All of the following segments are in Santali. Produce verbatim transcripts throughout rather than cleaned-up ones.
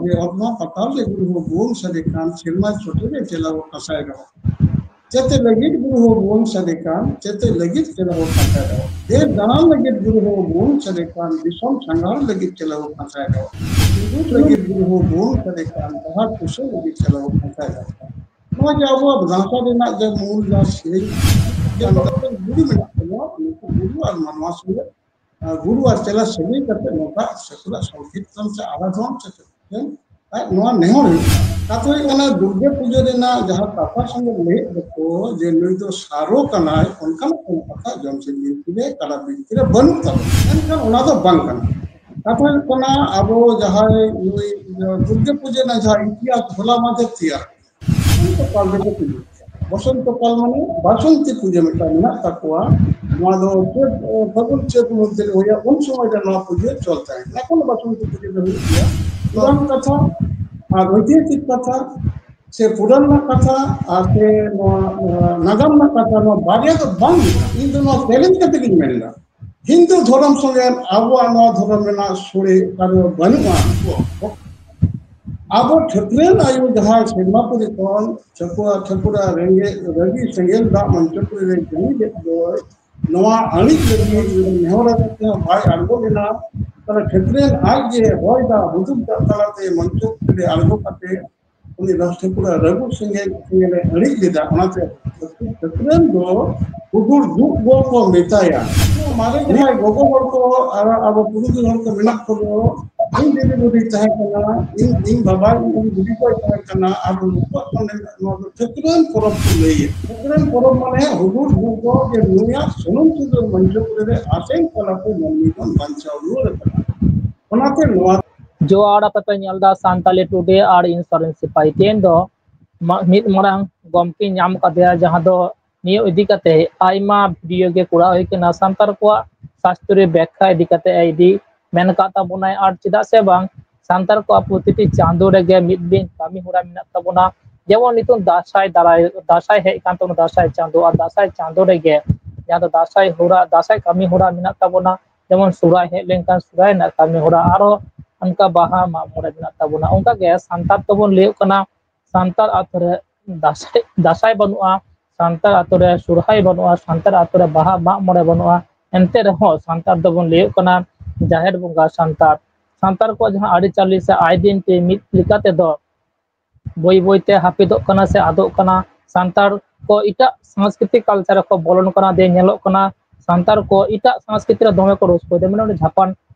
ᱡᱮ ᱚᱛ ᱱᱚᱣᱟ ᱯᱟᱛᱟᱞ ᱨᱮ ᱜᱩᱨᱩ ᱦᱚᱸ ᱵᱷᱩᱣᱟᱹᱝ ᱥᱟᱰᱮ ᱠᱟᱱ, ᱥᱮᱨᱢᱟ ᱪᱚᱴ ᱨᱮ ᱪᱮᱞᱟ ᱦᱚᱸ ᱠᱟᱸᱥᱟᱭ ᱨᱚᱜ᱾ ᱪᱮᱛᱮ ᱞᱟᱹᱜᱤᱫ ᱜᱩᱨᱩ ᱦᱚᱸ ᱵᱷᱩᱣᱟᱹᱝ ᱥᱟᱰᱮ ᱠᱟᱱ, ᱪᱮᱛᱮ ᱞᱟᱹᱜᱤᱫ ᱪᱮᱞᱟ ᱦᱚᱸ ᱠᱟᱸᱥᱟᱭ ᱨᱚᱜ᱾ ᱫᱮᱥ ᱫᱟᱬᱟᱱ ᱞᱟᱹᱜᱤᱫ ᱜᱩᱨᱩ ᱦᱚᱸ ᱵᱷᱩᱣᱟᱹᱝ ᱥᱟᱰᱮ ᱠᱟᱱ, ᱫᱤᱥᱚᱢ ᱥᱟᱸᱜᱷᱟᱨ ᱞᱟᱹᱜᱤᱫ ᱪᱮᱞᱟ ᱦᱚᱸ ᱠᱟᱸᱥᱟᱭ ᱨᱚᱜ᱾ ᱥᱤᱸᱫᱩᱨ ᱞᱟᱹᱜᱤᱫ ᱜᱩᱨᱩ ᱦᱚᱸ ᱵᱷᱩᱣᱟᱹᱝ ᱥᱟᱰᱮ ᱠᱟᱱ, ᱰᱟᱦᱟᱨ ᱯᱩᱥᱟᱹ ᱞᱟᱹᱜᱤᱫ ᱪᱮᱞᱟ ᱦᱚᱸ ᱠᱟᱸᱥᱟᱭ ᱨᱚᱜ᱾ ᱱᱚᱣᱟ ᱡᱮ ᱟᱵᱚᱣᱟᱜ ᱜᱟᱶᱛᱟ ᱨᱮᱱᱟᱜ ᱡᱮ ᱢᱩᱞ ᱡᱟᱦᱟᱸ ᱥᱮᱨᱮᱧ, ᱡᱮ ᱜᱩᱨᱩ ᱢᱮᱱᱟᱜ ᱛᱟᱵᱚᱱᱟ, ᱱᱩᱠᱩ ᱜᱩᱨᱩ ᱟᱨ ᱢᱟᱱᱣᱟ ᱥᱚᱸᱜᱮ ᱟᱨ ᱜᱩᱨᱩ ᱟᱨ ᱪᱮᱞᱟ ᱥᱟᱹᱜᱟᱹᱭ ᱠᱟᱛᱮ ᱱᱚᱝᱠᱟ ᱥᱟᱹᱠᱷᱩᱲᱟ ᱥᱚᱝᱠᱤᱨᱛᱚᱱ ᱥᱮ ᱟᱨᱟᱫᱷᱚᱱ ᱥᱮ ᱪᱮᱫ ᱟᱨ ᱱᱚᱣᱟ ᱱᱮᱦᱚᱨ ᱦᱩᱭᱩᱜ ᱠᱟᱱᱟ᱾ ᱠᱟᱛᱷᱟ ᱦᱩᱭᱩᱜ ᱠᱟᱱᱟ, ᱫᱩᱨᱜᱟᱹ ᱯᱩᱡᱟᱹ ᱨᱮᱱᱟᱜ ᱡᱟᱦᱟᱸ ᱠᱟᱛᱷᱟ ᱥᱚᱸᱜᱮ ᱞᱟᱹᱭᱮᱫ ᱫᱚᱠᱚ ᱡᱮ ᱱᱩᱭ ᱫᱚ ᱥᱟᱨᱚ ᱠᱟᱱᱟᱭ, ᱚᱱᱠᱟᱱᱟᱜ ᱠᱳᱱᱳ ᱠᱟᱛᱷᱟ ᱡᱚᱢᱥᱤᱢ ᱵᱤᱱᱛᱤ ᱨᱮ, ᱠᱟᱞᱟ ᱵᱤᱱᱛᱤ ᱨᱮ ᱵᱟᱹᱱᱩᱜ ᱛᱟᱵᱚᱱᱟ, ᱢᱮᱱᱠᱷᱟᱱ ᱚᱱᱟ ᱫᱚ ᱵᱟᱝ ᱠᱟᱱᱟ᱾ ᱠᱟᱛᱷᱟ ᱦᱩᱭᱩᱜ ᱠᱟᱱᱟ, ᱟᱵᱚ ᱡᱟᱦᱟᱸᱭ ᱱᱩᱭ ᱫᱩᱨᱜᱟᱹ ᱯᱩᱡᱟᱹ ᱨᱮᱱᱟᱜ ᱡᱟᱦᱟᱸ ᱤᱛᱤᱦᱟᱥ ᱦᱚᱞᱟ ᱢᱟᱫᱷᱮᱨ ᱛᱮᱭᱟᱨ, ᱵᱚᱥᱚᱱᱛᱚ ᱯᱟᱞ ᱨᱮᱠᱚ ᱯᱩᱡᱟᱹ ᱠᱮᱭᱟ᱾ ᱵᱚᱥᱚᱱᱛᱚ ᱯᱟᱞ ᱢᱟᱱᱮ ᱵᱟᱥᱚᱱᱛᱤ ᱯᱩᱡᱟᱹ ᱢᱤᱫᱴᱟᱝ ᱢᱮᱱᱟᱜ ᱛᱟᱠᱚᱣᱟ᱾ ᱱᱚᱣᱟ ᱫᱚ ᱪᱟᱹᱛ, ᱯᱷᱟᱹᱜᱩᱱ ᱪᱟᱹᱛ ᱢᱚᱫᱽᱫᱷᱮ ᱨᱮ ᱦᱩᱭᱩᱜᱼᱟ, ᱩᱱ ᱥᱚᱢᱚᱭ ᱨᱮ ᱱᱚᱣᱟ ᱯᱩᱡᱟᱹ ᱪᱚᱞ ᱛᱟᱦᱮᱸ ᱠᱟᱱᱟ᱾ ᱮᱠᱷᱚᱱ ᱵᱟᱥᱚᱱᱛᱤ ᱯᱩᱡᱟᱹ ᱫᱚ ᱦᱩᱭᱩᱜ ᱜᱮᱭᱟ᱾ ᱯᱩᱨᱟᱱ ᱠᱟᱛᱷᱟ ᱟᱨ ᱳᱭᱛᱤᱦᱟᱥᱤᱠ ᱠᱟᱛᱷᱟ ᱥᱮ ᱯᱩᱨᱟᱱ ᱨᱮᱱᱟᱜ ᱠᱟᱛᱷᱟ ᱟᱨ ᱥᱮ ᱱᱚᱣᱟ, ᱱᱚᱣᱟ ᱱᱟᱜᱟᱢ ᱨᱮᱱᱟᱜ ᱠᱟᱛᱷᱟ, ᱱᱚᱣᱟ ᱵᱟᱨᱭᱟ ᱫᱚ ᱵᱟᱝ ᱦᱩᱭᱩᱜᱼᱟ᱾ ᱤᱧ ᱫᱚ ᱱᱚᱣᱟ ᱪᱮᱞᱮᱧᱡᱽ ᱠᱟᱛᱮ ᱜᱤᱧ ᱢᱮᱱ ᱮᱫᱟ᱾ ᱦᱤᱱᱫᱩ ᱫᱷᱚᱨᱚᱢ ᱥᱚᱸᱜᱮ ᱟᱵᱚᱣᱟᱜ ᱱᱚᱣᱟ ᱫᱷᱚᱨᱚᱢ ᱨᱮᱱᱟᱜ ᱥᱚᱲᱮ ᱚᱠᱟ ᱨᱮᱦᱚᱸ ᱵᱟᱹᱱᱩᱜᱼᱟ᱾ ᱟᱵᱚ ᱴᱷᱟᱹᱠᱨᱟᱹᱱ ᱟᱭᱳ ᱡᱟᱦᱟᱸ ᱥᱮᱨᱢᱟ ᱯᱩᱨᱤ ᱠᱷᱚᱱ ᱪᱷᱟᱹᱠᱩᱣᱟ ᱴᱷᱟᱹᱠᱩᱨᱟ ᱨᱮᱸᱜᱮᱡ ᱨᱟᱹᱜᱤ ᱥᱮᱸᱜᱮᱞ ᱫᱟᱜ ᱢᱚᱧᱪᱚᱯᱩᱨᱤ ᱨᱮ ᱡᱟᱹᱲᱤ ᱞᱮᱫ ᱫᱚᱭ, ᱱᱚᱣᱟ ᱟᱹᱬᱤᱡ ᱞᱟᱹᱜᱤᱫ ᱱᱮᱦᱚᱨ ᱠᱟᱛᱮ ᱦᱚᱸ ᱵᱟᱭ ᱟᱬᱜᱚ ᱞᱮᱱᱟ᱾ ᱛᱟᱦᱞᱮ ᱴᱷᱟᱹᱠᱨᱟᱹᱱ ᱟᱡ ᱜᱮ ᱦᱚᱭ ᱫᱟᱜ ᱦᱩᱫᱩᱫ ᱫᱟᱜ ᱛᱟᱞᱟᱛᱮ ᱢᱚᱧᱪᱚᱯᱩᱨᱤ ᱨᱮ ᱟᱬᱜᱚ ᱠᱟᱛᱮ ᱩᱱᱤ ᱨᱟᱡᱽ ᱴᱷᱟᱹᱠᱩᱨᱟᱜ ᱨᱟᱹᱜᱩ ᱥᱮᱸᱜᱮᱞ ᱥᱮᱸᱜᱮᱞ ᱮ ᱟᱹᱬᱤᱡ ᱞᱮᱫᱟ᱾ ᱚᱱᱟᱛᱮ ᱴᱷᱟᱹᱠᱨᱟᱹᱱ ᱫᱚ ᱦᱩᱫᱩᱲ ᱫᱩᱜ ᱜᱚ ᱠᱚ ᱢᱮᱛᱟᱭᱟ᱾ ᱢᱟᱨᱮ ᱡᱟᱦᱟᱸᱭ ᱜᱚᱜᱚ ᱦᱚᱲ ᱠᱚ ᱟᱨ ᱟᱵᱚ ᱯᱩᱨᱩᱫᱷᱩᱞ ᱦᱚᱲ ᱠᱚ ᱢᱮᱱᱟᱜ ᱠᱚᱫᱚ, ᱤᱧ ᱫᱤᱫᱤ ᱵᱩᱰᱷᱤ ᱛᱟᱦᱮᱸ ᱠᱟᱱᱟ, ᱤᱧ, ᱤᱧ ᱵᱟᱵᱟ, ᱤᱧ ᱵᱩᱰᱷᱤ ᱠᱚᱭ ᱛᱟᱦᱮᱸ ᱠᱟᱱᱟ, ᱟᱨ ᱱᱩᱠᱩᱣᱟᱜ ᱢᱟᱱᱮ ᱱᱚᱣᱟ ᱫᱚ ᱴᱷᱟᱹᱠᱨᱟᱹᱱ ᱯᱚᱨᱚᱵᱽ ᱠᱚ ᱞᱟᱹᱭᱟ᱾ ᱴᱷᱟᱹᱠᱨᱟᱹᱱ ᱯᱚᱨᱚᱵᱽ ᱢᱟᱱᱮ ᱦᱩᱫᱩᱲ ᱫᱩᱜ ᱜᱚ ᱡᱮ ᱱᱩᱭᱟᱜ ᱥᱩᱱᱩᱢ ᱥᱤᱸᱫᱩᱨ ᱢᱚᱧᱪᱚᱯᱩᱨᱤ ᱨᱮ ᱟᱥᱮᱱ ᱛᱟᱞᱟᱛᱮ ᱢᱟᱹᱱᱢᱤ ᱵᱚᱱ ᱵᱟᱧᱪᱟᱣ ᱨᱩᱣᱟᱹᱲ ᱟᱠᱟᱱᱟ᱾ ᱚᱱᱟᱛᱮ ᱱᱚᱣᱟ ᱡᱚᱦᱟᱨ ᱟᱯᱮ ᱯᱮ ᱧᱮᱞ ᱮᱫᱟ ᱥᱟᱱᱛᱟᱞᱤ ᱴᱩᱰᱮ ᱟᱨ ᱤᱧ ᱥᱚᱨᱮᱱ ᱥᱤᱯᱟᱦᱤ᱾ ᱛᱮᱦᱮᱧ ᱫᱚ ᱢᱟ-, ᱢᱤᱫ ᱢᱟᱨᱟᱝ ᱜᱚᱢᱠᱮᱧ ᱧᱟᱢ ᱠᱟᱫᱮᱭᱟ, ᱡᱟᱦᱟᱸ ᱫᱚ ᱱᱤᱭᱟᱹ ᱤᱫᱤ ᱠᱟᱛᱮ ᱟᱭᱢᱟ ᱵᱷᱤᱰᱤᱭᱳ ᱜᱮ ᱠᱚᱨᱟᱣ ᱦᱩᱭ ᱠᱟᱱᱟ᱾ ᱥᱟᱱᱛᱟᱲ ᱠᱚᱣᱟᱜ ᱥᱟᱥᱛᱨᱤᱭᱚ ᱵᱮᱠᱠᱷᱟ ᱤᱫᱤ ᱠᱟᱛᱮ ᱤᱫᱤ ᱢᱮᱱ ᱠᱟᱜ ᱛᱟᱵᱚᱱᱟᱭ᱾ ᱟᱨ ᱪᱮᱫᱟᱜ ᱥᱮ ᱵᱟᱝ, ᱥᱟᱱᱛᱟᱲ ᱠᱚᱣᱟᱜ ᱯᱨᱚᱛᱤᱴᱤ ᱪᱟᱸᱫᱳ ᱨᱮᱜᱮ ᱢᱤᱫ ᱫᱤᱱ ᱠᱟᱹᱢᱤ ᱦᱚᱨᱟ ᱢᱮᱱᱟᱜ ᱛᱟᱵᱚᱱᱟ᱾ ᱡᱮᱢᱚᱱ ᱱᱤᱛᱚᱝ ᱫᱟᱸᱥᱟᱭ ᱫᱟᱨᱟᱭ, ᱫᱟᱸᱥᱟᱭ ᱦᱮᱡ ᱠᱟᱱ ᱛᱟᱵᱚᱱᱟ, ᱫᱟᱸᱥᱟᱭ ᱪᱟᱸᱫᱳ, ᱟᱨ ᱫᱟᱸᱥᱟᱭ ᱪᱟᱸᱫᱳ ᱨᱮᱜᱮ ᱡᱟᱦᱟᱸ ᱫᱚ ᱫᱟᱸᱥᱟᱭ ᱦᱚᱨᱟ, ᱫᱟᱸᱥᱟᱭ ᱠᱟᱹᱢᱤ ᱦᱚᱨᱟ ᱢᱮᱱᱟᱜ ᱛᱟᱵᱚᱱᱟ᱾ ᱡᱮᱢᱚᱱ ᱥᱚᱦᱨᱟᱭ ᱦᱮᱡ ᱞᱮᱱᱠᱷᱟᱱ ᱥᱚᱦᱨᱟᱭ ᱨᱮᱱᱟᱜ ᱠᱟᱹᱢᱤ ᱦᱚᱨᱟ, ᱟᱨᱚ ᱚᱱᱠᱟ ᱵᱟᱦᱟ ᱢᱟᱜ ᱢᱚᱬᱮ ᱢᱮᱱᱟᱜ ᱛᱟᱵᱚᱱᱟ᱾ ᱚᱱᱠᱟᱜᱮ ᱥᱟᱱᱛᱟᱲ ᱫᱚᱵᱚᱱ ᱞᱟᱹᱭᱚᱜ ᱠᱟᱱᱟ, ᱥᱟᱱᱛᱟᱲ ᱟᱛᱳ ᱨᱮ ᱫᱟᱸᱥᱟᱭ, ᱫᱟᱸᱥᱟᱭ ᱵᱟᱹᱱᱩᱜᱼᱟ, ᱥᱟᱱᱛᱟᱲ ᱟᱛᱳ ᱨᱮ ᱥᱚᱨᱦᱟᱭ ᱵᱟᱹᱱᱩᱜᱼᱟ, ᱥᱟᱱᱛᱟᱲ ᱟᱛᱳ ᱨᱮ ᱵᱟᱦᱟ ᱢᱟᱜ ᱢᱚᱬᱮ ᱵᱟᱹᱱᱩᱜᱼᱟ᱾ ᱮᱱᱛᱮ ᱨᱮᱦᱚᱸ ᱥᱟᱱᱛᱟᱲ ᱫᱚᱵᱚᱱ ᱞᱟᱹᱭᱚᱜ ᱠᱟᱱᱟ ᱡᱟᱦᱮᱨ ᱵᱚᱸᱜᱟ ᱥᱟᱱᱛᱟᱲ᱾ ᱥᱟᱱᱛᱟᱲ ᱠᱚᱣᱟᱜ ᱡᱟᱦᱟᱸ ᱟᱹᱨᱤᱪᱟᱹᱞᱤ ᱥᱮ identity ᱢᱤᱫ ᱞᱮᱠᱟ ᱛᱮᱫᱚ ᱵᱟᱹᱭ ᱵᱟᱹᱭ ᱛᱮ ᱦᱟᱹᱯᱤᱫᱚᱜ ᱠᱟᱱᱟ ᱥᱮ ᱟᱫᱚᱜ ᱠᱟᱱᱟ᱾ ᱥᱟᱱᱛᱟᱲ ᱠᱚ ᱮᱴᱟᱜ ᱥᱟᱝᱥᱠᱨᱤᱛᱤᱠ culture ᱨᱮᱠᱚ ᱵᱚᱞᱚᱱ ᱠᱟᱱᱟ, ᱡᱮ ᱧᱮᱞᱚᱜ ᱠᱟᱱᱟ ᱥᱟᱱᱛᱟᱲ ᱠᱚ ᱮᱴᱟᱜ ᱥᱟᱝᱥᱠᱨᱤᱛᱤ ᱨᱮ ᱫᱚᱢᱮ ᱠᱚ ᱨᱟᱹᱥᱠᱟᱹᱭᱮᱫᱟ᱾ ᱢᱟᱱᱮ ᱚᱸᱰᱮ ᱡᱷᱟᱯᱟᱱ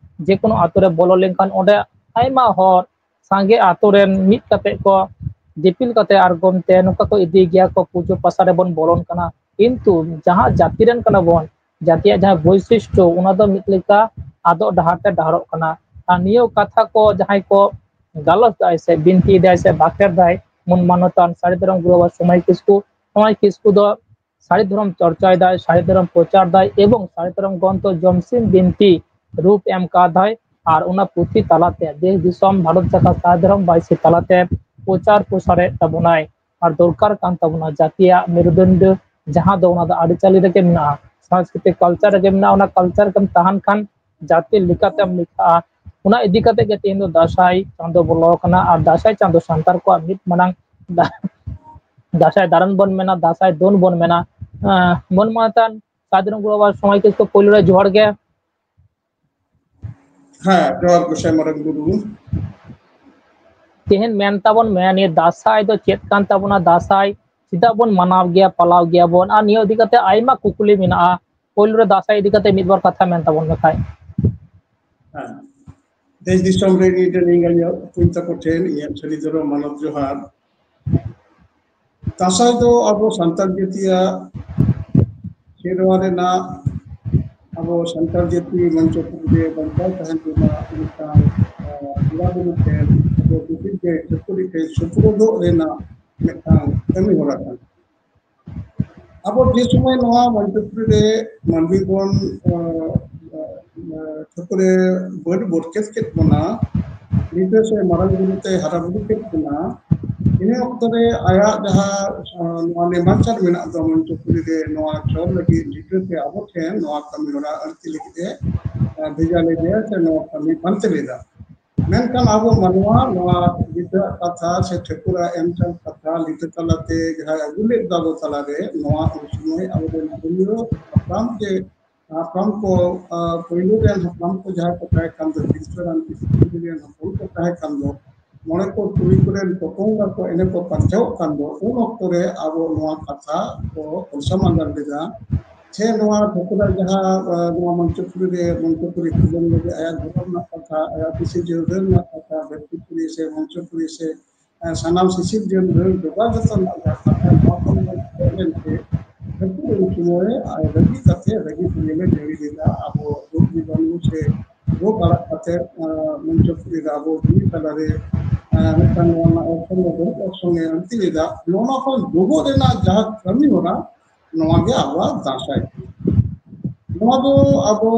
ᱡᱮᱠᱳᱱᱳ ᱟᱛᱳ ᱨᱮ ᱵᱚᱞᱚ ᱞᱮᱱᱠᱷᱟᱱ ᱚᱸᱰᱮ ᱟᱭᱢᱟ ᱦᱚᱲ ᱥᱟᱸᱜᱮ ᱟᱛᱳ ᱨᱮᱱ ᱢᱤᱫ ᱠᱟᱛᱮ ᱠᱚ ᱫᱤᱯᱤᱞ ᱠᱟᱛᱮ ᱟᱬᱜᱚᱢ ᱛᱮ ᱱᱚᱝᱠᱟ ᱠᱚ ᱤᱫᱤᱭ ᱜᱮᱭᱟ ᱠᱚ, ᱯᱩᱡᱟᱹ ᱯᱟᱥᱟ ᱨᱮᱵᱚᱱ ᱵᱚᱞᱚᱱ ᱠᱟᱱᱟ᱾ ᱠᱤᱱᱛᱩ ᱡᱟᱦᱟᱸ ᱡᱟᱹᱛᱤ ᱨᱮᱱ ᱠᱟᱱᱟ ᱵᱚᱱ, ᱡᱟᱹᱛᱤᱭᱟᱜ ᱡᱟᱦᱟᱸ ᱵᱳᱭᱥᱤᱥᱴᱚ, ᱚᱱᱟ ᱫᱚ ᱢᱤᱫ ᱞᱮᱠᱟ ᱟᱫᱚᱜ ᱰᱟᱦᱟᱨ ᱛᱮ ᱰᱟᱦᱟᱨᱚᱜ ᱠᱟᱱᱟ᱾ ᱟᱨ ᱱᱤᱭᱟᱹ ᱠᱟᱛᱷᱟ ᱠᱚ ᱡᱟᱦᱟᱸᱭ ᱠᱚ ᱜᱟᱞᱚᱪ ᱫᱟᱭ ᱥᱮ ᱵᱤᱱᱛᱤᱭ ᱫᱟᱭ ᱥᱮ ᱵᱟᱠᱷᱮᱲ ᱫᱟᱭ, ᱢᱟᱹᱱ ᱢᱟᱱᱚᱛᱟᱱ ᱥᱟᱹᱨᱤ ᱫᱷᱚᱨᱚᱢ ᱜᱩᱨᱩ ᱵᱟᱵᱟ ᱥᱚᱢᱟᱭ ᱠᱤᱥᱠᱩ, ᱥᱚᱢᱟᱭ ᱠᱤᱥᱠᱩ ᱫᱚ ᱥᱟᱹᱨᱤ ᱫᱷᱚᱨᱚᱢ ᱪᱚᱨᱪᱟᱭ ᱫᱟᱭ, ᱥᱟᱹᱨᱤ ᱫᱷᱚᱨᱚᱢ ᱯᱨᱚᱪᱟᱨ ᱫᱟᱭ ᱮᱵᱚᱝ ᱥᱟᱹᱨᱤ ᱫᱷᱚᱨᱚᱢ ᱜᱨᱚᱱᱛᱷᱚ ᱡᱚᱢᱥᱤᱢ ᱵᱤᱱᱛᱤ ᱨᱩᱯ ᱮᱢ ᱠᱟᱫᱟᱭ᱾ ᱟᱨ ᱚᱱᱟ ᱯᱩᱛᱷᱤ ᱛᱟᱞᱟᱛᱮ ᱫᱮᱥ ᱫᱤᱥᱚᱢ ᱵᱷᱟᱨᱚᱛ ᱡᱟᱠᱟᱛ ᱥᱟᱹᱨᱤ ᱫᱷᱚᱨᱚᱢ ᱵᱟᱭᱥᱤ ᱛᱟᱞᱟᱛᱮ ᱯᱨᱚᱪᱟᱨ ᱯᱨᱚᱥᱟᱨᱮᱫ ᱛᱟᱵᱚᱱᱟᱭ᱾ ᱟᱨ ᱫᱚᱨᱠᱟᱨ ᱠᱟᱱ ᱛᱟᱵᱚᱱᱟ ᱡᱟᱹᱛᱤᱭᱟᱜ ᱢᱮᱨᱩᱫᱚᱱᱰᱚ, ᱡᱟᱦᱟᱸ ᱫᱚ ᱚᱱᱟ ᱫᱚ ᱟᱹᱨᱤᱪᱟᱹᱞᱤ ᱨᱮᱜᱮ ᱢᱮᱱᱟᱜᱼᱟ, ᱥᱟᱝᱥᱠᱨᱤᱛᱤᱠ culture ᱨᱮᱜᱮ ᱢᱮᱱᱟᱜᱼᱟ᱾ ᱚᱱᱟ culture ᱨᱮᱢ ᱛᱟᱦᱮᱱ ᱠᱷᱟᱱ ᱡᱟᱹᱛᱤ ᱞᱮᱠᱟᱛᱮᱢ ᱞᱮᱠᱷᱟᱜᱼᱟ᱾ ᱚᱱᱟ ᱤᱫᱤ ᱠᱟᱛᱮ ᱜᱮ ᱛᱮᱦᱮᱧ ᱫᱚ ᱫᱟᱸᱥᱟᱭ ᱪᱟᱸᱫᱚ ᱵᱚᱞᱚ ᱟᱠᱟᱱᱟ᱾ ᱟᱨ ᱫᱟᱸᱥᱟᱭ ᱪᱟᱸᱫᱚ ᱥᱟᱱᱛᱟᱲ ᱠᱚᱣᱟᱜ ᱢᱤᱫ ᱢᱟᱨᱟᱝ ᱫᱟ-, ᱫᱟᱸᱥᱟᱭ ᱫᱟᱬᱟᱱ ᱵᱚᱱ ᱢᱮᱱᱟ, ᱫᱟᱸᱥᱟᱭ ᱫᱚᱱ ᱵᱚᱱ ᱢᱮᱱᱟ᱾ ᱟᱸ, ᱢᱟᱹᱱ ᱢᱟᱱᱚᱛᱟᱱ ᱥᱟᱹᱨᱤ ᱫᱷᱚᱨᱚᱢ ᱜᱩᱨᱩ ᱵᱟᱵᱟ ᱥᱚᱢᱟᱭ ᱠᱤᱥᱠᱩ, ᱯᱳᱭᱞᱳ ᱨᱮ ᱡᱚᱦᱟᱨ ᱜᱮ᱾ ᱦᱮᱸ, ᱡᱚᱦᱟᱨ ᱜᱚᱸᱥᱟᱭ ᱢᱟᱨᱟᱝ ᱵᱩᱨᱩ᱾ ᱛᱮᱦᱮᱧ ᱢᱮᱱ ᱛᱟᱵᱚᱱ ᱢᱮ, ᱱᱤᱭᱟᱹ ᱫᱟᱸᱥᱟᱭ ᱫᱚ ᱪᱮᱫ ᱠᱟᱱ ᱛᱟᱵᱚᱱᱟ? ᱫᱟᱸᱥᱟᱭ ᱪᱮᱫᱟᱜ ᱵᱚᱱ ᱢᱟᱱᱟᱣ ᱜᱮᱭᱟ, ᱯᱟᱞᱟᱣ ᱜᱮᱭᱟ ᱵᱚᱱ? ᱟᱨ ᱱᱤᱭᱟᱹ ᱤᱫᱤ ᱠᱟᱛᱮ ᱟᱭᱢᱟ ᱠᱩᱠᱞᱤ ᱢᱮᱱᱟᱜᱼᱟ᱾ ᱯᱳᱭᱞᱳ ᱨᱮ ᱫᱟᱸᱥᱟᱭ ᱤᱫᱤ ᱠᱟᱛᱮ ᱢᱤᱫ ᱵᱟᱨ ᱠᱟᱛᱷᱟ ᱢᱮᱱ ᱛᱟᱵᱚᱱ ᱢᱮ ᱠᱷᱟᱡ᱾ ᱦᱮᱸ᱾ ᱫᱮᱥ ᱫᱤᱥᱚᱢ ᱨᱮ ᱤᱧ ᱨᱮᱱ ᱮᱸᱜᱟᱧ ᱵᱚᱠᱚᱧ ᱛᱟᱠᱚ ᱴᱷᱮᱱ ᱤᱧᱟᱹᱜ ᱥᱟᱹᱨᱤ ᱫᱷᱚᱨᱚᱢ ᱢᱟᱱᱚᱛ ᱡᱚᱦᱟᱨ᱾ ᱫᱟᱸᱥᱟᱭ ᱫᱚ ᱟᱵᱚ ᱥᱟᱱᱛᱟᱲ ᱡᱟᱹᱛᱤᱭᱟᱜ ᱥᱮᱨᱣᱟ ᱨᱮᱱᱟᱜ, ᱟᱵᱚ ᱥᱟᱱᱛᱟᱲ ᱡᱟᱹᱛᱤ ᱢᱚᱧᱪᱚᱯᱩᱨᱤ ᱨᱮ ᱵᱟᱧᱪᱟᱣ ᱛᱟᱦᱮᱱ ᱨᱮᱱᱟᱜ ᱢᱤᱫᱴᱟᱝ, ᱟᱸ, ᱵᱚᱸᱜᱟ ᱵᱩᱨᱩ ᱴᱷᱮᱱ, ᱟᱵᱚ ᱡᱩᱫᱤ ᱜᱮ ᱴᱷᱟᱹᱠᱩᱨᱤ ᱴᱷᱮᱱ ᱥᱩᱯᱨᱩᱫᱚᱜ ᱨᱮᱱᱟᱜ ᱢᱤᱫᱴᱟᱝ ᱠᱟᱹᱢᱤ ᱦᱚᱨᱟ ᱠᱟᱱᱟ᱾ ᱟᱵᱚ ᱡᱮ ᱥᱚᱢᱚᱭ ᱱᱚᱣᱟ ᱢᱚᱧᱪᱚᱯᱩᱨᱤ ᱨᱮ ᱢᱟᱹᱱᱢᱤ ᱵᱚᱱ, ᱟᱸ, ᱟᱸ, ᱴᱷᱟᱹᱠᱩᱨᱮ ᱵᱟᱹᱰ ᱵᱚᱨᱠᱮᱛ ᱠᱮᱫ ᱵᱚᱱᱟ, ᱱᱤᱛᱚᱜ ᱥᱮ ᱢᱟᱨᱟᱝ ᱵᱩᱨᱩ ᱛᱮ ᱦᱟᱨᱟ ᱵᱩᱨᱩ ᱠᱮᱫ ᱵᱚᱱᱟ, ᱤᱱᱟᱹ ᱚᱠᱛᱚ ᱨᱮ ᱟᱭᱟᱜ ᱡᱟᱦᱟᱸ, ᱟᱸ, ᱱᱚᱣᱟ ᱱᱮᱢᱟᱪᱟᱨ ᱢᱮᱱᱟᱜ ᱫᱚ ᱢᱚᱧᱪᱚᱯᱩᱨᱤ ᱨᱮ ᱱᱚᱣᱟ ᱪᱚᱞ ᱞᱟᱹᱜᱤᱫ ᱱᱤᱛᱚᱜ ᱛᱮ ᱟᱵᱚ ᱴᱷᱮᱱ ᱱᱚᱣᱟ ᱠᱟᱹᱢᱤ ᱦᱚᱨᱟ ᱟᱹᱲᱛᱤ ᱞᱟᱹᱜᱤᱫ ᱮ, ᱟᱸ, ᱵᱷᱮᱡᱟ ᱞᱮᱫᱮᱭᱟ ᱥᱮ ᱱᱚᱣᱟ ᱠᱟᱹᱢᱤ ᱯᱟᱱᱛᱮ ᱞᱮᱫᱟ᱾ ᱢᱮᱱᱠᱷᱟᱱ ᱟᱵᱚ ᱢᱟᱱᱣᱟ ᱱᱚᱣᱟ ᱞᱤᱴᱟᱹ ᱠᱟᱛᱷᱟ ᱥᱮ ᱴᱷᱟᱹᱠᱩᱨᱟᱜ ᱮᱢ ᱪᱟᱞ ᱠᱟᱛᱷᱟ ᱞᱤᱴᱟᱹ ᱛᱟᱞᱟᱛᱮ ᱡᱟᱦᱟᱸᱭ ᱟᱹᱜᱩ ᱞᱮᱫ ᱫᱚ ᱟᱵᱚ ᱛᱟᱞᱟᱨᱮ, ᱱᱚᱣᱟ ᱩᱱ ᱥᱚᱢᱚᱭ ᱟᱵᱚᱨᱮᱱ ᱯᱩᱭᱞᱩ ᱦᱟᱯᱲᱟᱢ ᱡᱮ ᱦᱟᱯᱲᱟᱢ ᱠᱚ, ᱟᱸ, ᱯᱩᱭᱞᱩ ᱨᱮᱱ ᱦᱟᱯᱲᱟᱢ ᱠᱚ ᱡᱟᱦᱟᱸᱭ ᱠᱚ ᱛᱟᱦᱮᱸ ᱠᱟᱱ ᱫᱚ, ᱯᱤᱞᱪᱩ ᱦᱟᱲᱟᱢ ᱯᱤᱞᱪᱩ ᱵᱩᱲᱦᱤ ᱨᱮᱱ ᱦᱚᱯᱚᱱ ᱠᱚ ᱛᱟᱦᱮᱸ ᱠᱟᱱ ᱫᱚ, ᱢᱚᱬᱮ ᱠᱚ ᱛᱩᱨᱩᱭ ᱠᱚᱨᱮᱱ ᱛᱚᱯᱚᱝ ᱜᱟ ᱠᱚ ᱮᱱᱮ ᱠᱚ ᱯᱟᱨᱪᱟᱣᱚᱜ ᱠᱟᱱ ᱫᱚ, ᱩᱱ ᱚᱠᱛᱚ ᱨᱮ ᱟᱵᱚ ᱱᱚᱣᱟ ᱠᱟᱛᱷᱟ ᱠᱚ ᱠᱚᱞᱥᱟ ᱢᱟᱸᱫᱟᱱ ᱞᱮᱫᱟ᱾ ᱥᱮ ᱱᱚᱣᱟ ᱴᱷᱟᱹᱠᱩᱨᱟᱜ ᱡᱟᱦᱟᱸ, ᱟᱸ, ᱱᱚᱣᱟ ᱢᱚᱧᱪᱚᱯᱩᱨᱤ ᱨᱮ, ᱢᱚᱧᱪᱚᱯᱩᱨᱤ ᱠᱷᱩᱞᱟᱹᱢ ᱞᱟᱹᱜᱤᱫ ᱟᱭᱟᱜ ᱫᱷᱚᱨᱚᱢ ᱨᱮᱱᱟᱜ ᱠᱟᱛᱷᱟ, ᱟᱭᱟᱜ ᱵᱤᱥᱤ ᱡᱤᱭᱚᱱ ᱨᱮᱱᱟᱜ ᱠᱟᱛᱷᱟ, ᱫᱷᱟᱹᱨᱛᱤᱯᱩᱨᱤ ᱥᱮ ᱢᱚᱧᱪᱚᱯᱩᱨᱤ ᱥᱮ, ᱟᱸ, ᱥᱟᱱᱟᱢ ᱥᱤᱥᱤᱨ ᱡᱤᱭᱚᱱ ᱨᱮ ᱡᱚᱜᱟᱣ ᱡᱚᱛᱚᱱ ᱨᱮᱱᱟᱜ ᱡᱟᱦᱟᱸ ᱠᱟᱛᱷᱟ, ᱱᱚᱣᱟ ᱠᱚ ᱢᱮᱱ ᱦᱚᱪᱚ ᱞᱮᱱᱛᱮ, ᱴᱷᱟᱹᱠᱩᱨ ᱩᱱ ᱥᱚᱢᱚᱭ ᱟᱡ ᱨᱟᱹᱜᱤ ᱠᱟᱛᱮ, ᱨᱟᱹᱜᱤ ᱯᱩᱨᱤ ᱞᱮ ᱡᱟᱹᱲᱤ ᱞᱮᱫᱟ᱾ ᱟᱵᱚ ᱫᱩᱠ ᱵᱤᱵᱟᱹᱱᱩ ᱥᱮ ᱨᱳᱜᱽ ᱟᱲᱟᱜ ᱠᱟᱛᱮ, ᱟᱸ, ᱢᱚᱧᱪᱚᱯᱩᱨᱤ ᱨᱮ ᱟᱵᱚ ᱡᱩᱢᱤ ᱛᱟᱞᱟᱨᱮ, ᱟᱸ, ᱢᱤᱫᱴᱟᱝ ᱱᱚᱣᱟ ᱨᱮᱱᱟᱜ ᱚᱨᱥᱚᱝ ᱫᱚ ᱵᱚᱦᱩᱛ ᱚᱨᱥᱚᱝ ᱮ ᱟᱹᱬᱛᱤ ᱞᱮᱫᱟ᱾ ᱱᱚᱜᱼᱚ ᱱᱚᱣᱟ ᱠᱷᱚᱱ ᱰᱩᱵᱩᱜ ᱨᱮᱱᱟᱜ ᱡᱟᱦᱟᱸ ᱠᱟᱹᱢᱤ ᱦᱚᱨᱟ, ᱱᱚᱣᱟ ᱜᱮ ᱟᱵᱚᱣᱟᱜ ᱫᱟᱸᱥᱟᱭ ᱠᱟᱱᱟ᱾ ᱱᱚᱣᱟ ᱫᱚ ᱟᱵᱚ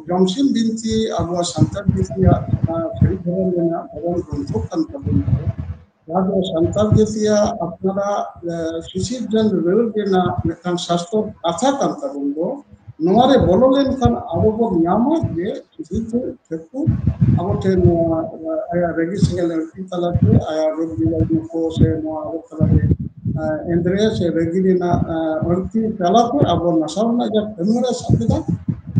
ᱡᱚᱢᱥᱤᱢ ᱵᱤᱱᱛᱤ, ᱟᱵᱚᱣᱟᱜ ᱥᱟᱱᱛᱟᱲ ᱵᱤᱱᱛᱤᱭᱟᱜ, ᱟᱸ, ᱥᱟᱹᱨᱤ ᱫᱷᱚᱨᱚᱢ ᱨᱮᱱᱟᱜ ᱫᱷᱚᱨᱚᱢ ᱜᱨᱚᱱᱛᱷᱚ ᱠᱟᱱ ᱛᱟᱵᱚᱱᱟ᱾ ᱡᱟᱦᱟᱸ ᱫᱚ ᱥᱟᱱᱛᱟᱲ ᱡᱟᱹᱛᱤᱭᱟᱜ ᱟᱯᱱᱟᱨᱟᱜ, ᱮ, ᱥᱤᱥᱤᱨ ᱡᱟᱹᱱ ᱨᱟᱹᱲ ᱨᱮᱱᱟᱜ ᱢᱤᱫᱴᱟᱝ ᱥᱟᱥᱛᱚᱨ ᱠᱟᱛᱷᱟ ᱠᱟᱱ ᱛᱟᱵᱚᱱ ᱫᱚ, ᱱᱚᱣᱟ ᱨᱮ ᱵᱚᱞᱚ ᱞᱮᱱᱠᱷᱟᱱ ᱟᱵᱚ ᱵᱚᱱ ᱧᱟᱢᱟ ᱡᱮ ᱥᱤᱥᱤᱨ ᱡᱟᱹᱱ ᱴᱷᱟᱹᱠᱩᱨ ᱟᱵᱚ ᱴᱷᱮᱱ ᱱᱚᱣᱟ, ᱮ, ᱟᱭᱟᱜ ᱨᱟᱹᱜᱤ ᱥᱮᱸᱜᱮᱞ ᱟᱹᱬᱛᱤ ᱛᱟᱞᱟᱛᱮ, ᱟᱭᱟᱜ ᱨᱳᱜᱽ ᱵᱤᱵᱟᱹᱫ ᱠᱚ ᱥᱮ ᱱᱚᱣᱟ ᱟᱵᱚ ᱛᱟᱞᱟᱨᱮ, ᱮ, ᱮᱸᱫᱽᱨᱮ ᱥᱮ ᱨᱟᱹᱜᱤ ᱨᱮᱱᱟᱜ, ᱮ, ᱟᱹᱬᱛᱤ ᱛᱟᱞᱟᱛᱮ ᱟᱵᱚ ᱱᱟᱥᱟᱣ ᱨᱮᱱᱟᱜ ᱡᱟᱦᱟᱸ ᱠᱟᱹᱢᱤ ᱦᱚᱨᱟ ᱥᱟᱵ ᱞᱮᱫᱟ,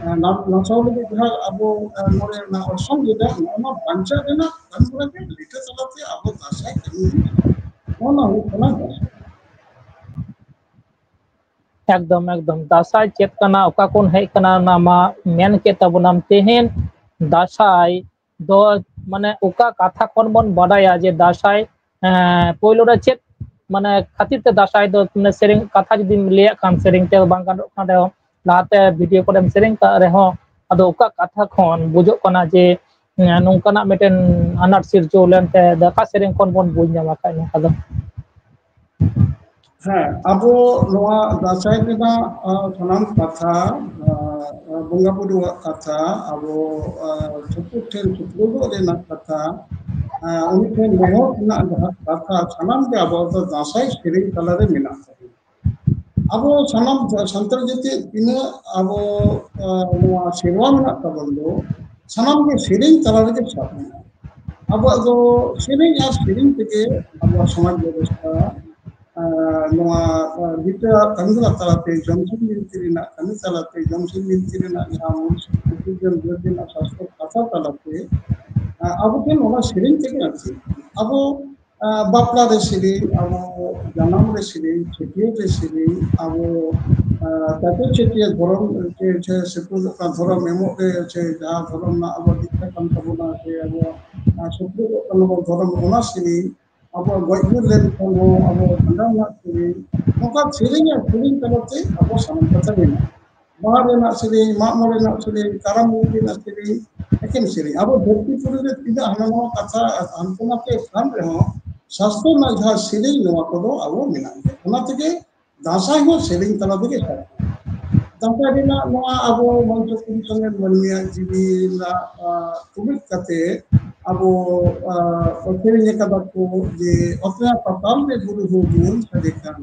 ᱮ, ᱱᱟ-, ᱱᱟᱥᱟᱣ ᱞᱟᱹᱜᱤᱫ ᱡᱟᱦᱟᱸ ᱟᱵᱚ, ᱮ, ᱱᱚᱰᱮ ᱱᱟᱜ ᱚᱨᱥᱚᱝ ᱞᱮᱫᱟ, ᱱᱚᱣᱟ ᱵᱟᱧᱪᱟᱣ ᱨᱮᱱᱟᱜ ᱠᱟᱹᱢᱤ ᱦᱚᱨᱟ ᱜᱮ ᱞᱤᱴᱟᱹ ᱛᱟᱞᱟᱛᱮ ᱟᱵᱚ ᱫᱟᱸᱥᱟᱭ ᱠᱟᱹᱢᱤ ᱦᱩᱭᱩᱜ ᱠᱟᱱᱟ᱾ ᱱᱚᱣᱟ ᱦᱩᱭᱩᱜ ᱠᱟᱱᱟ ᱫᱟᱸᱥᱟᱭ᱾ ᱮᱠᱫᱚᱢ, ᱮᱠᱫᱚᱢ᱾ ᱫᱟᱸᱥᱟᱭ ᱪᱮᱫ ᱠᱟᱱᱟ, ᱚᱠᱟ ᱠᱷᱚᱱ ᱦᱮᱡ ᱠᱟᱱᱟ, ᱚᱱᱟ ᱢᱟ ᱢᱮᱱ ᱠᱮᱫ ᱛᱟᱵᱚᱱᱟᱢ᱾ ᱛᱮᱦᱮᱧ ᱫᱟᱸᱥᱟᱭ ᱫᱚ, ᱢᱟᱱᱮ, ᱚᱠᱟ ᱠᱟᱛᱷᱟ ᱠᱷᱚᱱ ᱵᱚᱱ ᱵᱟᱰᱟᱭᱟ ᱡᱮ ᱫᱟᱸᱥᱟᱭ, ᱮᱸ, ᱯᱳᱭᱞᱳ ᱨᱮ ᱪᱮᱫ, ᱢᱟᱱᱮ, ᱠᱷᱟᱹᱛᱤᱨ ᱛᱮ ᱫᱟᱸᱥᱟᱭ ᱫᱚ, ᱢᱟᱱᱮ, ᱥᱮᱨᱮᱧ ᱠᱟᱛᱷᱟ ᱡᱩᱫᱤᱢ ᱞᱟᱹᱭᱟᱜ ᱠᱷᱟᱱ, ᱥᱮᱨᱮᱧ ᱛᱮ ᱵᱟᱝ ᱜᱟᱱᱚᱜ ᱠᱟᱱ ᱨᱮᱦᱚᱸ, ᱞᱟᱦᱟᱛᱮ ᱵᱷᱤᱰᱤᱭᱳ ᱠᱚᱨᱮᱢ ᱥᱮᱨᱮᱧ ᱠᱟᱜ ᱨᱮᱦᱚᱸ, ᱟᱫᱚ ᱚᱠᱟ ᱠᱟᱛᱷᱟ ᱠᱷᱚᱱ ᱵᱩᱡᱩᱜ ᱠᱟᱱᱟ ᱡᱮ, ᱮᱸ, ᱱᱚᱝᱠᱟᱱᱟᱜ ᱢᱤᱫᱴᱮᱱ ᱟᱱᱟᱴ ᱥᱤᱨᱡᱟᱹᱣ ᱞᱮᱱᱛᱮ, ᱚᱠᱟ ᱥᱮᱨᱮᱧ ᱠᱷᱚᱱ ᱵᱚᱱ ᱵᱩᱡᱽ ᱧᱟᱢ ᱟᱠᱟᱫ ᱱᱚᱝᱠᱟ ᱫᱚ? ᱦᱮᱸ, ᱟᱵᱚ ᱱᱚᱣᱟ ᱫᱟᱸᱥᱟᱭ ᱨᱮᱱᱟᱜ, ᱟ, ᱥᱟᱱᱟᱢ ᱠᱟᱛᱷᱟ, ᱟ, ᱟ, ᱵᱚᱸᱜᱟ ᱵᱩᱨᱩᱣᱟᱜ ᱠᱟᱛᱷᱟ, ᱟᱵᱚ, ᱟ, ᱴᱷᱟᱹᱠᱩᱨ ᱴᱷᱮᱱ ᱥᱩᱯᱨᱩᱫᱚᱜ ᱨᱮᱱᱟᱜ ᱠᱟᱛᱷᱟ, ᱟ, ᱩᱱᱤ ᱴᱷᱮᱱ ᱱᱮᱦᱚᱨ ᱨᱮᱱᱟᱜ ᱡᱟᱦᱟᱸ ᱠᱟᱛᱷᱟ, ᱥᱟᱱᱟᱢ ᱜᱮ ᱟᱵᱚ ᱫᱚ ᱫᱟᱸᱥᱟᱭ ᱥᱮᱨᱮᱧ ᱛᱟᱞᱟᱨᱮ ᱢᱮᱱᱟᱜ ᱛᱟᱵᱚᱱᱟ᱾ ᱟᱵᱚ ᱥᱟᱱᱟᱢ ᱥᱟᱱᱛᱟᱲ ᱡᱟᱹᱛᱤ ᱛᱤᱱᱟᱹᱜ ᱟᱵᱚ, ᱟ, ᱱᱚᱣᱟ ᱥᱮᱨᱣᱟ ᱢᱮᱱᱟᱜ ᱛᱟᱵᱚᱱ ᱫᱚ, ᱥᱟᱱᱟᱢ ᱜᱮ ᱥᱮᱨᱮᱧ ᱛᱟᱞᱟ ᱨᱮᱜᱮ ᱥᱟᱵ ᱢᱮᱱᱟᱜᱼᱟ᱾ ᱟᱵᱚᱣᱟᱜ ᱫᱚ ᱥᱮᱨᱮᱧ ᱟᱨ ᱥᱮᱨᱮᱧ ᱛᱮᱜᱮ ᱟᱵᱚᱣᱟᱜ ᱥᱚᱢᱟᱡᱽ ᱵᱮᱵᱚᱥᱛᱷᱟ, ᱟᱨ ᱱᱚᱣᱟ, ᱟᱨ ᱵᱤᱪᱟᱹᱨ ᱠᱟᱹᱢᱤᱦᱚᱨᱟ ᱛᱟᱞᱟᱛᱮ, ᱡᱚᱢᱥᱤᱢ ᱵᱤᱱᱛᱤ ᱨᱮᱱᱟᱜ ᱠᱟᱹᱢᱤ ᱛᱟᱞᱟᱛᱮ, ᱡᱚᱢᱥᱤᱢ ᱵᱤᱱᱛᱤ ᱨᱮᱱᱟᱜ ᱡᱟᱦᱟᱸ ᱢᱩᱞ ᱥᱤᱨᱡᱚᱱ ᱨᱮᱱᱟᱜ ᱥᱟᱥᱛᱚᱨ ᱠᱟᱛᱷᱟ ᱛᱟᱞᱟᱛᱮ, ᱟᱨ ᱟᱵᱚ ᱴᱷᱮᱱ ᱚᱱᱟ ᱥᱮᱨᱮᱧ ᱛᱮᱜᱮ ᱟᱨᱠᱤ ᱟᱵᱚ, ᱟᱨ ᱵᱟᱯᱞᱟ ᱨᱮ ᱥᱮᱨᱮᱧ, ᱟᱵᱚ ᱡᱟᱱᱟᱢ ᱨᱮ ᱥᱮᱨᱮᱧ, ᱪᱷᱟᱹᱴᱭᱟᱹᱨ ᱨᱮ ᱥᱮᱨᱮᱧ, ᱟᱵᱚ, ᱟᱨ ᱪᱟᱪᱳ ᱪᱷᱟᱹᱴᱭᱟᱹᱨ ᱫᱷᱚᱨᱚᱢ ᱪᱮ, ᱪᱮ ᱥᱤᱸᱫᱩᱨ ᱫᱚᱠᱟᱱ ᱫᱷᱚᱨᱚᱢ ᱮᱢᱚᱜ ᱨᱮ, ᱪᱮ ᱡᱟᱦᱟᱸ ᱫᱷᱚᱨᱚᱢ ᱨᱮᱱᱟᱜ ᱟᱵᱚ ᱫᱤᱠᱠᱷᱟ ᱠᱟᱱ ᱛᱟᱵᱚᱱᱟ, ᱥᱮ ᱟᱵᱚ, ᱟᱨ ᱥᱤᱸᱫᱩᱨ ᱫᱚᱠᱟᱱ ᱫᱷᱚᱨᱚᱢ, ᱚᱱᱟ ᱥᱮᱨᱮᱧ, ᱟᱵᱚ ᱜᱚᱡ ᱜᱩᱨ ᱞᱮᱱᱠᱷᱟᱱ ᱦᱚᱸ ᱟᱵᱚ ᱵᱷᱟᱸᱰᱟᱱ ᱨᱮᱱᱟᱜ ᱥᱮᱨᱮᱧ, ᱱᱚᱝᱠᱟ ᱥᱮᱨᱮᱧ ᱟᱨ ᱥᱮᱨᱮᱧ ᱛᱟᱞᱟᱛᱮ ᱟᱵᱚ ᱥᱟᱱᱟᱢ ᱠᱟᱛᱷᱟ ᱢᱮᱱᱟᱜᱼᱟ᱾ ᱵᱟᱦᱟ ᱨᱮᱱᱟᱜ ᱥᱮᱨᱮᱧ, ᱢᱟᱜ ᱢᱚᱬᱮ ᱨᱮᱱᱟᱜ ᱥᱮᱨᱮᱧ, ᱠᱟᱨᱟᱢ ᱵᱤᱱᱛᱤ ᱨᱮᱱᱟᱜ ᱥᱮᱨᱮᱧ, ᱮᱠᱮᱱ ᱥᱮᱨᱮᱧ᱾ ᱟᱵᱚ ᱫᱷᱟᱹᱨᱛᱤ ᱯᱩᱨᱤ ᱨᱮ ᱛᱤᱱᱟᱹᱜ ᱦᱟᱱᱟ ᱱᱟᱣᱟ ᱠᱟᱛᱷᱟ ᱦᱟᱱᱛᱮ ᱱᱟᱛᱮ ᱠᱟᱱ ᱨᱮᱦᱚᱸ, ᱥᱟᱥᱛᱚᱨ ᱨᱮᱱᱟᱜ ᱡᱟᱦᱟᱸ ᱥᱮᱨᱮᱧ, ᱱᱚᱣᱟ ᱠᱚᱫᱚ ᱟᱵᱚ ᱢᱮᱱᱟᱜ ᱜᱮᱭᱟ᱾ ᱚᱱᱟ ᱛᱮᱜᱮ ᱫᱟᱸᱥᱟᱭ ᱦᱚᱸ ᱥᱮᱨᱮᱧ ᱛᱟᱞᱟ ᱛᱮᱜᱮ ᱪᱟᱞᱟᱜᱼᱟ᱾ ᱫᱟᱸᱥᱟᱭ ᱨᱮᱱᱟᱜ ᱱᱚᱣᱟ ᱟᱵᱚ ᱢᱚᱧᱪᱚᱯᱩᱨᱤ ᱥᱚᱸᱜᱮ ᱢᱟᱹᱱᱢᱤᱭᱟᱜ ᱡᱤᱣᱤ ᱨᱮᱱᱟᱜ, ᱟᱸ, ᱛᱩᱞᱩᱡ ᱠᱟᱛᱮ ᱟᱵᱚ, ᱟᱸ, ᱥᱮᱨᱮᱧ ᱟᱠᱟᱫᱟ ᱠᱚ ᱡᱮ, "ᱚᱛᱱᱟ ᱯᱟᱛᱟᱞ ᱨᱮ ᱜᱩᱨᱩ ᱦᱚᱸ ᱵᱚᱱ ᱥᱟᱰᱮ ᱠᱟᱱ,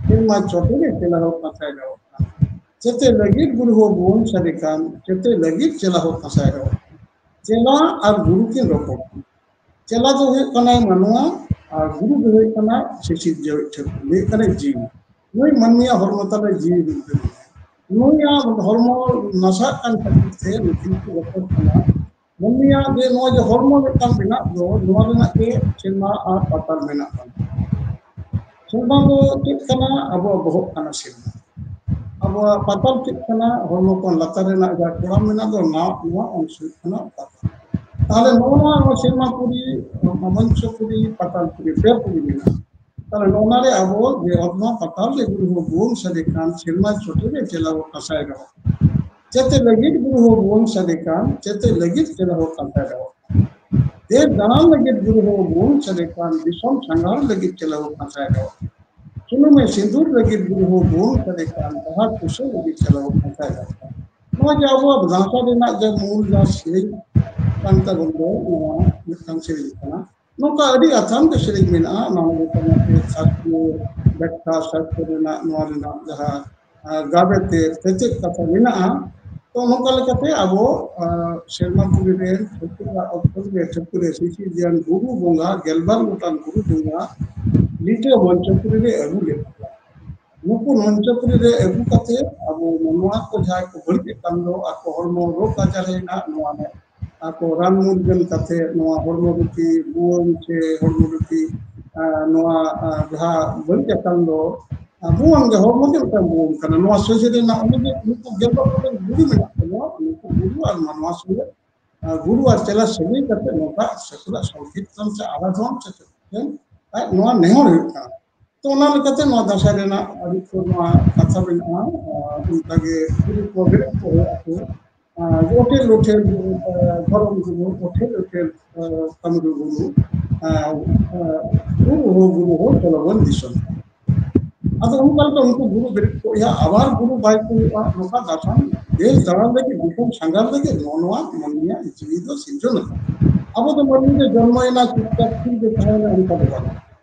ᱥᱮᱨᱢᱟ ᱪᱚᱴ ᱨᱮ ᱪᱮᱞᱟ ᱦᱚᱸ ᱠᱟᱛᱷᱟᱭ ᱨᱚᱲ ᱠᱟᱱ᱾ ᱪᱮᱛᱮ ᱞᱟᱹᱜᱤᱫ ᱜᱩᱨᱩ ᱦᱚᱸ ᱵᱚᱱ ᱥᱟᱰᱮ ᱠᱟᱱ, ᱪᱮᱛᱮ ᱞᱟᱹᱜᱤᱫ ᱪᱮᱞᱟ ᱦᱚᱸ ᱠᱟᱛᱷᱟᱭ ᱨᱚᱲ ᱠᱟᱱ᱾" ᱪᱮᱞᱟ ᱟᱨ ᱜᱩᱨᱩ ᱠᱤᱱ ᱨᱚᱯᱚᱲ ᱠᱟᱱᱟ᱾ ᱪᱮᱞᱟ ᱫᱚ ᱦᱩᱭᱩᱜ ᱠᱟᱱᱟᱭ ᱢᱟᱱᱣᱟ, ᱟᱨ ᱜᱩᱨᱩ ᱫᱚ ᱦᱩᱭᱩᱜ ᱠᱟᱱᱟ ᱥᱤᱥᱤᱨᱡᱟᱹᱣᱤᱡ ᱴᱷᱟᱹᱠᱩᱨ, ᱦᱩᱭᱩᱜ ᱠᱟᱱᱟᱭ ᱡᱤᱣᱤ᱾ ᱱᱩᱭ ᱢᱟᱹᱱᱢᱤᱭᱟᱜ ᱦᱚᱲᱢᱚ ᱛᱟᱞᱮ ᱡᱤᱣᱤ ᱨᱩᱯ ᱨᱮ ᱢᱮᱱᱟᱭᱟ᱾ ᱱᱩᱭᱟᱜ ᱦᱚᱲᱢᱚ ᱱᱟᱥᱟᱜ ᱠᱟᱱ ᱠᱷᱟᱹᱛᱤᱨ ᱛᱮ ᱱᱩᱠᱤᱱ ᱠᱚ ᱨᱚᱯᱚᱲ ᱠᱟᱱᱟ᱾ ᱢᱟᱹᱱᱢᱤᱭᱟᱜ ᱡᱮ ᱱᱚᱣᱟ ᱡᱮ ᱦᱚᱲᱢᱚ ᱢᱤᱫᱴᱟᱝ ᱢᱮᱱᱟᱜ ᱫᱚ, ᱱᱚᱣᱟ ᱨᱮᱱᱟᱜ ᱜᱮ ᱥᱮᱨᱢᱟ ᱟᱨ ᱯᱟᱛᱟᱞ ᱢᱮᱱᱟᱜ ᱛᱟᱵᱚᱱᱟ᱾ ᱥᱮᱨᱢᱟ ᱫᱚ ᱪᱮᱫ ᱠᱟᱱᱟ? ᱟᱵᱚᱣᱟᱜ ᱵᱚᱦᱚᱜ ᱠᱟᱱᱟ ᱥᱮᱨᱢᱟ᱾ ᱟᱵᱚᱣᱟᱜ ᱯᱟᱛᱟᱞ ᱪᱮᱫ ᱠᱟᱱᱟ? ᱦᱚᱲᱢᱚ ᱠᱷᱚᱱ ᱞᱟᱛᱟᱨ ᱨᱮᱱᱟᱜ ᱡᱟᱦᱟᱸ ᱠᱚᱲᱟᱢ ᱢᱮᱱᱟᱜ ᱫᱚ, ᱱᱚᱣᱟ, ᱱᱚᱣᱟ ᱚᱝᱥᱚ ᱦᱩᱭᱩᱜ ᱠᱟᱱᱟ ᱯᱟᱛᱟᱞ᱾ ᱛᱟᱦᱞᱮ ᱱᱚᱣᱟ, ᱱᱚᱣᱟ ᱥᱮᱨᱢᱟ ᱯᱩᱨᱤ, ᱢᱚᱧᱪᱚ ᱯᱩᱨᱤ, ᱯᱟᱛᱟᱞ ᱯᱩᱨᱤ, ᱯᱮ ᱯᱩᱨᱤ ᱢᱮᱱᱟᱜᱼᱟ᱾ ᱛᱟᱦᱞᱮ ᱱᱚᱣᱟ ᱨᱮ ᱟᱵᱚ ᱡᱮ ᱚᱛᱱᱟ ᱯᱟᱛᱟᱞ ᱨᱮ ᱜᱩᱨᱩ ᱦᱚᱸ ᱵᱚᱱ ᱥᱟᱰᱮ ᱠᱟᱱ, ᱥᱮᱨᱢᱟ ᱪᱚᱴ ᱨᱮ ᱪᱮᱞᱟ ᱦᱚᱸ ᱠᱟᱸᱥᱟᱭ ᱨᱚᱜ᱾ ᱪᱮᱛᱮ ᱞᱟᱹᱜᱤᱫ ᱜᱩᱨᱩ ᱦᱚᱸ ᱵᱚᱱ ᱥᱟᱰᱮ ᱠᱟᱱ, ᱪᱮᱛᱮ ᱞᱟᱹᱜᱤᱫ ᱪᱮᱞᱟ ᱦᱚᱸ ᱠᱟᱸᱥᱟᱭ ᱨᱚᱜ᱾ ᱫᱮᱥ ᱫᱟᱬᱟᱱ ᱞᱟᱹᱜᱤᱫ ᱜᱩᱨᱩ ᱦᱚᱸ ᱵᱚᱱ ᱥᱟᱰᱮ ᱠᱟᱱ, ᱫᱤᱥᱚᱢ ᱥᱟᱸᱜᱷᱟᱨ ᱞᱟᱹᱜᱤᱫ ᱪᱮᱞᱟ ᱦᱚᱸ ᱠᱟᱸᱥᱟᱭ ᱨᱚᱜ᱾ ᱥᱩᱱᱩᱢᱮ ᱥᱤᱸᱫᱩᱨ ᱞᱟᱹᱜᱤᱫ ᱜᱩᱨᱩ ᱦᱚᱸ ᱵᱚᱱ ᱥᱟᱰᱮ ᱠᱟᱱ, ᱰᱟᱦᱟᱨ ᱯᱩᱥᱟᱹᱣ ᱞᱟᱹᱜᱤᱫ ᱪᱮᱞᱟ ᱦᱚᱸ ᱠᱟᱸᱥᱟᱭ ᱨᱚᱜ᱾ ᱱᱚᱣᱟ ᱡᱮ ᱟᱵᱚᱣᱟᱜ ᱫᱟᱸᱥᱟᱭ ᱨᱮᱱᱟᱜ ᱡᱮ ᱢᱩᱞ ᱡᱟᱦᱟᱸ ᱥᱮᱨᱮᱧ ᱠᱟᱱ ᱛᱟᱵᱚᱱ ᱫᱚ, ᱱᱚᱣᱟ ᱢᱤᱫᱴᱟᱝ ᱥᱮᱨᱮᱧ ᱠᱟᱱᱟ᱾ ᱱᱚᱝᱠᱟ ᱟᱹᱰᱤ ᱟᱛᱷᱟᱢ ᱜᱮ ᱥᱮᱨᱮᱧ ᱢᱮᱱᱟᱜᱼᱟ, ᱱᱟᱱᱟ ᱨᱚᱠᱚᱢᱟᱜ ᱥᱟᱥᱛᱨᱤᱭᱚ ᱵᱮᱠᱠᱷᱟ, ᱥᱟᱥᱛᱨᱚ ᱨᱮᱱᱟᱜ, ᱱᱚᱣᱟ ᱨᱮᱱᱟᱜ ᱡᱟᱦᱟᱸ, ᱟᱨ, ᱜᱟᱵᱮ ᱛᱮ ᱥᱮᱪᱮᱫ ᱠᱟᱛᱷᱟ ᱢᱮᱱᱟᱜᱼᱟ᱾ ᱛᱚ ᱱᱚᱝᱠᱟ ᱞᱮᱠᱟᱛᱮ ᱟᱵᱚ ᱥᱮᱨᱢᱟ ᱯᱩᱨᱤ ᱨᱮ ᱴᱷᱟᱹᱠᱩᱨ ᱚᱠᱛᱚ ᱨᱮ ᱴᱷᱟᱹᱠᱩᱨ ᱥᱤᱥᱤᱨᱡᱟᱱ ᱜᱩᱨᱩ ᱵᱚᱸᱜᱟ, ᱜᱮᱞᱵᱟᱨ ᱜᱚᱴᱟᱝ ᱜᱩᱨᱩ ᱵᱚᱸᱜᱟ ᱞᱤᱴᱟᱹ ᱢᱚᱧᱪᱚᱯᱩᱨᱤ ᱨᱮ ᱟᱹᱜᱩ ᱞᱮᱫ ᱠᱚᱣᱟ᱾ ᱱᱩᱠᱩ ᱢᱚᱧᱪᱚᱯᱩᱨᱤ ᱨᱮ ᱟᱹᱜᱩ ᱠᱟᱛᱮ ᱟᱵᱚ ᱱᱚᱣᱟ ᱠᱚ ᱡᱟᱦᱟᱸᱭ ᱠᱚ ᱵᱟᱹᱲᱤᱡ ᱟᱠᱟᱱ ᱫᱚ, ᱟᱠᱚ ᱦᱚᱲᱢᱚ ᱨᱳᱜᱽ ᱟᱡᱟᱨ ᱨᱮᱱᱟᱜ ᱱᱚᱣᱟ ᱨᱮ ᱟᱠᱚ ᱨᱟᱱ ᱢᱩᱨᱜᱟᱹᱱ ᱠᱟᱛᱮ ᱱᱚᱣᱟ ᱦᱚᱲᱢᱚ ᱨᱩᱴᱤ ᱵᱩᱣᱟᱹᱝ ᱥᱮ ᱦᱚᱲᱢᱚ ᱨᱩᱴᱤ ᱱᱚᱣᱟ ᱡᱟᱦᱟᱸ ᱵᱟᱹᱲᱤᱡ ᱟᱠᱟᱱ ᱫᱚ ᱵᱩᱣᱟᱹᱝ ᱜᱮ, ᱦᱚᱲᱢᱚ ᱜᱮ ᱢᱤᱫᱴᱟᱝ ᱵᱩᱣᱟᱹᱝ ᱠᱟᱱᱟ᱾ ᱱᱚᱣᱟ ᱥᱚᱡᱷᱮ ᱨᱮᱱᱟᱜ ᱚᱱᱮ ᱡᱮ ᱱᱩᱠᱩ ᱜᱮᱞᱵᱟᱨ ᱜᱚᱴᱟᱝ ᱜᱩᱨᱩ ᱢᱮᱱᱟᱜ ᱠᱚᱣᱟ, ᱱᱩᱠᱩ ᱜᱩᱨᱩ ᱟᱨ ᱢᱟᱱᱣᱟ ᱥᱚᱸᱜᱮ ᱜᱩᱨᱩ ᱟᱨ ᱪᱮᱞᱟ ᱥᱟᱹᱜᱟᱹᱭ ᱠᱟᱛᱮ ᱱᱚᱝᱠᱟ ᱥᱟᱹᱠᱷᱩᱲᱟᱜ ᱥᱚᱝᱠᱤᱨᱛᱚᱱ ᱥᱮ ᱟᱨᱟᱫᱷᱚᱱ ᱥᱮ ᱴᱷᱮᱱ ᱱᱚᱣᱟ ᱱᱮᱦᱚᱨ ᱦᱩᱭᱩᱜ ᱠᱟᱱᱟ᱾ ᱛᱚ ᱚᱱᱟ ᱞᱮᱠᱟᱛᱮ ᱱᱚᱣᱟ ᱫᱟᱸᱥᱟᱭ ᱨᱮᱱᱟᱜ ᱟᱹᱰᱤ ᱩᱛᱟᱹᱨ ᱱᱚᱣᱟ ᱠᱟᱛᱷᱟ ᱢᱮᱱᱟᱜᱼᱟ᱾ ᱚᱱᱠᱟᱜᱮ ᱜᱩᱨᱩ ᱠᱚ ᱵᱮᱨᱮᱫ ᱠᱚ ᱦᱩᱭᱩᱜ ᱟᱠᱚ, ᱚᱴᱮᱞ ᱚᱴᱮᱞ ᱫᱷᱚᱨᱚᱢ ᱜᱩᱨᱩ, ᱚᱴᱮᱞ ᱚᱴᱮᱞ ᱠᱟᱢᱨᱩ ᱜᱩᱨᱩ, ᱜᱩᱨᱩ ᱦᱚᱸ ᱜᱩᱨᱩ ᱦᱚᱸ ᱡᱚᱱᱚᱜᱚᱱ ᱫᱤᱥᱚᱢ᱾ ᱟᱫᱚ ᱚᱱᱠᱟ ᱞᱮᱠᱟ ᱩᱱᱠᱩ ᱜᱩᱨᱩ ᱵᱮᱨᱮᱫ ᱠᱚ ᱦᱩᱭᱩᱜᱼᱟ, ᱟᱵᱟᱨ ᱜᱩᱨᱩ ᱵᱟᱭ ᱠᱚ ᱦᱩᱭᱩᱜᱼᱟ, ᱱᱚᱝᱠᱟ ᱫᱟᱨᱥᱚᱱ ᱫᱮᱥ ᱫᱟᱬᱟᱱ ᱞᱟᱹᱜᱤᱫ, ᱫᱤᱥᱚᱢ ᱥᱟᱸᱜᱷᱟᱨ ᱞᱟᱹᱜᱤᱫ ᱱᱚᱜᱼᱚ ᱱᱚᱣᱟ ᱢᱟᱹᱱᱢᱤᱭᱟᱜ ᱡᱤᱣᱤ ᱫᱚ ᱥᱤᱨᱡᱚᱱ ᱟᱠᱟᱱᱟ᱾ ᱟᱵᱚ ᱫᱚ ᱢᱟᱹᱱᱢᱤ ᱫᱚ ᱡᱚᱱᱢᱚᱭᱮᱱᱟ, ᱪᱩᱯᱪᱟᱯ ᱛᱷᱤᱨ ᱜᱮ ᱛᱟᱦᱮᱸᱭᱮᱱᱟ, ᱚᱱᱠᱟ ᱫᱚ ᱵᱟᱝ᱾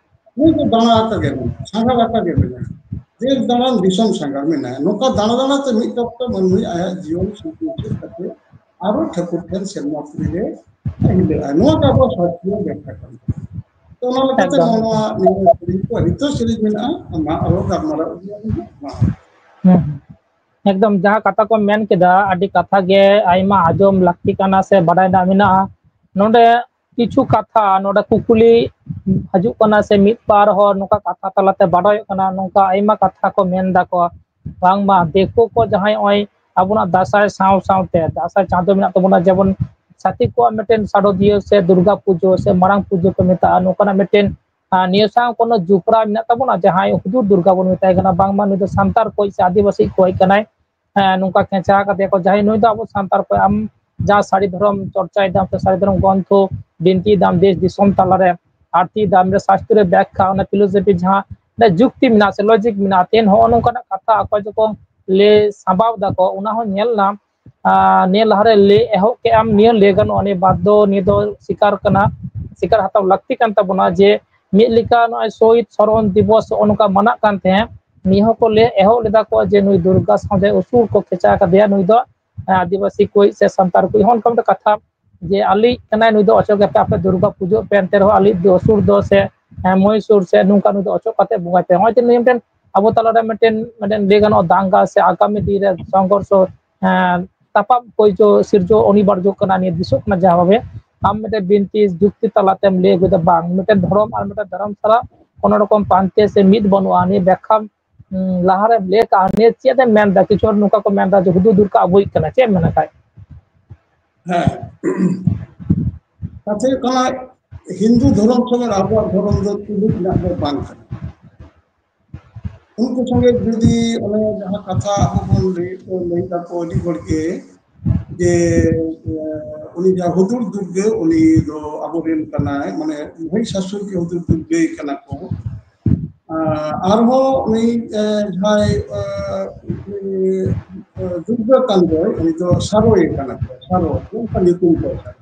ᱱᱩᱭ ᱫᱚ ᱫᱟᱬᱟ ᱟᱠᱟ ᱜᱮ ᱢᱮᱱᱟᱭᱟ, ᱥᱟᱸᱜᱷᱟᱨ ᱟᱠᱟ ᱜᱮ ᱢᱮᱱᱟᱭᱟ, ᱫᱮᱥ ᱫᱟᱬᱟᱱ ᱫᱤᱥᱚᱢ ᱥᱟᱸᱜᱷᱟᱨ ᱢᱮᱱᱟᱭᱟ᱾ ᱱᱚᱝᱠᱟ ᱫᱟᱬᱟ ᱫᱟᱬᱟ ᱛᱮ ᱢᱤᱫ ᱚᱠᱛᱚ ᱢᱟᱹᱱᱢᱤ ᱟᱭᱟᱜ ᱡᱤᱭᱚᱱ ᱥᱩᱠ ᱢᱩᱪᱟᱹᱫ ᱠᱟᱛᱮ ᱟᱨᱚ ᱴᱷᱟᱹᱠᱩᱨ ᱴᱷᱮᱱ ᱥᱮᱨᱢᱟ ᱯᱩᱨᱤ ᱨᱮ ᱦᱤᱞᱟᱹᱜᱼᱟ᱾ ᱱᱚᱣᱟ ᱜᱮ ᱟᱵᱚᱣᱟᱜ ᱥᱟᱥᱛᱨᱤᱭᱚ ᱵᱮᱠᱠᱷᱟ ᱠᱟᱱ ᱛᱟᱵᱚᱱᱟ᱾ ᱛᱚ ᱚᱱᱟ ᱞᱮᱠᱟᱛᱮ ᱮᱠᱫᱚᱢ᱾ ᱱᱚᱣᱟ, ᱱᱚᱣᱟ ᱥᱮᱨᱮᱧ ᱠᱚ ᱟᱹᱰᱤ ᱩᱛᱟᱹᱨ ᱥᱮᱨᱮᱧ ᱢᱮᱱᱟᱜᱼᱟ, ᱢᱟ ᱟᱨᱚ ᱜᱟᱞᱢᱟᱨᱟᱣ ᱤᱫᱤᱭᱟ ᱵᱚᱱ ᱦᱟᱸᱜ᱾ ᱢᱟ᱾ ᱦᱩᱸ, ᱦᱩᱸ᱾ ᱮᱠᱫᱚᱢ ᱡᱟᱦᱟᱸ ᱠᱟᱛᱷᱟ ᱠᱚ ᱢᱮᱱ ᱠᱮᱫᱟ, ᱟᱹᱰᱤ ᱠᱟᱛᱷᱟ ᱜᱮ ᱟᱭᱢᱟ ᱟᱸᱡᱚᱢ ᱞᱟᱹᱠᱛᱤ ᱠᱟᱱᱟ ᱥᱮ ᱵᱟᱰᱟᱭ ᱨᱮᱱᱟᱜ ᱢᱮᱱᱟᱜᱼᱟ᱾ ᱱᱚᱰᱮ ᱠᱤᱪᱷᱩ ᱠᱟᱛᱷᱟ ᱱᱚᱰᱮ ᱠᱩᱠᱞᱤ ᱦᱤᱡᱩᱜ ᱠᱟᱱᱟ ᱥᱮ ᱢᱤᱫ ᱵᱟᱨ ᱦᱚᱲ ᱱᱚᱝᱠᱟ ᱠᱟᱛᱷᱟ ᱛᱟᱞᱟᱛᱮ ᱵᱟᱰᱟᱭᱚᱜ ᱠᱟᱱᱟ, ᱱᱚᱝᱠᱟ ᱟᱭᱢᱟ ᱠᱟᱛᱷᱟ ᱠᱚ ᱢᱮᱱ ᱫᱟᱠᱚ, ᱵᱟᱝᱢᱟ ᱫᱤᱠᱩ ᱠᱚ ᱡᱟᱦᱟᱸᱭ ᱱᱚᱜᱼᱚᱭ ᱟᱵᱚᱱᱟᱜ ᱫᱟᱸᱥᱟᱭ ᱥᱟᱶ ᱥᱟᱶᱛᱮ ᱫᱟᱸᱥᱟᱭ ᱪᱟᱸᱫᱚ ᱢᱮᱱᱟᱜ ᱛᱟᱵᱚᱱᱟ, ᱡᱮᱢᱚᱱ ᱪᱷᱟᱹᱛᱤᱠ ᱠᱚᱣᱟᱜ ᱢᱤᱫᱴᱮᱱ ᱥᱟᱰᱚᱫᱤᱭᱟᱹ ᱥᱮ ᱫᱩᱨᱜᱟ ᱯᱩᱡᱟᱹ ᱥᱮ ᱢᱟᱨᱟᱝ ᱯᱩᱡᱟᱹ ᱠᱚ ᱢᱮᱛᱟᱜᱼᱟ, ᱱᱚᱝᱠᱟᱱᱟᱜ ᱢᱤᱫᱴᱮᱱ ᱟᱨ ᱱᱤᱭᱟᱹ ᱥᱟᱶ ᱠᱳᱱᱳ ᱡᱚᱯᱲᱟᱣ ᱢᱮᱱᱟᱜ ᱛᱟᱵᱚᱱᱟ, ᱡᱟᱦᱟᱸᱭ ᱦᱩᱫᱩᱲ ᱫᱩᱨᱜᱟ ᱵᱚᱱ ᱢᱮᱛᱟᱭ ᱠᱟᱱᱟ, ᱵᱟᱝᱢᱟ ᱱᱩᱭ ᱫᱚ ᱥᱟᱱᱛᱟᱲ ᱠᱚᱭᱤᱡ ᱥᱮ ᱟᱹᱫᱤᱵᱟᱹᱥᱤ ᱠᱚᱭᱤᱡ ᱠᱟᱱᱟᱭ, ᱦᱮᱸ, ᱱᱚᱝᱠᱟ ᱠᱷᱮᱸᱪᱟ ᱠᱟᱫᱮᱭᱟ ᱠᱚ, ᱡᱟᱦᱟᱸᱭ ᱱᱩᱭ ᱫᱚ ᱟᱵᱚ ᱥᱟᱱᱛᱟᱲ ᱠᱚᱭᱤᱡ, ᱟᱢ ᱡᱟᱦᱟᱸ ᱥᱟᱹᱨᱤ ᱫᱷᱚᱨᱚᱢ ᱪᱚᱨᱪᱟᱭ ᱫᱟᱢ ᱥᱮ ᱥᱟᱹᱨᱤ ᱫᱷᱚᱨᱚᱢ ᱜᱨᱚᱱᱛᱷᱚ ᱵᱤᱱᱛᱤᱭ ᱫᱟᱢ ᱫᱮᱥ ᱫᱤᱥᱚᱢ ᱛᱟᱞᱟᱨᱮ, ᱟᱨᱛᱤ ᱫᱟᱢ ᱨᱮ ᱥᱟᱥᱛᱨᱚ ᱵᱮᱠᱠᱷᱟ, ᱚᱱᱟ ᱯᱷᱤᱞᱳᱥᱚᱯᱷᱤ ᱡᱟᱦᱟᱸ ᱚᱱᱟ ᱡᱩᱠᱛᱤ ᱢᱮᱱᱟᱜᱼᱟ ᱥᱮ ᱞᱚᱡᱤᱠ ᱢᱮᱱᱟᱜᱼᱟ, ᱛᱮᱱ ᱦᱚᱸᱜᱼᱚ ᱱᱚᱝᱠᱟᱱᱟᱜ ᱠᱟᱛᱷᱟ ᱚᱠᱚᱭ ᱫᱚᱠᱚ ᱞᱟᱹᱭ ᱥᱟᱢᱵᱟᱣ ᱫᱟᱠᱚ, ᱚᱱᱟ ᱦᱚᱸ ᱧᱮᱞ ᱧᱟᱢ ᱟᱨ ᱱᱤᱭᱟᱹ ᱞᱟᱦᱟᱨᱮ ᱞᱟᱹᱭ ᱮᱦᱚᱵ ᱠᱮᱜ ᱟᱢ, ᱱᱤᱭᱟᱹ ᱞᱟᱹᱭ ᱜᱟᱱᱚᱜᱼᱟ, ᱱᱤᱭᱟᱹ ᱵᱟᱫᱽ ᱫᱚ ᱱᱤᱭᱟᱹ ᱫᱚ ᱥᱤᱠᱟᱨ ᱠᱟᱱᱟ, ᱥᱤᱠᱟᱨ ᱦᱟᱛᱟᱣ ᱞᱟᱹᱠᱛᱤ ᱠᱟᱱ ᱛᱟᱵᱚᱱᱟ ᱡᱮ ᱢᱤᱫ ᱞᱮᱠᱟ ᱱᱚᱜᱼᱚᱭ ᱥᱚᱦᱤᱫ ᱥᱚᱨᱚᱱ ᱫᱤᱵᱚᱥ ᱱᱚᱜᱼᱚ ᱱᱚᱝᱠᱟ ᱢᱟᱱᱟᱜ ᱠᱟᱱ ᱛᱟᱦᱮᱸᱫ, ᱱᱤᱭᱟᱹ ᱦᱚᱸᱠᱚ ᱞᱟᱹᱭ ᱮᱦᱚᱵ ᱞᱮᱫᱟ ᱠᱚ ᱡᱮ ᱱᱩᱭ ᱫᱩᱨᱜᱟ ᱥᱟᱶᱛᱮ ᱚᱥᱩᱨ ᱠᱚ ᱠᱷᱮᱪᱟ ᱠᱟᱫᱮᱭᱟ, ᱱᱩᱭ ᱫᱚ ᱟᱹᱫᱤᱵᱟᱹᱥᱤ ᱠᱚ ᱥᱮ ᱥᱟᱱᱛᱟᱲ ᱠᱚ, ᱦᱚᱸ ᱚᱱᱠᱟ ᱢᱤᱫᱴᱮᱱ ᱠᱟᱛᱷᱟ ᱡᱮ ᱟᱞᱮᱭᱤᱡ ᱠᱟᱱᱟᱭ, ᱱᱩᱭ ᱫᱚ ᱚᱪᱚᱜᱮ ᱯᱮ, ᱟᱯᱮ ᱫᱩᱨᱜᱟ ᱯᱩᱡᱟᱹᱜ ᱯᱮ, ᱮᱱᱛᱮ ᱨᱮᱦᱚᱸ ᱟᱞᱮᱭᱤᱡ ᱫᱚ ᱚᱥᱩᱨ ᱫᱚ ᱥᱮ, ᱦᱮᱸ, ᱢᱚᱦᱤᱥᱩᱨ ᱥᱮ ᱱᱚᱝᱠᱟ, ᱱᱩᱭ ᱫᱚ ᱚᱪᱚᱜ ᱠᱟᱛᱮ ᱵᱚᱸᱜᱟᱭ ᱯᱮ᱾ ᱱᱚᱜᱼᱚᱭ ᱡᱮ ᱱᱩᱭ ᱢᱤᱫᱴᱮᱱ ᱟᱵᱚ ᱛᱟᱞᱟᱨᱮ ᱢᱤᱫᱴᱮᱱ, ᱢᱤᱫᱴᱮᱱ ᱞᱟᱹᱭ ᱜᱟᱱᱚᱜᱼᱟ ᱫᱟᱝᱜᱟ ᱥᱮ ᱟᱜᱟᱢᱤ ᱫᱤᱱ ᱨᱮ ᱥᱚᱝᱜᱷᱚᱨᱥᱚ, ᱦᱮᱸ, ᱛᱟᱯᱟᱢ ᱠᱚ ᱡᱚ ᱥᱤᱨᱡᱟᱹᱣ ᱚᱱᱤᱵᱟᱨᱡᱚ ᱠᱟᱱᱟ, ᱱᱤᱭᱟᱹ ᱫᱤᱥᱚᱜ ᱠᱟᱱᱟ ᱡᱟᱦᱟᱸ ᱵᱷᱟᱵᱮ᱾ ᱟᱢ ᱢᱤᱫᱴᱮᱱ ᱵᱤᱱᱛᱤ ᱡᱩᱠᱛᱤ ᱛᱟᱞᱟᱛᱮᱢ ᱞᱟᱹᱭ ᱟᱹᱜᱩᱭᱮᱫᱟ, ᱵᱟᱝ, ᱢᱤᱫᱴᱮᱱ ᱫᱷᱚᱨᱚᱢ ᱟᱨ ᱢᱤᱫᱴᱮᱱ ᱫᱷᱚᱨᱚᱢ ᱥᱟᱞᱟᱜ ᱠᱳᱱᱳ ᱨᱚᱠᱚᱢ ᱯᱟᱱᱛᱮ ᱥᱮ ᱢᱤᱫ ᱵᱟᱹᱱᱩᱜᱼᱟ, ᱱᱤᱭᱟᱹ ᱵᱮᱠᱠᱷᱟ ᱦᱩᱸ, ᱞᱟᱦᱟᱨᱮᱢ ᱞᱟᱹᱭ ᱠᱟᱜᱼᱟ, ᱱᱤᱭᱟᱹ ᱪᱮᱫ ᱮᱢ ᱢᱮᱱᱫᱟ? ᱠᱤᱪᱷᱩ ᱦᱚᱲ ᱱᱚᱝᱠᱟ ᱠᱚ ᱢᱮᱱᱫᱟ ᱡᱮ ᱦᱩᱫᱩᱲ ᱫᱩᱨᱜᱟ ᱟᱵᱚᱭᱤᱡ ᱠᱟᱱᱟ, ᱪᱮᱫ ᱮᱢ ᱢᱮᱱᱟ ᱠᱷᱟᱡ? ᱦᱮᱸ, ᱠᱟᱛᱷᱟ ᱦᱩᱭᱩᱜ ᱠᱟᱱᱟ, ᱦᱤᱱᱫᱩ ᱫᱷᱚᱨᱚᱢ ᱥᱚᱸᱜᱮ ᱟᱵᱚᱣᱟᱜ ᱫᱷᱚᱨᱚᱢ ᱫᱚ ᱛᱩᱞᱩᱡ ᱨᱮᱱᱟᱜ ᱫᱚ ᱵᱟᱝ ᱠᱟᱱᱟ᱾ ᱩᱱᱠᱩ ᱥᱚᱸᱜᱮ ᱡᱩᱫᱤ ᱚᱱᱮ ᱡᱟᱦᱟᱸ ᱠᱟᱛᱷᱟ ᱟᱵᱚ ᱵᱚᱱ ᱞᱟᱹᱭ, ᱞᱟᱹᱭ ᱫᱟᱠᱚ ᱟᱹᱰᱤ ᱦᱚᱲ ᱜᱮ, ᱡᱮ ᱮ, ᱩᱱᱤ ᱡᱟᱦᱟᱸ ᱦᱩᱫᱩᱲ ᱫᱩᱨᱜᱟᱹ, ᱩᱱᱤ ᱫᱚ ᱟᱵᱚᱨᱮᱱ ᱠᱟᱱᱟᱭ, ᱢᱟᱱᱮ ᱢᱚᱦᱤᱥᱟᱥᱩᱨ ᱜᱮ ᱦᱩᱫᱩᱲ ᱫᱩᱨᱜᱟᱹᱭ ᱠᱟᱱᱟ ᱠᱚ᱾ ᱟᱨᱦᱚᱸ ᱩᱱᱤ ᱮ, ᱡᱟᱦᱟᱸᱭ ᱮ, ᱩᱱᱤ, ᱮ, ᱫᱩᱨᱜᱟᱹ ᱠᱟᱱ ᱫᱚᱭ, ᱩᱱᱤ ᱫᱚ ᱥᱟᱨᱚᱭᱮ ᱠᱟᱱᱟ ᱠᱚ, ᱥᱟᱨᱚ ᱚᱱᱠᱟ ᱧᱩᱛᱩᱢ ᱛᱟᱭ ᱠᱟᱱᱟ᱾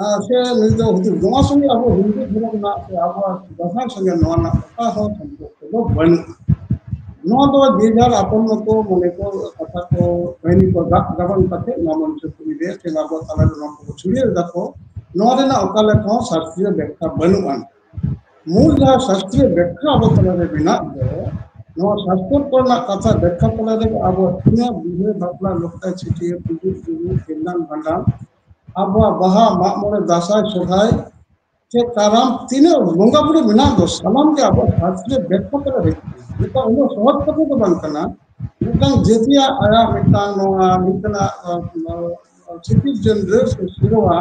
ᱟᱨ ᱥᱮ ᱱᱩᱭ ᱫᱚ ᱦᱩᱫᱩᱲ, ᱱᱚᱣᱟ ᱥᱚᱸᱜᱮ ᱟᱵᱚ ᱦᱤᱱᱫᱩ ᱫᱷᱚᱨᱚᱢ ᱨᱮᱱᱟᱜ ᱥᱮ ᱟᱵᱚᱣᱟᱜ ᱫᱟᱸᱥᱟᱭ ᱥᱚᱸᱜᱮ ᱱᱚᱣᱟ ᱨᱮᱱᱟᱜ ᱚᱠᱟ ᱦᱚᱸ ᱥᱚᱢᱯᱚᱨᱠᱚ ᱫᱚ ᱵᱟᱹᱱᱩᱜᱼᱟ᱾ ᱱᱚᱣᱟ ᱫᱚ ᱡᱮ ᱡᱟᱨ ᱟᱯᱚᱱ ᱢᱚᱛᱚ ᱢᱚᱱᱮ ᱠᱚ ᱠᱟᱛᱷᱟ ᱠᱚ, ᱠᱟᱹᱦᱱᱤ ᱠᱚ ᱜᱟᱜ ᱜᱟᱵᱟᱱ ᱠᱟᱛᱮ ᱱᱚᱣᱟ ᱢᱚᱧᱪᱚ ᱯᱩᱨᱤ ᱨᱮ ᱥᱮ ᱟᱵᱚ ᱛᱟᱞᱟ ᱨᱮ ᱱᱚᱣᱟ ᱠᱚ ᱪᱷᱩᱲᱭᱟᱹᱣ ᱮᱫᱟ ᱠᱚ᱾ ᱱᱚᱣᱟ ᱨᱮᱱᱟᱜ ᱚᱠᱟ ᱞᱮᱠᱟ ᱦᱚᱸ ᱥᱟᱥᱛᱨᱤᱭᱚ ᱵᱮᱠᱠᱷᱟ ᱵᱟᱹᱱᱩᱜᱼᱟ᱾ ᱢᱩᱞ ᱡᱟᱦᱟᱸ ᱥᱟᱥᱛᱨᱤᱭᱚ ᱵᱮᱠᱠᱷᱟ ᱟᱵᱚ ᱛᱟᱞᱟ ᱨᱮ ᱢᱮᱱᱟᱜ ᱫᱚ, ᱱᱚᱣᱟ ᱥᱟᱥᱛᱨᱚ ᱠᱚᱨᱮᱱᱟᱜ ᱠᱟᱛᱷᱟ ᱵᱮᱠᱠᱷᱟ ᱛᱟᱞᱟ ᱨᱮ ᱟᱵᱚ ᱛᱤᱱᱟᱹᱜ ᱵᱤᱦᱟᱹ, ᱵᱟᱯᱞᱟ, ᱞᱚᱠᱛᱟ, ᱪᱷᱟᱹᱴᱭᱟᱹᱨ, ᱜᱩᱡᱩᱜ, ᱜᱩᱨᱩ, ᱠᱷᱟᱸᱰᱟᱱ, ᱵᱷᱟᱸᱰᱟᱱ, ᱟᱵᱚᱣᱟᱜ ᱵᱟᱦᱟ, ᱢᱟᱜ ᱢᱚᱬᱮ, ᱫᱟᱸᱥᱟᱭ, ᱥᱚᱨᱦᱟᱭ, ᱪᱮ ᱠᱟᱨᱟᱢ, ᱛᱤᱱᱟᱹᱜ ᱵᱚᱸᱜᱟ ᱵᱩᱨᱩ ᱢᱮᱱᱟᱜ ᱫᱚ, ᱥᱟᱱᱟᱢ ᱜᱮ ᱟᱵᱚᱣᱟᱜ ᱥᱟᱥᱛᱨᱤᱭᱚ ᱵᱮᱠᱠᱷᱟ ᱛᱟᱞᱟ ᱨᱮ ᱦᱮᱡ ᱠᱟᱱᱟ᱾ ᱢᱤᱫᱴᱟᱝ ᱩᱱᱟᱹᱜ ᱥᱚᱦᱚᱡ ᱠᱟᱛᱷᱟ ᱫᱚ ᱵᱟᱝ ᱠᱟᱱᱟ᱾ ᱢᱤᱫᱴᱟᱝ ᱡᱟᱹᱛᱤᱭᱟᱜ ᱟᱭᱟᱜ ᱢᱤᱫᱴᱟᱝ ᱱᱚᱣᱟ ᱢᱤᱫᱴᱟᱝ, ᱟᱸ, ᱟᱸ, ᱥᱤᱠᱤᱲ ᱡᱟᱹᱱ ᱨᱟᱹᱲ ᱥᱮ ᱥᱮᱨᱣᱟ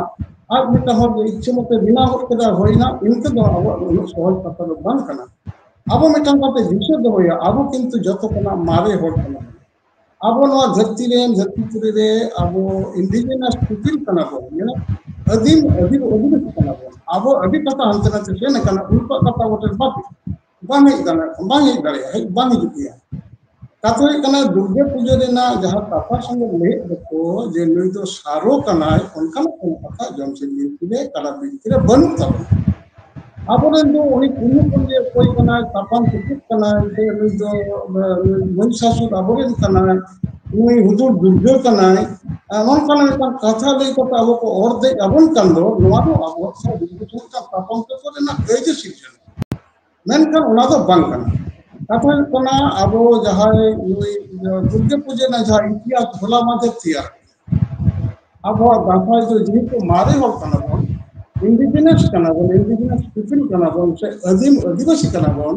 ᱟᱡ ᱢᱤᱫᱴᱟᱝ ᱦᱚᱲ ᱫᱚ ᱤᱪᱪᱷᱟᱹ ᱢᱚᱛᱚ ᱵᱮᱱᱟᱣ ᱜᱚᱫ ᱠᱮᱫᱟ, ᱦᱩᱭᱱᱟ, ᱤᱱᱠᱟᱹ ᱫᱚ ᱟᱵᱚᱣᱟᱜ ᱫᱚ ᱩᱱᱟᱹᱜ ᱥᱚᱦᱚᱡ ᱠᱟᱛᱷᱟ ᱫᱚ ᱵᱟᱝ ᱠᱟᱱᱟ᱾ ᱟᱵᱚ ᱢᱤᱫᱴᱟᱝ ᱠᱟᱛᱮ ᱫᱤᱥᱟᱹ ᱫᱚᱦᱚᱭᱟ, ᱟᱵᱚ ᱠᱤᱱᱛᱩ ᱡᱚᱛᱚ ᱠᱷᱚᱱᱟᱜ ᱢᱟᱨᱮ ᱦᱚᱲ ᱠᱟᱱᱟ ᱵᱚᱱ᱾ ᱟᱵᱚ ᱱᱚᱣᱟ ᱫᱷᱟᱹᱨᱛᱤ ᱨᱮᱱ, ᱫᱷᱟᱹᱨᱛᱤ ᱯᱩᱨᱤ ᱨᱮ ᱟᱵᱚ indigenous people ᱠᱟᱱᱟ ᱵᱚᱱ, ᱢᱟᱱᱮ ᱟᱹᱫᱤᱢ, ᱟᱹᱫᱤᱢ, ᱟᱹᱫᱤᱵᱟᱹᱥᱤ ᱠᱟᱱᱟ ᱵᱚᱱ᱾ ᱟᱵᱚ ᱟᱹᱰᱤ ᱠᱟᱛᱷᱟ ᱦᱟᱱᱛᱮ ᱱᱟᱛᱮ ᱥᱮᱱ ᱟᱠᱟᱱᱟ, ᱩᱱᱠᱩᱣᱟᱜ ᱠᱟᱛᱷᱟ ᱟᱵᱚ ᱴᱷᱮᱱ ᱵᱟᱝ, ᱵᱟᱝ ᱦᱮᱡ ᱫᱟᱲᱮᱭᱟᱜ, ᱵᱟᱝ ᱦᱮᱡ ᱫᱟᱲᱮᱭᱟᱜᱼᱟ, ᱦᱮᱡ ᱵᱟᱝ ᱦᱤᱡᱩᱜ ᱜᱮᱭᱟ᱾ ᱠᱟᱛᱷᱟ ᱦᱩᱭᱩᱜ ᱠᱟᱱᱟ, ᱫᱩᱨᱜᱟᱹ ᱯᱩᱡᱟᱹ ᱨᱮᱱᱟᱜ ᱡᱟᱦᱟᱸ ᱠᱟᱛᱷᱟ ᱥᱚᱸᱜᱮ ᱞᱟᱹᱭᱮᱫ ᱫᱚᱠᱚ ᱡᱮ ᱱᱩᱭ ᱫᱚ ᱥᱟᱨᱚ ᱠᱟᱱᱟᱭ, ᱚᱱᱠᱟᱱᱟᱜ ᱠᱳᱱᱳ ᱠᱟᱛᱷᱟ ᱡᱚᱢᱥᱤᱢ ᱵᱤᱱᱛᱤ ᱨᱮ, ᱠᱟᱨᱟᱢ ᱵᱤᱱᱛᱤ ᱨᱮ ᱵᱟᱹᱱᱩᱜ ᱛᱟᱵᱚᱱᱟ᱾ ᱟᱵᱚᱨᱮᱱ ᱫᱚ ᱩᱱᱤ ᱯᱩᱨᱱᱚ ᱯᱚᱱᱰᱤᱛ ᱚᱠᱚᱭ ᱠᱟᱱᱟᱭ, ᱛᱟᱯᱟᱢ ᱛᱩᱯᱩᱫ ᱠᱟᱱᱟᱭ, ᱥᱮ ᱱᱩᱭ ᱫᱚ, ᱮ, ᱱᱩᱭ ᱢᱚᱦᱤᱥᱟᱥᱩᱨ ᱟᱵᱚᱨᱮᱱ ᱠᱟᱱᱟᱭ, ᱱᱩᱭ ᱦᱩᱫᱩᱲ ᱫᱩᱨᱜᱟᱹ ᱠᱟᱱᱟᱭ, ᱟᱨ ᱱᱚᱝᱠᱟᱱᱟᱜ ᱢᱤᱫᱴᱟᱝ ᱠᱟᱛᱷᱟ ᱞᱟᱹᱭ ᱠᱟᱛᱮ ᱟᱵᱚ ᱠᱚ ᱚᱨ ᱫᱮᱡ ᱟᱵᱚᱱ ᱠᱟᱱ ᱫᱚ, ᱱᱚᱣᱟ ᱫᱚ ᱟᱵᱚᱣᱟᱜ ᱥᱟᱶ ᱢᱤᱫᱴᱟᱝ ᱛᱟᱯᱟᱢ ᱠᱷᱟᱹᱯᱟᱹᱨᱤ ᱨᱮᱱᱟᱜ ᱠᱟᱹᱭᱫᱟᱹ ᱥᱤᱨᱡᱚᱱ᱾ ᱢᱮᱱᱠᱷᱟᱱ ᱚᱱᱟ ᱫᱚ ᱵᱟᱝ ᱠᱟᱱᱟ᱾ ᱠᱟᱛᱷᱟ ᱦᱩᱭᱩᱜ ᱠᱟᱱᱟ, ᱟᱵᱚ ᱡᱟᱦᱟᱸᱭ ᱱᱩᱭ ᱫᱩᱨᱜᱟᱹ ᱯᱩᱡᱟᱹ ᱨᱮᱱᱟᱜ ᱡᱟᱦᱟᱸ ᱤᱛᱤᱦᱟᱥ ᱦᱚᱞᱟ ᱢᱟᱫᱷᱮᱨ ᱛᱮᱭᱟᱨ, ᱟᱵᱚᱣᱟᱜ ᱫᱟᱸᱥᱟᱭ ᱫᱚ ᱡᱮᱦᱮᱛᱩ ᱢᱟᱨᱮ ᱦᱚᱲ ᱠᱟᱱᱟ ᱵᱚᱱ, ᱤᱱᱰᱤᱡᱤᱱᱟᱥ ᱠᱟᱱᱟ ᱵᱚᱱ, ᱤᱱᱰᱤᱡᱤᱱᱟᱥ ᱯᱤᱯᱤᱞ ᱠᱟᱱᱟ ᱵᱚᱱ, ᱥᱮ ᱟᱹᱫᱤᱢ ᱟᱹᱫᱤᱵᱟᱹᱥᱤ ᱠᱟᱱᱟ ᱵᱚᱱ,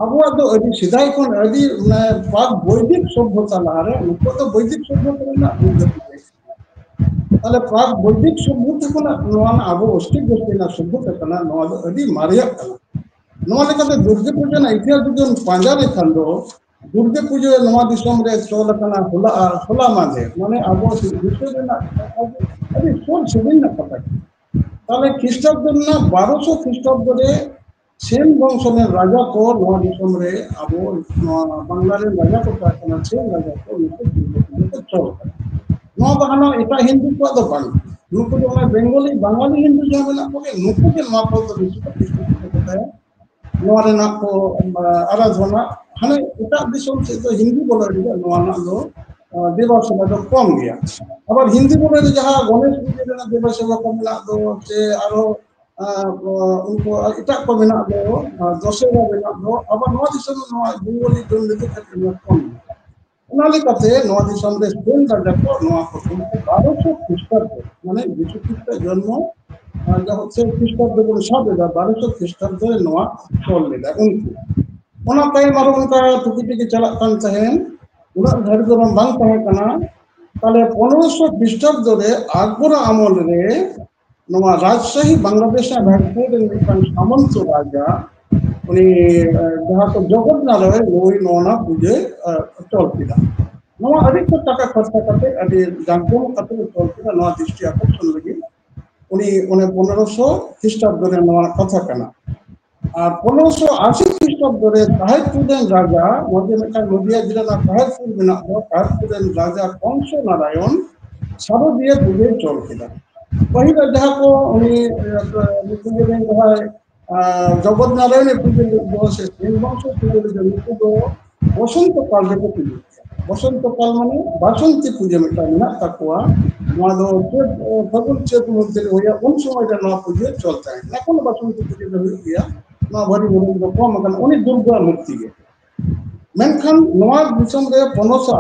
ᱟᱵᱚᱣᱟᱜ ᱫᱚ ᱟᱹᱰᱤ ᱥᱮᱫᱟᱭ ᱠᱷᱚᱱ ᱟᱹᱰᱤ, ᱢᱟᱱᱮ, ᱯᱨᱟᱜᱽ ᱵᱳᱭᱫᱤᱠ ᱥᱚᱵᱷᱚᱛᱟ ᱞᱟᱦᱟᱨᱮ, ᱱᱩᱠᱩ ᱫᱚ ᱵᱳᱭᱫᱤᱠ ᱥᱚᱵᱷᱚᱛᱟ ᱨᱮᱱᱟᱜ ᱩᱫᱽᱜᱟᱹᱣ ᱛᱟᱦᱮᱸ ᱠᱟᱱᱟ᱾ ᱛᱟᱦᱞᱮ ᱯᱨᱟᱜᱽ ᱵᱳᱭᱫᱤᱠ ᱥᱚᱵᱷᱚᱛᱟ ᱠᱷᱚᱱᱟᱜ ᱱᱚᱣᱟ ᱨᱮᱱᱟᱜ ᱟᱵᱚ ᱚᱥᱴᱤᱠ ᱜᱳᱥᱴᱤ ᱨᱮᱱᱟᱜ ᱥᱚᱵᱷᱚᱛᱟ ᱠᱟᱱᱟ, ᱱᱚᱣᱟ ᱫᱚ ᱟᱹᱰᱤ ᱢᱟᱨᱮᱭᱟᱜ ᱠᱟᱱᱟ᱾ ᱱᱚᱣᱟ ᱞᱮᱠᱟᱛᱮ ᱫᱩᱨᱜᱟᱹ ᱯᱩᱡᱟᱹ ᱨᱮᱱᱟᱜ ᱤᱛᱤᱦᱟᱥ ᱡᱩᱫᱤ ᱵᱚᱱ ᱯᱟᱸᱡᱟ ᱞᱮᱠᱷᱟᱱ ᱫᱚ, ᱫᱩᱨᱜᱟᱹ ᱯᱩᱡᱟᱹ ᱱᱚᱣᱟ ᱫᱤᱥᱚᱢ ᱨᱮ ᱪᱚᱞ ᱟᱠᱟᱱᱟ ᱦᱚᱞᱟ, ᱦᱚᱞᱟ ᱢᱟᱫᱷᱮᱨ, ᱢᱟᱱᱮ ᱟᱵᱚ ᱦᱤᱥᱟᱹᱵ ᱨᱮᱱᱟᱜ ᱠᱟᱛᱷᱟ ᱫᱚ ᱟᱹᱰᱤ ᱥᱩᱨ ᱥᱟᱺᱜᱤᱧ ᱨᱮᱱᱟᱜ ᱠᱟᱛᱷᱟ ᱠᱟᱱᱟ᱾ ᱛᱟᱦᱞᱮ ᱠᱷᱨᱤᱥᱴᱟᱵᱫᱚ ᱨᱮᱱᱟᱜ ᱵᱟᱨᱚᱥᱚ ᱠᱷᱨᱤᱥᱴᱟᱵᱫᱚ ᱨᱮ ᱥᱮᱱ ᱵᱚᱝᱥᱚ ᱨᱮᱱ ᱨᱟᱡᱟ ᱠᱚ ᱱᱚᱣᱟ ᱫᱤᱥᱚᱢ ᱨᱮ, ᱟᱵᱚ ᱱᱚᱣᱟ ᱵᱟᱝᱞᱟ ᱨᱮᱱ ᱨᱟᱡᱟ ᱠᱚ ᱛᱟᱦᱮᱸ ᱠᱟᱱᱟ, ᱥᱮᱱ ᱨᱟᱡᱟ ᱠᱚ, ᱱᱩᱠᱩ ᱫᱩᱨᱜᱟᱹ ᱯᱩᱡᱟᱹ ᱠᱚ ᱪᱚᱞ ᱟᱠᱟᱫᱟ᱾ ᱱᱚᱣᱟ ᱫᱚ ᱦᱟᱱᱟ ᱮᱴᱟᱜ ᱦᱤᱱᱫᱩ ᱠᱚᱣᱟᱜ ᱫᱚ ᱵᱟᱝ᱾ ᱱᱩᱠᱩ ᱫᱚ ᱚᱱᱟ ᱵᱮᱝᱜᱚᱞᱤ, ᱵᱟᱝᱜᱟᱞᱤ ᱦᱤᱱᱫᱩ ᱡᱟᱦᱟᱸ ᱢᱮᱱᱟᱜ ᱠᱚᱜᱮ, ᱱᱩᱠᱩ ᱜᱮ ᱱᱚᱣᱟ ᱠᱚ ᱫᱚ ᱵᱮᱥᱤ ᱠᱚ ᱠᱷᱨᱤᱥᱴᱟᱵᱫᱚ ᱠᱚ ᱛᱟᱦᱮᱸ ᱱᱚᱣᱟ ᱨᱮᱱᱟᱜ ᱠᱚ, ᱟ, ᱟᱨᱟᱫᱷᱚᱱᱟ᱾ ᱦᱟᱱᱮ ᱮᱴᱟᱜ ᱫᱤᱥᱚᱢ ᱥᱮᱫ ᱫᱚ ᱦᱤᱱᱫᱩ ᱵᱚᱞᱚ ᱨᱮᱜᱮ ᱱᱚᱣᱟ ᱨᱮᱱᱟᱜ ᱫᱚ, ᱟ, ᱫᱮᱵᱟ ᱥᱮᱵᱟ ᱫᱚ ᱠᱚᱢ ᱜᱮᱭᱟ᱾ ᱟᱵᱟᱨ ᱦᱤᱱᱫᱩ ᱵᱚᱞᱚ ᱨᱮ ᱡᱟᱦᱟᱸ ᱜᱚᱱᱮᱥ ᱯᱩᱡᱟᱹ ᱨᱮᱱᱟᱜ ᱫᱮᱵᱟ ᱥᱮᱵᱟ ᱠᱚ ᱢᱮᱱᱟᱜ ᱫᱚ, ᱥᱮ ᱟᱨᱦᱚᱸ, ᱟ, ᱩᱱᱠᱩ ᱮᱴᱟᱜ ᱠᱚ ᱢᱮᱱᱟᱜ ᱫᱚ, ᱟ, ᱫᱚᱥᱮᱨᱟ ᱢᱮᱱᱟᱜ ᱫᱚ, ᱟᱵᱟᱨ ᱱᱚᱣᱟ ᱫᱤᱥᱚᱢ ᱫᱚ ᱱᱚᱣᱟ ᱵᱮᱝᱜᱚᱞᱤ ᱫᱚ ᱱᱤᱛᱚᱜ ᱠᱟᱹᱴᱤᱡ ᱠᱚᱢ ᱜᱮᱭᱟ᱾ ᱚᱱᱟ ᱞᱮᱠᱟᱛᱮ ᱱᱚᱣᱟ ᱫᱤᱥᱚᱢ ᱨᱮ ᱥᱯᱮᱱ ᱨᱟᱡᱟ ᱠᱚ ᱱᱚᱣᱟ ᱯᱨᱚᱛᱷᱚᱢ ᱛᱮ ᱵᱟᱨᱚᱥᱚ ᱠᱷᱨᱤᱥᱴᱟᱵᱫᱚ, ᱢᱟᱱᱮ ᱡᱤᱥᱩ ᱠᱷᱨᱤᱥᱴᱟᱜ ᱡᱚᱱᱢᱚ, ᱟᱨ ᱡᱟᱦᱟᱸ ᱥᱮ ᱠᱷᱨᱤᱥᱴᱟᱵᱫᱚ ᱵᱚᱱ ᱥᱟᱵ ᱮᱫᱟ, ᱵᱟᱨᱚᱥᱚ ᱠᱷᱨᱤᱥᱴᱟᱵᱫᱚ ᱨᱮ ᱱᱚᱣᱟ ᱪᱚᱞ ᱞᱮᱫᱟ ᱩᱱᱠᱩ᱾ ᱚᱱᱟ ᱛᱟᱭᱚᱢ ᱟᱨᱚ ᱚᱱᱠᱟ ᱴᱩᱠᱤ ᱴᱩᱠᱤ ᱪᱟᱞᱟᱜ ᱠᱟᱱ ᱛᱟᱦᱮᱸᱱ, ᱩᱱᱟᱹᱜ ᱫᱷᱟᱹᱨᱤᱡ ᱫᱚ ᱵᱟᱝ ᱛᱟᱦᱮᱸ ᱠᱟᱱᱟ᱾ ᱛᱟᱦᱞᱮ ᱯᱚᱱᱨᱚᱥᱚ ᱠᱷᱨᱤᱥᱴᱟᱵᱫᱚ ᱨᱮ ᱟᱠᱵᱚᱨᱟᱜ ᱟᱢᱚᱞ ᱨᱮ ᱱᱚᱣᱟ ᱨᱟᱡᱽᱥᱟᱦᱤ ᱵᱟᱝᱞᱟᱫᱮᱥ ᱨᱮᱱᱟᱜ ᱨᱟᱡᱽᱥᱟᱦᱤ ᱨᱮᱱ ᱢᱤᱫᱴᱟᱝ ᱥᱟᱢᱚᱱᱛᱚ ᱨᱟᱡᱟ, ᱩᱱᱤ, ᱮ, ᱡᱟᱦᱟᱸ ᱠᱚ ᱡᱚᱜᱚᱛ ᱱᱟᱨᱟᱭᱚᱱ, ᱱᱩᱭ ᱱᱚᱣᱟ ᱯᱩᱡᱟᱹᱭ, ᱮ, ᱪᱚᱞ ᱠᱮᱫᱟ᱾ ᱱᱚᱣᱟ ᱟᱹᱰᱤ ᱠᱚ ᱴᱟᱠᱟ ᱠᱷᱚᱨᱪᱟ ᱠᱟᱛᱮ, ᱟᱹᱰᱤ ᱡᱟᱸᱠᱡᱚᱢᱚᱠ ᱠᱟᱛᱮ ᱮ ᱪᱚᱞ ᱠᱮᱫᱟ ᱱᱚᱣᱟ ᱫᱨᱤᱥᱴᱤ ᱟᱠᱚᱨᱥᱚᱱ ᱞᱟᱹᱜᱤᱫ᱾ ᱩᱱᱤ ᱚᱱᱮ ᱯᱚᱱᱨᱚᱥᱚ ᱠᱷᱨᱤᱥᱴᱟᱵᱫᱚ ᱨᱮ ᱱᱚᱣᱟ ᱠᱟᱛᱷᱟ ᱠᱟᱱᱟ᱾ ᱟᱨ ᱯᱚᱱᱨᱚᱥᱚ ᱟᱥᱤ ᱠᱷᱨᱤᱥᱴᱟᱵᱫᱚ ᱨᱮ ᱛᱟᱦᱮᱨᱯᱩᱨ ᱨᱮᱱ ᱨᱟᱡᱟ, ᱱᱚᱣᱟ ᱡᱮ ᱢᱤᱫᱴᱟᱝ ᱱᱚᱫᱤᱭᱟ ᱡᱮᱞᱟ ᱨᱮᱱᱟᱜ ᱛᱟᱦᱮᱨᱯᱩᱨ ᱢᱮᱱᱟᱜ ᱫᱚ, ᱛᱟᱦᱮᱨᱯᱩᱨ ᱨᱮᱱ ᱨᱟᱡᱟ ᱠᱚᱝᱥᱚ ᱱᱟᱨᱟᱭᱚᱱ ᱥᱟᱨᱚᱫᱤᱭᱟᱹ ᱯᱩᱡᱟᱹᱭ ᱪᱚᱞ ᱠᱮᱫᱟ᱾ ᱯᱟᱹᱦᱤᱞ ᱡᱟᱦᱟᱸ ᱠᱚ ᱩᱱᱤ, ᱮ, ᱯᱩᱡᱟᱹ ᱨᱮᱱ ᱡᱟᱦᱟᱸᱭ, ᱟ, ᱡᱚᱜᱚᱛ ᱱᱟᱨᱟᱭᱚᱱ ᱯᱩᱡᱟᱹ ᱞᱮᱫ ᱫᱚ, ᱥᱮ ᱥᱮᱱ ᱵᱚᱝᱥᱚ ᱯᱩᱡᱟᱹ ᱞᱮᱫ ᱫᱚ, ᱱᱩᱠᱩ ᱫᱚ ᱵᱚᱥᱚᱱᱛᱚ ᱠᱟᱞ ᱨᱮᱠᱚ ᱯᱩᱡᱟᱹ ᱠᱮᱫᱟ᱾ ᱵᱚᱥᱚᱱᱛᱚ ᱠᱟᱞ ᱢᱟᱱᱮ ᱵᱟᱥᱚᱱᱛᱤ ᱯᱩᱡᱟᱹ ᱢᱤᱫᱴᱟᱝ ᱢᱮᱱᱟᱜ ᱛᱟᱠᱚᱣᱟ᱾ ᱱᱚᱣᱟ ᱫᱚ ᱪᱟᱹᱛ, ᱯᱷᱟᱹᱜᱩᱱ ᱪᱟᱹᱛ ᱢᱚᱫᱽᱫᱷᱮ ᱨᱮ ᱦᱩᱭᱩᱜᱼᱟ, ᱩᱱ ᱥᱚᱢᱚᱭ ᱨᱮ ᱱᱚᱣᱟ ᱯᱩᱡᱟᱹ ᱪᱚᱞ ᱛᱟᱦᱮᱸ ᱠᱟᱱᱟ᱾ ᱮᱠᱷᱚᱱ ᱵᱟᱥᱚᱱᱛᱤ ᱯᱩᱡᱟᱹ ᱫᱚ ᱦᱩᱭᱩᱜ ᱜᱮᱭᱟ, ᱱᱚᱣᱟ ᱵᱷᱟᱹᱨᱤ ᱵᱩᱨᱩ ᱫᱚ ᱠᱚᱢ ᱟᱠᱟᱱᱟ, ᱩᱱᱤ ᱫᱩᱨᱜᱟ ᱢᱩᱨᱛᱤ ᱜᱮ᱾ ᱢᱮᱱᱠᱷᱟᱱ ᱱᱚᱣᱟ ᱫᱤᱥᱚᱢ ᱨᱮ ᱯᱚᱱᱨᱚᱥᱚ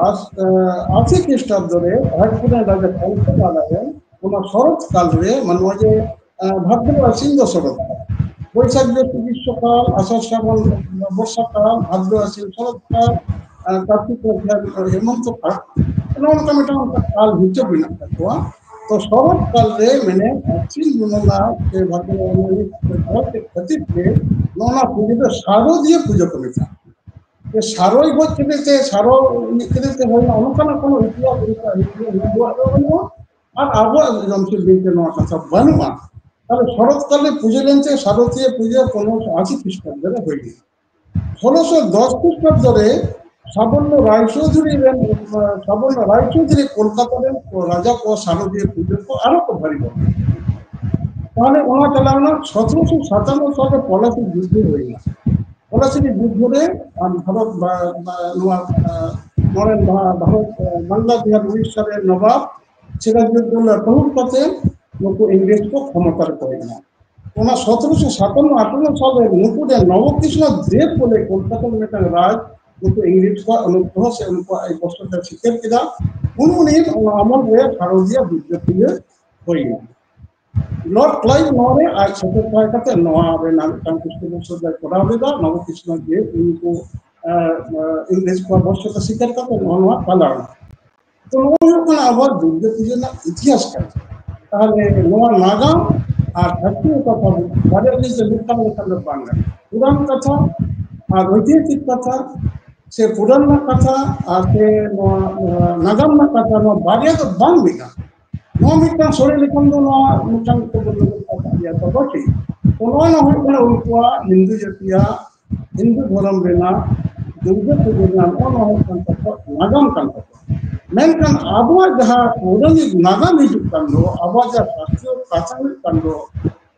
ᱟᱥᱤ ᱠᱷᱨᱤᱥᱴᱟᱵᱫᱚ ᱨᱮ ᱦᱚᱨᱤᱯᱩᱨ ᱨᱮᱱ ᱨᱟᱡᱟ ᱠᱚᱝᱥᱚ ᱱᱟᱨᱟᱭᱚᱱ ᱚᱱᱟ ᱥᱚᱨᱚᱛ ᱠᱟᱞ ᱨᱮ, ᱢᱟᱱᱮ ᱱᱚᱜᱼᱚᱭ ᱡᱮ ᱟᱸ, ᱵᱷᱟᱫᱨᱚ ᱟᱥᱤᱱ ᱫᱚ ᱥᱚᱨᱚᱛ ᱠᱟᱞ, ᱵᱳᱭᱥᱟᱠᱷ ᱡᱳᱥᱴᱤ ᱜᱨᱤᱥᱢᱚ ᱠᱟᱞ, ᱟᱥᱟᱲ ᱥᱨᱟᱵᱚᱱ ᱵᱚᱨᱥᱟ ᱠᱟᱞ, ᱵᱷᱟᱫᱨᱚ ᱟᱥᱤᱱ ᱥᱚᱨᱚᱛ ᱠᱟᱞ, ᱟᱸ, ᱠᱟᱨᱛᱤᱠ ᱢᱟᱜᱷ ᱦᱮᱢᱚᱱᱛᱚ ᱠᱟᱞ, ᱱᱚᱜᱼᱚ ᱱᱚᱝᱠᱟ ᱢᱤᱫᱴᱟᱝ ᱚᱱᱠᱟ ᱠᱟᱞ ᱦᱤᱥᱟᱹᱵ ᱢᱮᱱᱟᱜ ᱛᱟᱠᱚᱣᱟ᱾ ᱛᱚ ᱥᱚᱨᱚᱛ ᱠᱟᱞ ᱨᱮ ᱢᱟᱱᱮ ᱟᱥᱤᱱ ᱵᱚᱸᱜᱟ ᱥᱮ ᱵᱷᱟᱫᱨᱚ ᱵᱚᱸᱜᱟ ᱠᱷᱟᱹᱛᱤᱨ ᱛᱮ ᱱᱚᱜᱼᱚ ᱱᱚᱣᱟ ᱯᱩᱡᱟᱹ ᱫᱚ ᱥᱟᱨᱚᱫᱤᱭᱟᱹ ᱯᱩᱡᱟᱹ ᱠᱚ ᱢᱮᱛᱟᱜᱼᱟ᱾ ᱡᱮ ᱥᱟᱨᱚᱭ ᱜᱚᱡ ᱠᱮᱫᱮ ᱛᱮ ᱥᱟᱨᱚ ᱢᱤᱫ ᱠᱮᱫᱮ ᱛᱮ ᱦᱩᱭᱱᱟ, ᱚᱱᱠᱟᱱᱟᱜ ᱠᱳᱱᱳ ᱤᱛᱤᱦᱟᱥ ᱚᱱᱠᱟ ᱦᱤᱥᱴᱨᱤ ᱦᱤᱱᱫᱩᱣᱟᱜ ᱫᱚ ᱵᱟᱹᱱᱩᱜᱼᱟ᱾ ᱟᱨ ᱟᱵᱚᱣᱟᱜ ᱡᱚᱢᱥᱤᱢ ᱵᱤᱱᱛᱤ ᱱᱚᱣᱟ ᱠᱟᱛᱷᱟ ᱵᱟᱹᱱᱩᱜᱼᱟ᱾ ᱛᱟᱦᱞᱮ ᱥᱚᱨᱚᱛ ᱠᱟᱞ ᱨᱮ ᱯᱩᱡᱟᱹ ᱞᱮᱱᱛᱮ ᱥᱟᱨᱚᱫᱤᱭᱟᱹ ᱯᱩᱡᱟᱹ ᱯᱚᱱᱨᱚᱥᱚ ᱟᱥᱤ ᱠᱷᱨᱤᱥᱴᱟᱵᱫᱚ ᱨᱮ ᱦᱩᱭ ᱞᱮᱱᱟ᱾ ᱥᱳᱞᱳᱥᱚ ᱫᱚᱥ ᱠᱷᱨᱤᱥᱴᱟᱵᱫᱚ ᱨᱮ ᱥᱟᱵᱚᱨᱱᱚ ᱨᱟᱭᱪᱚৌধᱩᱨᱤ ᱨᱮᱱ, ᱥᱟᱵᱚᱨᱱᱚ ᱨᱟᱭᱪᱚৌধᱩᱨᱤ ᱠᱳᱞᱠᱟᱛᱟ ᱨᱮᱱ ᱠᱚ ᱨᱟᱡᱟ ᱠᱚ ᱥᱟᱨᱚᱫᱤᱭᱟᱹ ᱯᱩᱡᱟᱹ ᱠᱚ ᱟᱨᱚ ᱠᱚ ᱵᱷᱟᱹᱨᱤ ᱜᱚᱫ ᱠᱮᱫᱟ᱾ ᱛᱟᱦᱞᱮ ᱚᱱᱟ ᱪᱟᱞᱟᱣ ᱮᱱᱟ ᱥᱚᱛᱨᱚᱥᱚ ᱥᱟᱛᱟᱱᱱᱚ ᱥᱟᱞ ᱨᱮ ᱯᱚᱞᱟᱥᱤ ᱡᱩᱫᱽᱫᱷᱚ ᱦᱩᱭᱱᱟ᱾ ᱯᱚᱞᱟᱥᱤ ᱡᱩᱫᱽᱫᱷᱚ ᱨᱮ ᱟᱨ ᱵᱷᱟᱨᱚᱛ ᱵᱟ-, ᱵᱟ-, ᱱᱚᱣᱟ, ᱟᱸ, ᱱᱚᱰᱮᱱ ᱵᱷᱟ-, ᱵᱷᱟᱨᱚᱛ, ᱟᱸ, ᱵᱟᱝᱞᱟ ᱵᱤᱦᱟᱨ ᱩᱲᱤᱥᱥᱟ ᱨᱮᱱ ᱱᱚᱵᱟᱵ ᱥᱤᱨᱟᱡᱩᱫᱽᱫᱳᱞᱟ ᱴᱟᱹᱦᱩᱨ ᱠᱟᱛᱮ ᱱᱩᱠᱩ ᱤᱝᱨᱮᱡᱽ ᱠᱚ ᱠᱷᱚᱢᱚᱛᱟ ᱨᱮᱠᱚ ᱦᱮᱡ ᱮᱱᱟ᱾ ᱚᱱᱟ ᱥᱚᱛᱨᱚᱥᱚ ᱥᱟᱛᱟᱱᱱᱚ ᱟᱴᱷᱟᱱᱱᱚ ᱥᱟᱞ ᱨᱮ ᱱᱩᱠᱩ ᱨᱮᱱ ᱱᱚᱵᱚᱠᱨᱤᱥᱱᱚ ᱫᱮᱵ ᱵᱚᱞᱮ ᱠᱳᱞᱠᱟᱛᱟ ᱨᱮ ᱢᱤᱫᱴᱟᱝ ᱨᱟᱡᱽ, ᱱᱩᱠᱩ ᱤᱝᱨᱮᱡᱽ ᱠᱚᱣᱟᱜ ᱚᱱᱩᱜᱨᱚᱦᱚ ᱥᱮ ᱩᱱᱠᱩᱣᱟᱜ ᱟᱭ ᱵᱚᱥᱛᱚ ᱛᱮ ᱥᱤᱠᱟᱹᱨ ᱠᱮᱫᱟ᱾ ᱩᱱ ᱩᱱᱤ ᱚᱱᱟ ᱟᱢᱚᱞ ᱨᱮ ᱥᱟᱨᱚᱫᱤᱭᱟ ᱫᱩᱨᱜᱟᱹ ᱯᱩᱡᱟᱹ ᱦᱩᱭᱱᱟ᱾ ᱞᱚᱨᱰ ᱠᱞᱟᱭᱤᱵᱷ ᱱᱚᱣᱟ ᱨᱮ ᱟᱡ ᱥᱮᱴᱮᱨ ᱛᱟᱦᱮᱸ ᱠᱟᱛᱮ ᱱᱚᱣᱟ ᱨᱮᱱᱟᱜ ᱢᱤᱫᱴᱟᱝ ᱯᱩᱥᱴᱟᱹᱯᱩᱥᱴᱟᱹ ᱫᱚᱭ ᱠᱚᱨᱟᱣ ᱞᱮᱫᱟ᱾ ᱱᱚᱵᱚᱠᱨᱤᱥᱱᱚ ᱫᱮᱵ ᱩᱱᱠᱩ, ᱟᱸ, ᱟᱸ, ᱤᱝᱨᱮᱡᱽ ᱠᱚᱣᱟᱜ ᱵᱚᱥᱛᱚ ᱛᱮ ᱥᱤᱠᱟᱹᱨ ᱠᱟᱛᱮ ᱱᱚᱣᱟ, ᱱᱚᱣᱟ ᱯᱟᱞᱟᱣ ᱮᱱᱟ᱾ ᱛᱚ ᱱᱚᱣᱟ ᱦᱩᱭᱩᱜ ᱠᱟᱱᱟ ᱟᱵᱚᱣᱟᱜ ᱫᱩᱨᱜᱟᱹ ᱯᱩᱡᱟᱹ ᱨᱮᱱᱟᱜ ᱤᱛᱤᱦᱟᱥ ᱠᱟᱱᱟ᱾ ᱛᱟᱦᱞᱮ ᱱᱚᱣᱟ ᱱᱟᱜᱟᱢ ᱟᱨ ᱫᱷᱟᱹᱨᱛᱤ ᱠᱟᱛᱷᱟ ᱵᱟᱨᱭᱟ ᱡᱤᱱᱤᱥ ᱫᱚ ᱢᱤᱫᱴᱟᱝ ᱞᱮᱠᱷᱟᱱ ᱫᱚ ᱵᱟᱝ ᱜᱟᱱᱚᱜᱼᱟ᱾ ᱯᱩᱨᱟᱱ ᱠᱟᱛᱷᱟ ᱟᱨ ᱳᱭᱛᱤᱦᱟᱥᱤᱠ ᱠᱟᱛᱷᱟ ᱥᱮ ᱯᱩᱨᱟᱱ ᱨᱮᱱᱟᱜ ᱠᱟᱛᱷᱟ ᱟᱨ ᱥᱮ ᱱᱚᱣᱟ, ᱟᱸ, ᱱᱟᱜᱟᱢ ᱨᱮᱱᱟᱜ ᱠᱟᱛᱷᱟ, ᱱᱚᱣᱟ ᱵᱟᱨᱭᱟ ᱫᱚ ᱵᱟᱝ ᱢᱤᱫᱟ᱾ ᱱᱚᱣᱟ ᱢᱤᱫᱴᱟᱝ ᱥᱚᱲᱮ ᱞᱮᱠᱷᱟᱱ ᱫᱚ ᱱᱚᱣᱟ ᱢᱤᱫᱴᱟᱝ ᱠᱚ ᱵᱚᱫᱚᱞ ᱟᱠᱟᱫ ᱜᱮᱭᱟ ᱛᱚ ᱵᱟᱹᱠᱤ᱾ ᱛᱚ ᱱᱚᱣᱟ ᱱᱚᱣᱟ ᱦᱩᱭᱩᱜ ᱠᱟᱱᱟ ᱩᱱᱠᱩᱣᱟᱜ ᱦᱤᱱᱫᱩ ᱡᱟᱹᱛᱤᱭᱟᱜ ᱦᱤᱱᱫᱩ ᱫᱷᱚᱨᱚᱢ ᱨᱮᱱᱟᱜ ᱫᱩᱨᱜᱟᱹ ᱯᱩᱡᱟᱹ ᱨᱮᱱᱟᱜ ᱱᱚᱜᱼᱚ ᱱᱚᱣᱟ ᱦᱩᱭᱩᱜ ᱠᱟᱱ ᱛᱟᱠᱚᱣᱟ, ᱱᱟᱜᱟᱢ ᱠᱟᱱ ᱛᱟᱠᱚᱣᱟ᱾ ᱢᱮᱱᱠᱷᱟᱱ ᱟᱵᱚᱣᱟᱜ ᱡᱟᱦᱟᱸ ᱯᱳᱣᱨᱟᱱᱤᱠ ᱱᱟᱜᱟᱢ ᱦᱤᱡᱩᱜ ᱠᱟᱱ ᱫᱚ, ᱟᱵᱚᱣᱟᱜ ᱡᱟᱦᱟᱸ ᱥᱟᱥᱛᱨᱚ ᱠᱟᱛᱷᱟ ᱦᱩᱭᱩᱜ ᱠᱟᱱ ᱫᱚ,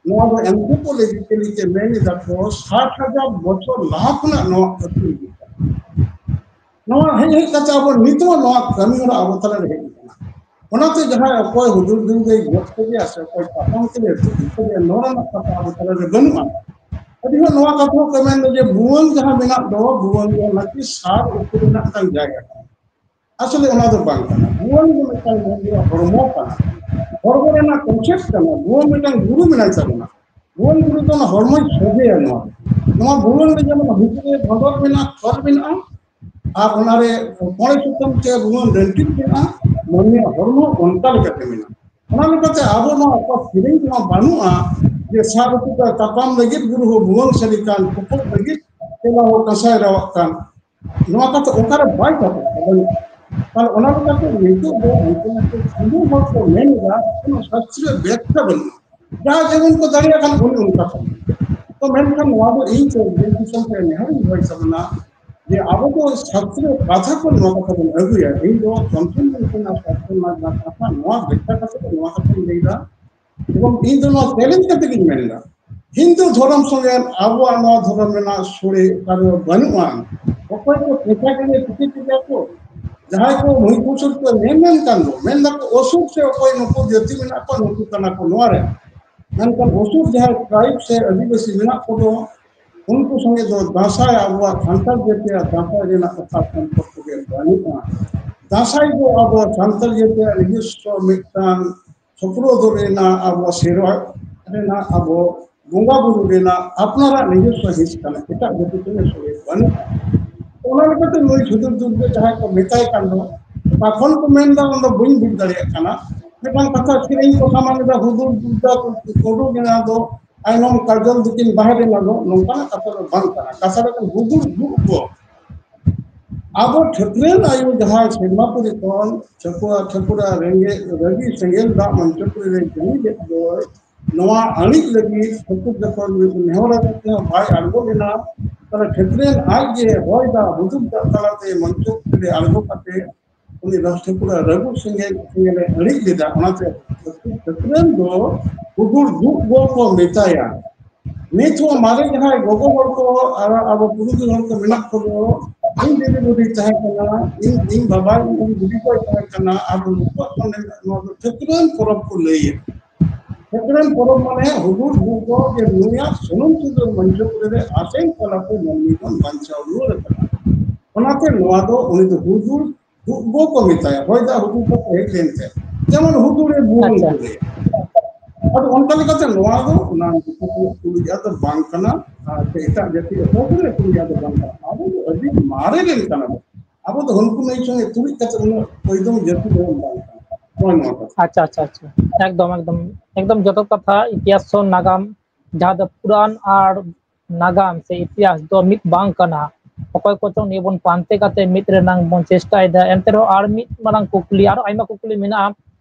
ᱱᱚᱣᱟ ᱫᱚ anthropologically ᱛᱮ ᱢᱮᱱ ᱮᱫᱟ ᱠᱚ ᱥᱟᱴ ᱦᱟᱡᱟᱨ ᱵᱚᱪᱷᱚᱨ ᱞᱟᱦᱟ ᱠᱷᱚᱱᱟᱜ ᱱᱚᱣᱟ ᱟᱹᱛᱩ ᱦᱤᱡᱩᱜ ᱠᱟᱱᱟ᱾ ᱱᱚᱣᱟ ᱦᱮᱡ ᱦᱮᱡ ᱠᱟᱛᱮ ᱟᱵᱚ ᱱᱤᱛᱚᱜ ᱱᱚᱣᱟ ᱠᱟᱹᱢᱤ ᱦᱚᱨᱟ ᱟᱵᱚ ᱛᱟᱞᱟ ᱨᱮ ᱦᱮᱡ ᱟᱠᱟᱱᱟ᱾ ᱚᱱᱟᱛᱮ ᱡᱟᱦᱟᱸᱭ ᱚᱠᱚᱭ ᱦᱩᱫᱩᱲ ᱫᱩᱲᱩᱵ ᱮ ᱜᱚᱡ ᱠᱮᱫᱮᱭᱟ ᱥᱮ ᱚᱠᱚᱭ ᱛᱟᱯᱟᱢ ᱠᱮᱫᱮᱭᱟ, ᱛᱩᱯᱩᱫ ᱠᱮᱫᱮᱭᱟ, ᱱᱚᱣᱟ ᱨᱮᱱᱟᱜ ᱠᱟᱛᱷᱟ ᱟᱵᱚ ᱛᱟᱞᱟ ᱨᱮ ᱵᱟᱹᱱᱩᱜᱼᱟ᱾ ᱟᱹᱰᱤ ᱦᱚᱲ ᱱᱚᱣᱟ ᱠᱟᱛᱷᱟ ᱠᱚ ᱢᱮᱱ ᱫᱚ ᱡᱮ ᱵᱷᱩᱣᱟᱹᱝ ᱡᱟᱦᱟᱸ ᱢᱮᱱᱟᱜ ᱫᱚ, ᱵᱷᱩᱣᱟᱹᱝ ᱫᱚ ᱱᱟᱠᱤ ᱥᱟᱨ ᱩᱠᱩ ᱨᱮᱱᱟᱜ ᱢᱤᱫᱴᱟᱝ ᱡᱟᱭᱜᱟ ᱠᱟᱱᱟ᱾ ᱟᱥᱚᱞᱮ ᱚᱱᱟ ᱫᱚ ᱵᱟᱝ ᱠᱟᱱᱟ᱾ ᱵᱷᱩᱣᱟᱹᱝ ᱫᱚ ᱢᱤᱫᱴᱟᱝ ᱢᱟᱹᱱᱢᱤᱭᱟᱜ ᱦᱚᱲᱢᱚ ᱠᱟᱱᱟ, ᱦᱚᱲᱢᱚ ᱨᱮᱱᱟᱜ concept ᱠᱟᱱᱟ᱾ ᱵᱷᱩᱣᱟᱹᱝ ᱢᱤᱫᱴᱟᱝ ᱜᱩᱨᱩ ᱢᱮᱱᱟᱭ ᱛᱟᱵᱚᱱᱟ᱾ ᱵᱷᱩᱣᱟᱹᱝ ᱜᱩᱨᱩ ᱫᱚ ᱚᱱᱟ ᱦᱚᱲᱢᱚᱭ ᱥᱚᱡᱷᱮᱭᱟ᱾ ᱱᱚᱣᱟ, ᱱᱚᱣᱟ ᱵᱷᱩᱣᱟᱹᱝ ᱨᱮ ᱡᱮᱢᱚᱱ ᱵᱷᱤᱛᱨᱤ ᱨᱮ ᱵᱷᱚᱸᱫᱚᱨ ᱢᱮᱱᱟᱜᱼᱟ, ᱛᱚᱞ ᱢᱮᱱᱟᱜᱼᱟ, ᱟᱨ ᱚᱱᱟᱨᱮ ᱢᱚᱬᱮ ᱥᱩᱛᱟᱹᱢ ᱛᱮ ᱵᱷᱩᱣᱟᱹᱝ ᱰᱟᱹᱱᱴᱤᱡ ᱢᱮᱱᱟᱜᱼᱟ᱾ ᱢᱟᱹᱱᱢᱤᱭᱟᱜ ᱦᱚᱲᱢᱚ ᱚᱱᱠᱟ ᱞᱮᱠᱟᱛᱮ ᱢᱮᱱᱟᱜᱼᱟ᱾ ᱚᱱᱟ ᱞᱮᱠᱟᱛᱮ ᱟᱵᱚ ᱱᱚᱣᱟ ᱚᱠᱟ ᱥᱮᱨᱮᱧ ᱨᱮᱢᱟ ᱵᱟᱹᱱᱩᱜᱼᱟ ᱡᱮ ᱥᱟᱨ ᱩᱠᱩ ᱛᱟᱯᱟᱢ ᱞᱟᱹᱜᱤᱫ ᱜᱩᱨᱩ ᱦᱚᱸ ᱵᱷᱩᱣᱟᱹᱝ ᱥᱟᱹᱨᱤ ᱠᱟᱱ, ᱛᱩᱯᱩᱫ ᱞᱟᱹᱜᱤᱫ ᱪᱮᱞᱟ ᱦᱚᱸ ᱠᱟᱸᱥᱟᱭ ᱨᱟᱣᱟᱜ ᱠᱟᱱ᱾ ᱱᱚᱣᱟ ᱠᱟᱛᱷᱟ ᱚᱠᱟᱨᱮ ᱵᱟᱭ ᱠᱟᱛᱷᱟ ᱠᱟᱱᱟ᱾ ᱛᱟᱦᱞᱮ ᱚᱱᱟ ᱞᱮᱠᱟᱛᱮ ᱱᱤᱛᱚᱜ ᱫᱚ ᱩᱱᱠᱩ ᱦᱤᱱᱫᱩ ᱦᱚᱲ ᱠᱚ ᱢᱮᱱ ᱮᱫᱟ, ᱠᱳᱱᱳ ᱥᱟᱥᱛᱨᱤᱭᱚ ᱵᱮᱠᱠᱷᱟ ᱵᱟᱹᱱᱩᱜᱼᱟ᱾ ᱡᱟᱦᱟᱸ ᱡᱮᱢᱚᱱ ᱠᱚ ᱫᱟᱲᱮᱭᱟᱜ ᱠᱟᱱᱟ, ᱩᱱᱤ ᱚᱱᱠᱟ ᱠᱚ ᱢᱮᱱᱟ᱾ ᱛᱚ ᱢᱮᱱᱠᱷᱟᱱ ᱱᱚᱣᱟ ᱫᱚ ᱤᱧ ᱛᱮ ᱫᱮᱥ ᱫᱤᱥᱚᱢ ᱨᱮ ᱱᱮᱦᱚᱨ ᱤᱧ ᱫᱚᱦᱚᱭ ᱛᱟᱵᱚᱱᱟ ᱡᱮ ᱟᱵᱚ ᱫᱚ ᱥᱟᱥᱛᱨᱤᱭᱚ ᱠᱟᱛᱷᱟ ᱠᱚ ᱱᱚᱣᱟ ᱠᱟᱛᱷᱟ ᱵᱚᱱ ᱟᱹᱜᱩᱭᱟ᱾ ᱤᱧ ᱫᱚ ᱪᱚᱱᱫᱨᱚ ᱢᱚᱱᱤ ᱥᱮᱱᱟᱜ ᱥᱟᱥᱛᱨᱚ ᱨᱮᱱᱟᱜ ᱡᱟᱦᱟᱸ ᱠᱟᱛᱷᱟ, ᱱᱚᱣᱟ ᱵᱮᱠᱠᱷᱟ ᱠᱟᱛᱮ ᱫᱚ ᱱᱚᱣᱟ ᱠᱟᱛᱷᱟᱧ ᱞᱟᱹᱭᱫᱟ᱾ ᱮᱵᱚᱝ ᱤᱧ ᱫᱚ ᱱᱚᱣᱟ challenge ᱠᱟᱛᱮ ᱜᱤᱧ ᱢᱮᱱ ᱮᱫᱟ, ᱦᱤᱱᱫᱩ ᱫᱷᱚᱨᱚᱢ ᱥᱚᱸᱜᱮ ᱟᱵᱚᱣᱟᱜ ᱱᱚᱣᱟ ᱫᱷᱚᱨᱚᱢ ᱨᱮᱱᱟᱜ ᱥᱚᱲᱮ ᱚᱠᱟ ᱨᱮᱦᱚᱸ ᱵᱟᱹᱱᱩᱜᱼᱟ᱾ ᱚᱠᱚᱭ ᱠᱚ ᱴᱷᱮᱠᱟ ᱠᱮᱫᱮ ᱴᱷᱤᱠᱟᱹ ᱠᱮᱫᱮᱭᱟ ᱠᱚ, ᱡᱟᱦᱟᱸᱭ ᱠᱚ ᱢᱩᱭ ᱠᱩᱥᱩᱨ ᱠᱚ ᱧᱮᱞ ᱧᱟᱢ ᱠᱟᱱ ᱫᱚ, ᱢᱮᱱ ᱫᱟᱠᱚ ᱚᱥᱩᱨ ᱥᱮ ᱚᱠᱚᱭ ᱱᱩᱠᱩ ᱡᱟᱹᱛᱤ ᱢᱮᱱᱟᱜ ᱠᱚᱣᱟ, ᱱᱩᱠᱩ ᱠᱟᱱᱟ ᱠᱚ ᱱᱚᱣᱟ ᱨᱮ᱾ ᱢᱮᱱᱠᱷᱟᱱ ᱚᱥᱩᱨ ᱡᱟᱦᱟᱸᱭ tribe ᱥᱮ ᱟᱹᱫᱤᱵᱟᱹᱥᱤ ᱢᱮᱱᱟᱜ ᱠᱚᱫᱚ, ᱩᱱᱠᱩ ᱥᱚᱸᱜᱮ ᱫᱚ ᱫᱟᱸᱥᱟᱭ, ᱟᱵᱚᱣᱟᱜ ᱥᱟᱱᱛᱟᱲ ᱡᱟᱹᱛᱤᱭᱟᱜ ᱫᱟᱸᱥᱟᱭ ᱨᱮᱱᱟᱜ ᱠᱟᱛᱷᱟ ᱥᱚᱢᱯᱚᱨᱠᱚ ᱜᱮ ᱵᱟᱹᱱᱩᱜᱼᱟ᱾ ᱫᱟᱸᱥᱟᱭ ᱫᱚ ᱟᱵᱚ ᱥᱟᱱᱛᱟᱲ ᱡᱟᱹᱛᱤᱭᱟᱜ ᱱᱤᱡᱚᱥᱥᱚ ᱢᱤᱫᱴᱟᱝ ᱥᱚᱯᱨᱚᱫ ᱨᱮᱱᱟᱜ, ᱟᱵᱚ ᱥᱮᱨᱣᱟ ᱨᱮᱱᱟᱜ, ᱟᱵᱚ ᱵᱚᱸᱜᱟ ᱵᱩᱨᱩ ᱨᱮᱱᱟᱜ ᱟᱯᱱᱟᱨᱟᱜ ᱱᱤᱡᱚᱥᱥᱚ ᱦᱤᱸᱥ ᱠᱟᱱᱟ, ᱮᱴᱟᱜ ᱡᱟᱹᱛᱤ ᱴᱷᱮᱱ ᱥᱚᱲᱮ ᱵᱟᱹᱱᱩᱜᱼᱟ᱾ ᱚᱱᱟ ᱞᱮᱠᱟᱛᱮ ᱱᱩᱭ ᱥᱩᱫᱷᱤᱨ ᱫᱩᱵᱮ ᱡᱟᱦᱟᱸᱭ ᱠᱚ ᱢᱮᱛᱟᱭ ᱠᱟᱱ ᱫᱚ, ᱚᱠᱟ ᱠᱷᱚᱱ ᱠᱚ ᱢᱮᱱ ᱮᱫᱟ, ᱚᱱᱟ ᱫᱚ ᱵᱟᱹᱧ ᱵᱩᱡᱽ ᱫᱟᱲᱮᱭᱟᱜ ᱠᱟᱱᱟ᱾ ᱢᱤᱫᱴᱟᱝ ᱠᱟᱛᱷᱟ ᱥᱮᱨᱮᱧ ᱠᱚ ᱥᱟᱢᱟᱝ ᱮᱫᱟ, ᱦᱩᱫᱩᱲ ᱫᱩᱨᱜᱟ ᱠᱚᱰᱩ ᱜᱮᱱᱟ ᱫᱚ ᱟᱭᱱᱚᱢ ᱠᱟᱡᱚᱞ ᱫᱚᱠᱤᱱ ᱵᱟᱦᱮᱨ ᱮᱱᱟ ᱫᱚ, ᱱᱚᱝᱠᱟᱱᱟᱜ ᱠᱟᱛᱷᱟ ᱫᱚ ᱵᱟᱝ ᱠᱟᱱᱟ᱾ ᱠᱟᱛᱷᱟ ᱫᱚ ᱠᱟᱱᱟ ᱦᱩᱫᱩᱲ ᱫᱩᱜ ᱜᱚ᱾ ᱟᱵᱚ ᱴᱷᱟᱹᱠᱨᱟᱹᱱ ᱟᱭᱳ ᱡᱟᱦᱟᱸᱭ ᱥᱮᱨᱢᱟᱯᱩᱨᱤ ᱠᱷᱚᱱ ᱴᱷᱟᱹᱠᱩᱨᱟ, ᱴᱷᱟᱹᱠᱩᱨᱟ ᱨᱮᱸᱜᱮᱡ ᱨᱟᱹᱜᱤ ᱥᱮᱸᱜᱮᱞ ᱫᱟᱜ ᱢᱚᱧᱪᱚᱯᱩᱨᱤ ᱨᱮ ᱡᱟᱹᱲᱤ ᱞᱮᱫ ᱫᱚᱭ, ᱱᱚᱣᱟ ᱟᱹᱬᱤᱡ ᱞᱟᱹᱜᱤᱫ ᱴᱷᱟᱹᱠᱩᱨ ᱡᱚᱠᱷᱚᱱ ᱱᱮᱦᱚᱨ ᱟᱹᱜᱩ ᱛᱮᱦᱚᱸ ᱵᱟᱭ ᱟᱬᱜᱚ ᱞᱮᱱᱟ, ᱛᱟᱦᱞᱮ ᱴᱷᱟᱹᱠᱨᱟᱹᱱ ᱟᱡ ᱜᱮ ᱦᱚᱭ ᱫᱟᱜ ᱦᱩᱫᱩᱲ ᱫᱟᱜ ᱛᱟᱞᱟᱛᱮ ᱢᱚᱧᱪᱚᱯᱩᱨᱤ ᱨᱮ ᱟᱬᱜᱚ ᱠᱟᱛᱮ ᱩᱱᱤ ᱨᱟᱡᱽ ᱴᱷᱟᱹᱠᱩᱨᱟᱜ ᱨᱟᱹᱜᱩ ᱥᱮᱸᱜᱮᱞ, ᱥᱮᱸᱜᱮᱞᱮ ᱟᱹᱬᱤᱡ ᱞᱮᱫᱟ᱾ ᱚᱱᱟᱛᱮ ᱴᱷᱟᱹᱠᱨᱟᱹᱱ ᱫᱚ ᱦᱩᱫᱩᱲ ᱫᱩᱜ ᱜᱚ ᱠᱚ ᱢᱮᱛᱟᱭᱟ᱾ ᱱᱤᱛ ᱦᱚᱸ ᱢᱟᱨᱮ ᱡᱟᱦᱟᱸᱭ ᱜᱚᱜᱚ ᱦᱚᱲ ᱠᱚ ᱟᱨ ᱟᱵᱚ ᱯᱩᱨᱩᱫᱷᱩᱞ ᱦᱚᱲ ᱠᱚ ᱢᱮᱱᱟᱜ ᱠᱚᱫᱚ, ᱤᱧ ᱫᱤᱫᱤ ᱵᱩᱰᱤ ᱛᱟᱦᱮᱸ ᱠᱟᱱᱟ, ᱤᱧ, ᱤᱧ ᱵᱟᱵᱟ, ᱤᱧ ᱵᱩᱰᱤ ᱠᱚᱭ ᱛᱟᱦᱮᱸ ᱠᱟᱱᱟ, ᱟᱨ ᱱᱩᱠᱩᱣᱟᱜ ᱢᱟᱱᱮ ᱱᱚᱣᱟ ᱫᱚ ᱴᱷᱟᱹᱠᱨᱟᱹᱱ ᱯᱚᱨᱚᱵᱽ ᱠᱚ ᱞᱟᱹᱭᱟ᱾ ᱴᱷᱟᱹᱠᱨᱟᱹᱱ ᱯᱚᱨᱚᱵᱽ ᱢᱟᱱᱮ ᱦᱩᱫᱩᱲ ᱫᱩᱨᱜᱟᱹ ᱜᱮ ᱱᱩᱭᱟᱜ ᱥᱩᱱᱩᱢ ᱥᱤᱸᱫᱩᱨ ᱢᱚᱧᱪᱚᱯᱩᱨᱤ ᱨᱮ ᱟᱥᱮᱱ ᱛᱟᱞᱟᱛᱮ ᱢᱟᱹᱱᱢᱤ ᱵᱚᱱ ᱵᱟᱧᱪᱟᱣ ᱨᱩᱣᱟᱹᱲ ᱟᱠᱟᱱᱟ᱾ ᱚᱱᱟᱛᱮ ᱱᱚᱣᱟ ᱫᱚ ᱩᱱᱤ ᱫᱚ ᱦᱩᱫᱩᱲ ᱫᱩᱜ ᱜᱚ ᱠᱚ ᱢᱮᱛᱟᱭᱟ, ᱦᱚᱭ ᱫᱟᱜ ᱦᱩᱫᱩᱲ ᱠᱟᱛᱮ ᱦᱮᱡ ᱞᱮᱱᱛᱮ, ᱡᱮᱢᱚᱱ ᱦᱩᱫᱩᱲᱮ ᱵᱩᱨᱩᱢ ᱟᱪᱪᱷᱟ᱾ ᱠᱮᱫᱮᱭᱟ᱾ ᱟᱫᱚ ᱚᱱᱠᱟ ᱞᱮᱠᱟᱛᱮ ᱱᱚᱣᱟ ᱫᱚ ᱚᱱᱟ ᱫᱤᱠᱩ ᱠᱚ ᱛᱩᱞᱩᱡ ᱫᱚ ᱵᱟᱝ ᱠᱟᱱᱟ, ᱟᱨ ᱥᱮ ᱮᱴᱟᱜ ᱡᱟᱹᱛᱤ ᱚᱠᱚᱭ ᱠᱚ ᱛᱩᱞᱩᱡ ᱫᱚ ᱵᱟᱝ ᱠᱟᱱᱟ᱾ ᱟᱵᱚ ᱫᱚ ᱟᱹᱰᱤ ᱢᱟᱨᱮ ᱨᱮᱱ ᱠᱟᱱᱟ ᱵᱚᱱ᱾ ᱟᱵᱚ ᱫᱚ ᱦᱟᱹᱱᱠᱩ ᱱᱟᱹᱭ ᱥᱚᱸᱜᱮ ᱛᱩᱞᱩᱡ ᱠᱟᱛᱮ ᱩᱱᱟᱹᱜ ᱯᱚᱭᱫᱚᱢ ᱡᱟᱹᱛᱤ ᱫᱚᱵᱚᱱ ᱵᱟᱝ ᱠᱟᱱᱟ᱾ ᱱᱚᱜᱼᱚᱭ ᱱᱚᱣᱟ ᱠᱟᱛᱷᱟ᱾ ᱟᱪᱪᱷᱟ, ᱟᱪᱪᱷᱟ, ᱟᱪᱪᱷᱟ᱾ ᱮᱠᱫᱚᱢ, ᱮᱠᱫᱚᱢ, ᱮᱠᱫᱚᱢ ᱡᱚᱛᱷᱟᱛ ᱠᱟᱛᱷᱟ᱾ ᱤᱛᱤᱦᱟᱥ ᱦᱚᱸ ᱱᱟᱜᱟᱢ, ᱡᱟᱦᱟᱸ ᱫᱚ ᱯᱩᱨᱟᱱ ᱟᱨ ᱱᱟᱜᱟᱢ ᱥᱮ ᱤᱛᱤᱦᱟᱥ ᱫᱚ ᱢᱤᱫ ᱵᱟᱝ ᱠᱟᱱᱟ᱾ ᱚᱠᱚᱭ ᱠᱚᱪᱚᱝ ᱱᱤᱭᱟᱹ ᱵᱚᱱ ᱯᱟᱱᱛᱮ ᱠᱟᱛᱮ ᱢᱤᱫ ᱨᱮᱱᱟᱝ ᱵᱚᱱ ᱪᱮᱥᱴᱟᱭᱮᱫᱟ᱾ ᱮᱱᱛᱮ ᱨᱮᱦᱚᱸ ᱟᱨ ᱢᱤᱫ ᱢᱟᱨᱟᱝ ᱠᱩᱠᱞᱤ, ᱟᱨᱚ ᱟᱭᱢᱟ ᱠᱩᱠᱞᱤ ᱢᱮᱱᱟᱜᱼᱟ,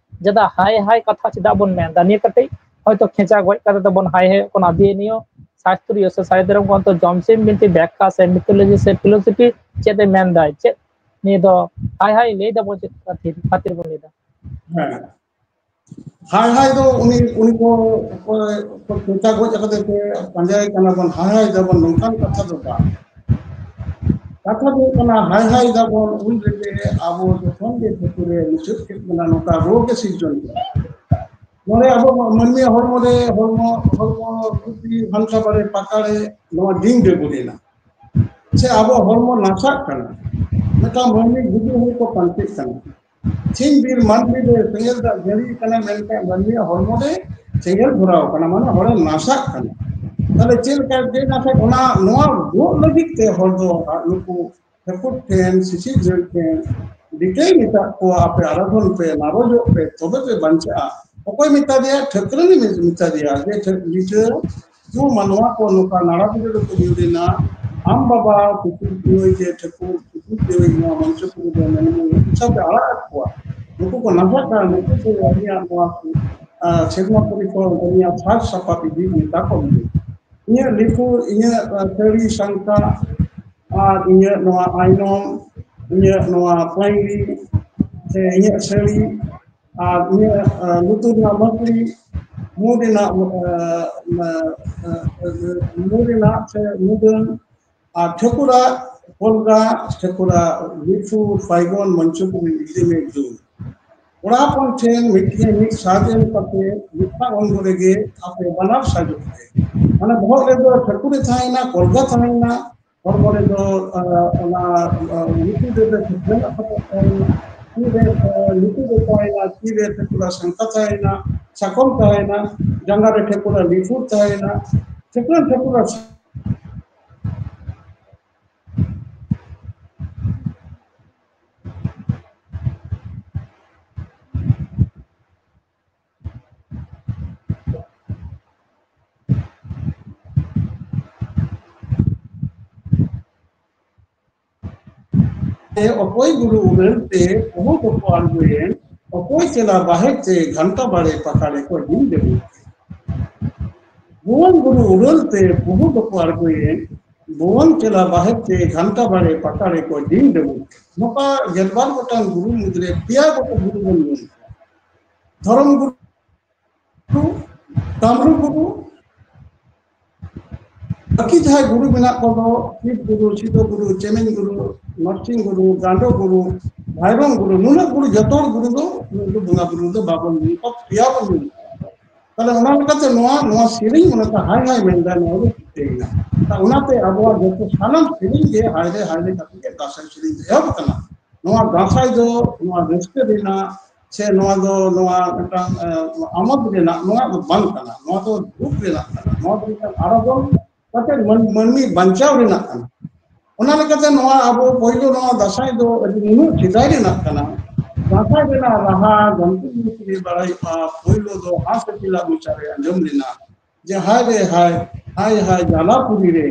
ᱡᱮᱫᱟ ᱦᱟᱭ ᱦᱟᱭ ᱠᱟᱛᱷᱟ ᱪᱮᱫᱟᱜ ᱵᱚᱱ ᱢᱮᱱᱫᱟ? ᱱᱤᱭᱟᱹ ᱠᱟᱹᱴᱤᱡ ᱦᱚᱭᱛᱚ ᱠᱷᱮᱸᱪᱟ ᱜᱚᱡ ᱠᱟᱛᱮ ᱫᱚᱵᱚᱱ ᱦᱟᱭ ᱦᱟᱭᱚᱜ ᱠᱟᱱᱟ᱾ ᱫᱤᱭᱮ ᱱᱤᱭᱟᱹ ᱥᱟᱥᱛᱨᱤᱭᱚ ᱥᱮ ᱥᱟᱭᱫᱨᱚᱢ ᱜᱨᱚᱱᱛᱷᱚ ᱡᱚᱢᱥᱤᱢ ᱵᱤᱱᱛᱤ ᱵᱮᱠᱠᱷᱟ ᱥᱮ ᱢᱤᱛᱷᱳᱞᱚᱡᱤ ᱥᱮ ᱯᱷᱤᱞᱳᱥᱚᱯᱷᱤ ᱪᱮᱫ ᱮ ᱢᱮᱱᱫᱟᱭ? ᱪᱮᱫ ᱱᱤᱭᱟᱹ ᱫᱚ ᱦᱟᱭ ᱦᱟᱭ ᱞᱟᱹᱭ ᱫᱟᱵᱚᱱ ᱪᱮᱫ ᱠᱷᱟᱹᱛᱤᱨ, ᱠᱷᱟᱹᱛᱤᱨ ᱵᱚᱱ ᱞᱟᱹᱭ ᱫᱟ? ᱦᱮᱸ, ᱦᱟᱭ ᱦᱟᱭ ᱫᱚ ᱩᱱᱤ, ᱩᱱᱤ ᱠᱚ, ᱚᱠᱚᱭ ᱠᱚ ᱠᱷᱮᱸᱪᱟ ᱜᱚᱡ ᱟᱠᱟᱫᱮ ᱛᱮ ᱯᱟᱸᱡᱟᱭᱮ ᱠᱟᱱᱟ ᱵᱚᱱ, ᱦᱟᱭ ᱦᱟᱭ ᱫᱟᱵᱚᱱ, ᱱᱚᱝᱠᱟᱱ ᱠᱟᱛᱷᱟ ᱫᱚ ᱵᱟᱝ᱾ ᱠᱟᱛᱷᱟ ᱫᱚ ᱦᱩᱭᱩᱜ ᱠᱟᱱᱟ, ᱦᱟᱭ ᱦᱟᱭ ᱫᱟᱵᱚᱱ ᱩᱱ ᱨᱮᱜᱮ ᱟᱵᱚ ᱡᱚᱠᱷᱚᱱ ᱜᱮ ᱴᱷᱟᱹᱠᱩᱨᱮ ᱢᱩᱪᱟᱹᱫ ᱠᱮᱫ ᱵᱚᱱᱟ ᱱᱚᱝᱠᱟ ᱨᱳᱜᱽ ᱮ ᱥᱤᱨᱡᱚᱱ ᱠᱮᱫᱟ᱾ ᱱᱚᱰᱮ ᱟᱵᱚ ᱢᱟᱹᱱᱢᱤᱭᱟᱜ ᱦᱚᱲᱢᱚ ᱨᱮ, ᱦᱚᱲᱢᱚ, ᱦᱚᱲᱢᱚ ᱵᱩᱫᱽᱫᱷᱤ ᱦᱟᱱᱛᱟ ᱵᱟᱨᱮ ᱯᱟᱠᱟᱲᱮ ᱱᱚᱣᱟ ᱰᱤᱝ ᱰᱟᱹᱵᱩᱨ ᱮᱱᱟ᱾ ᱥᱮ ᱟᱵᱚ ᱦᱚᱲᱢᱚ ᱱᱟᱥᱟᱜ ᱠᱟᱱᱟ᱾ ᱢᱤᱫᱴᱟᱝ ᱢᱟᱹᱱᱢᱤ ᱜᱩᱡᱩᱜ ᱦᱚᱲ ᱠᱚ ᱯᱟᱱᱛᱮᱜ ᱠᱟᱱᱟ᱾ ᱥᱤᱧ ᱵᱤᱨ ᱢᱟᱹᱱᱢᱤ ᱨᱮ ᱥᱮᱸᱜᱮᱞ ᱫᱟᱜ ᱡᱟᱹᱲᱤ ᱠᱟᱱᱟ, ᱢᱮᱱᱠᱷᱟᱱ ᱢᱟᱹᱱᱢᱤᱭᱟᱜ ᱦᱚᱲᱢᱚ ᱨᱮ ᱥᱮᱸᱜᱮᱞ ᱫᱷᱚᱨᱟᱣ ᱠᱟᱱᱟ, ᱢᱟᱱᱮ ᱦᱚᱲᱮ ᱱᱟᱥᱟᱜ ᱠᱟᱱᱟ᱾ ᱛᱟᱦᱞᱮ ᱪᱮᱫ ᱞᱮᱠᱟ ᱡᱮ ᱱᱟᱥᱟᱜ, ᱚᱱᱟ, ᱱᱚᱣᱟ ᱨᱩᱣᱟᱹᱜ ᱞᱟᱹᱜᱤᱫ ᱛᱮ ᱦᱚᱲ ᱫᱚ ᱱᱩᱠᱩ ᱴᱷᱟᱹᱠᱩᱨ ᱴᱷᱮᱱ, ᱥᱤᱥᱤᱨ ᱡᱟᱹᱲ ᱴᱷᱮᱱ ᱨᱤᱠᱟᱹᱭ ᱢᱮᱛᱟᱜ ᱠᱚᱣᱟ, ᱟᱯᱮ ᱟᱨᱟᱫᱷᱚᱱ ᱯᱮ, ᱱᱟᱨᱚᱡᱚᱜ ᱯᱮ, ᱛᱚᱵᱮ ᱯᱮ ᱵᱟᱧᱪᱟᱜᱼᱟ᱾ ᱚᱠᱚᱭ ᱢᱮᱛᱟ ᱫᱮᱭᱟ? ᱴᱷᱟᱹᱠᱨᱟᱹᱱᱤ ᱢᱮ-, ᱢᱮᱛᱟ ᱫᱮᱭᱟ ᱡᱮ ᱴᱷᱟᱹ-, ᱱᱤᱡᱮ ᱱᱩᱠᱩ ᱢᱟᱱᱣᱟ ᱠᱚ ᱱᱚᱝᱠᱟ ᱱᱟᱲᱟ ᱵᱤᱰᱟᱹ ᱨᱮᱠᱚ ᱧᱩᱨ ᱮᱱᱟ᱾ ᱟᱢ ᱵᱟᱵᱟ ᱴᱷᱟᱹᱠᱩᱨ ᱱᱩᱭ ᱡᱮ ᱴᱷᱟᱹᱠᱩᱨ ᱴᱷᱟᱹᱠᱩᱨ ᱡᱮ ᱱᱚᱣᱟ ᱢᱚᱧᱪᱚᱯᱩᱨᱤ ᱨᱮ ᱢᱮᱱᱟᱭᱟ, ᱩᱱᱠᱩ ᱥᱟᱶᱛᱮ ᱟᱲᱟᱜ ᱟᱫ ᱠᱚᱣᱟ᱾ ᱱᱩᱠᱩ ᱠᱚ ᱱᱟᱦᱟᱜ ᱠᱟᱱᱟ, ᱱᱩᱠᱩ ᱠᱚ ᱟᱹᱞᱤᱧᱟᱜ ᱱᱚᱣᱟ, ᱟᱸ, ᱥᱮᱨᱢᱟ ᱯᱚᱨᱤ ᱠᱷᱚᱱ ᱟᱹᱞᱤᱧᱟᱜ ᱥᱟᱡᱽ ᱥᱟᱯᱟᱵ ᱤᱫᱤ ᱢᱮᱛᱟ ᱠᱚᱢ ᱵᱤᱱ᱾ ᱤᱧᱟᱹᱜ ᱞᱤᱯᱩᱨ, ᱤᱧᱟᱹᱜ, ᱟᱸ, ᱥᱟᱹᱲᱤ ᱥᱟᱝᱠᱟ, ᱟᱨ ᱤᱧᱟᱹᱜ ᱱᱚᱣᱟ ᱟᱭᱱᱚᱢ, ᱤᱧᱟᱹᱜ ᱱᱚᱣᱟ ᱯᱟᱹᱧᱞᱤ, ᱥᱮ ᱤᱧᱟᱹᱜ ᱥᱟᱹᱲᱤ, ᱟᱨ ᱤᱧᱟᱹᱜ, ᱟᱸ, ᱞᱩᱛᱩᱨ ᱨᱮᱱᱟᱜ ᱢᱟᱹᱠᱲᱤ, ᱢᱩ ᱨᱮᱱᱟᱜ, ᱟᱸ, ᱟᱸ, ᱟᱸ, ᱢᱩ ᱨᱮᱱᱟᱜ ᱥᱮ ᱢᱩᱫᱟᱹᱢ, ᱟᱨ ᱴᱷᱟᱹᱠᱩᱨᱟᱜ ᱠᱚᱞᱜᱟ ᱴᱷᱟᱹᱠᱩᱨᱟ ᱢᱤᱴᱷᱩ ᱯᱷᱟᱭᱜᱚᱱ ᱢᱚᱧᱪᱚᱯᱩᱨᱤ ᱤᱫᱤ ᱢᱮ ᱡᱩ᱾ ᱠᱚᱲᱟ ᱦᱚᱯᱚᱱ ᱴᱷᱮᱱ ᱢᱤᱫᱴᱮᱱ ᱢᱤᱫ ᱥᱟᱡᱽ ᱮᱢ ᱠᱟᱛᱮ ᱢᱤᱫᱴᱟᱝ ᱚᱝᱜᱚ ᱨᱮᱜᱮ ᱟᱯᱮ ᱵᱟᱱᱟᱨ ᱥᱟᱡᱚᱜ ᱯᱮ᱾ ᱢᱟᱱᱮ ᱵᱚᱦᱚᱜ ᱨᱮᱫᱚ ᱴᱷᱟᱹᱠᱩᱨᱮ ᱛᱟᱦᱮᱸᱭᱮᱱᱟ, ᱠᱚᱞᱜᱟ ᱛᱟᱦᱮᱸᱭᱮᱱᱟ, ᱦᱚᱲᱢᱚ ᱨᱮᱫᱚ ᱞᱩᱛᱩᱨ ᱨᱮᱫᱚ ᱴᱷᱟᱹᱠᱩᱨ ᱨᱮᱱᱟᱜ ᱯᱚᱛᱚᱵ ᱛᱟᱦᱮᱸᱭᱮᱱᱟ, ᱛᱤ ᱨᱮ ᱞᱩᱛᱩᱨ ᱨᱮ ᱛᱟᱦᱮᱸᱭᱮᱱᱟ, ᱛᱤ ᱨᱮ ᱴᱷᱟᱹᱠᱩᱨᱟᱜ ᱥᱟᱝᱠᱟ ᱛᱟᱦᱮᱸᱭᱮᱱᱟ, ᱥᱟᱠᱚᱢ ᱛᱟᱦᱮᱸᱭᱮᱱᱟ, ᱡᱟᱸᱜᱟ ᱨᱮ ᱴᱷᱟᱹᱠᱩᱨᱟᱜ ᱞᱤᱯᱷᱩᱨ ᱛᱟᱦᱮᱸᱭᱮᱱᱟ, ᱴᱷᱟᱹᱠᱩᱨ ᱴᱷᱟᱹᱠᱩᱨᱟᱜ ᱚᱠᱚᱭ ᱜᱩᱨᱩ ᱩᱨᱟᱹᱞ ᱛᱮ ᱚᱦᱚ ᱫᱚᱠᱚ ᱟᱬᱜᱚᱭᱮᱱ, ᱚᱠᱚᱭ ᱪᱮᱞᱟ ᱵᱟᱦᱮᱨ ᱛᱮ ᱜᱷᱟᱱᱴᱟ ᱵᱟᱲᱮ ᱯᱟᱠᱟᱲᱮ ᱠᱚ ᱡᱤᱞ ᱫᱮᱵᱩ᱾ ᱵᱷᱩᱣᱟᱹᱝ ᱜᱩᱨᱩ ᱩᱨᱟᱹᱞ ᱛᱮ ᱵᱩᱦᱩ ᱫᱚᱠᱚ ᱟᱬᱜᱚᱭᱮᱱ, ᱵᱷᱩᱣᱟᱹᱝ ᱪᱮᱞᱟ ᱵᱟᱦᱮᱨ ᱛᱮ ᱜᱷᱟᱱᱴᱟ ᱵᱟᱲᱮ ᱯᱟᱠᱟᱲᱮ ᱠᱚ ᱡᱤᱞ ᱫᱮᱵᱩ᱾ ᱱᱚᱝᱠᱟ ᱜᱮᱞᱵᱟᱨ ᱜᱚᱴᱟᱝ ᱜᱩᱨᱩ ᱢᱩᱫᱽᱨᱮ ᱯᱮᱭᱟ ᱜᱚᱴᱟᱝ ᱜᱩᱨᱩ ᱵᱚᱱ ᱧᱩᱢ ᱠᱚᱣᱟ᱾ ᱫᱷᱚᱨᱚᱢ ᱜᱩᱨᱩ, ᱠᱟᱢᱨᱩ ᱜᱩᱨᱩ, ᱵᱟᱹᱠᱤ ᱡᱟᱦᱟᱸᱭ ᱜᱩᱨᱩ ᱢᱮᱱᱟᱜ ᱠᱚᱫᱚ, ᱥᱤᱵ ᱜᱩᱨᱩ, ᱥᱤᱫᱚ ᱜᱩᱨᱩ, ᱪᱮᱢᱮᱧ ᱜᱩᱨᱩ, ᱱᱚᱨᱥᱤᱝ ᱜᱩᱨᱩ, ᱜᱟᱸᱰᱚ ᱜᱩᱨᱩ, ᱵᱷᱟᱭᱨᱚᱝ ᱜᱩᱨᱩ, ᱱᱩᱱᱟᱹᱜ ᱜᱩᱨᱩ, ᱡᱚᱛᱚ ᱦᱚᱲ ᱜᱩᱨᱩ ᱫᱚ, ᱱᱩᱠᱩ ᱵᱚᱸᱜᱟ ᱵᱩᱨᱩ ᱫᱚ ᱵᱟᱵᱚᱱ ᱧᱩᱢ ᱠᱚᱣᱟ, ᱯᱮᱭᱟ ᱵᱚᱱ ᱧᱩᱢ ᱠᱚᱣᱟ᱾ ᱛᱟᱦᱞᱮ ᱚᱱᱟ ᱞᱮᱠᱟᱛᱮ ᱱᱚᱣᱟ, ᱱᱚᱣᱟ ᱥᱮᱨᱮᱧ ᱚᱱᱟᱛᱮ ᱦᱟᱭ ᱦᱟᱭ ᱢᱮᱱᱫᱟ, ᱱᱚᱣᱟ ᱫᱚ ᱪᱤᱠᱟᱹᱭᱮᱱᱟ? ᱛᱟ ᱚᱱᱟᱛᱮ ᱟᱵᱚᱣᱟᱜ ᱡᱚᱛᱚ ᱥᱟᱱᱟᱢ ᱥᱮᱨᱮᱧ ᱜᱮ ᱦᱟᱭ ᱨᱮ ᱦᱟᱭ ᱨᱮ ᱠᱟᱛᱮ ᱜᱮ ᱫᱟᱸᱥᱟᱭ ᱥᱮᱨᱮᱧ ᱫᱚ ᱮᱦᱚᱵ ᱟᱠᱟᱱᱟ᱾ ᱱᱚᱣᱟ ᱫᱟᱸᱥᱟᱭ ᱫᱚ ᱱᱚᱣᱟ ᱨᱟᱹᱥᱠᱟᱹ ᱨᱮᱱᱟᱜ ᱥᱮ ᱱᱚᱣᱟ ᱫᱚ ᱱᱚᱣᱟ ᱢᱤᱫᱴᱟᱝ, ᱮ, ᱟᱢᱳᱫ ᱨᱮᱱᱟᱜ ᱱᱚᱣᱟ ᱫᱚ ᱵᱟᱝ ᱠᱟᱱᱟ, ᱱᱚᱣᱟ ᱫᱚ ᱫᱩᱠ ᱨᱮᱱᱟᱜ ᱠᱟᱱᱟ, ᱱᱚᱣᱟ ᱫᱚ ᱢᱤᱫᱴᱟᱝ ᱟᱨᱟᱫᱚᱱ ᱠᱟᱛᱮ ᱢᱟᱹᱱ-, ᱢᱟᱹᱱᱢᱤ ᱵᱟᱧᱪᱟᱣ ᱨᱮᱱᱟᱜ ᱠᱟᱱᱟ᱾ ᱚᱱᱟ ᱞᱮᱠᱟᱛᱮ ᱱᱚᱣᱟ ᱟᱵᱚ ᱯᱳᱭᱞᱳ ᱱᱚᱣᱟ ᱫᱟᱸᱥᱟᱭ ᱫᱚ ᱟᱹᱰᱤ ᱱᱩᱱᱟᱹᱜ ᱥᱮᱫᱟᱭ ᱨᱮᱱᱟᱜ ᱠᱟᱱᱟ᱾ ᱫᱟᱸᱥᱟᱭ ᱨᱮᱱᱟᱜ ᱨᱟᱦᱟ ᱡᱟᱱᱛᱩ ᱵᱤᱱᱛᱤ ᱨᱮ ᱵᱟᱲᱟᱭᱚᱜᱼᱟ, ᱯᱳᱭᱞᱳ ᱫᱚ ᱦᱟᱸᱥ ᱦᱟᱹᱛᱤᱞᱟᱜ ᱢᱚᱪᱟ ᱨᱮ ᱟᱸᱡᱚᱢ ᱞᱮᱱᱟ ᱡᱮ, ᱦᱟᱭ ᱨᱮ ᱦᱟᱭ, ᱦᱟᱭ ᱦᱟᱭ ᱡᱟᱞᱟᱯᱩᱨᱤ ᱨᱮ,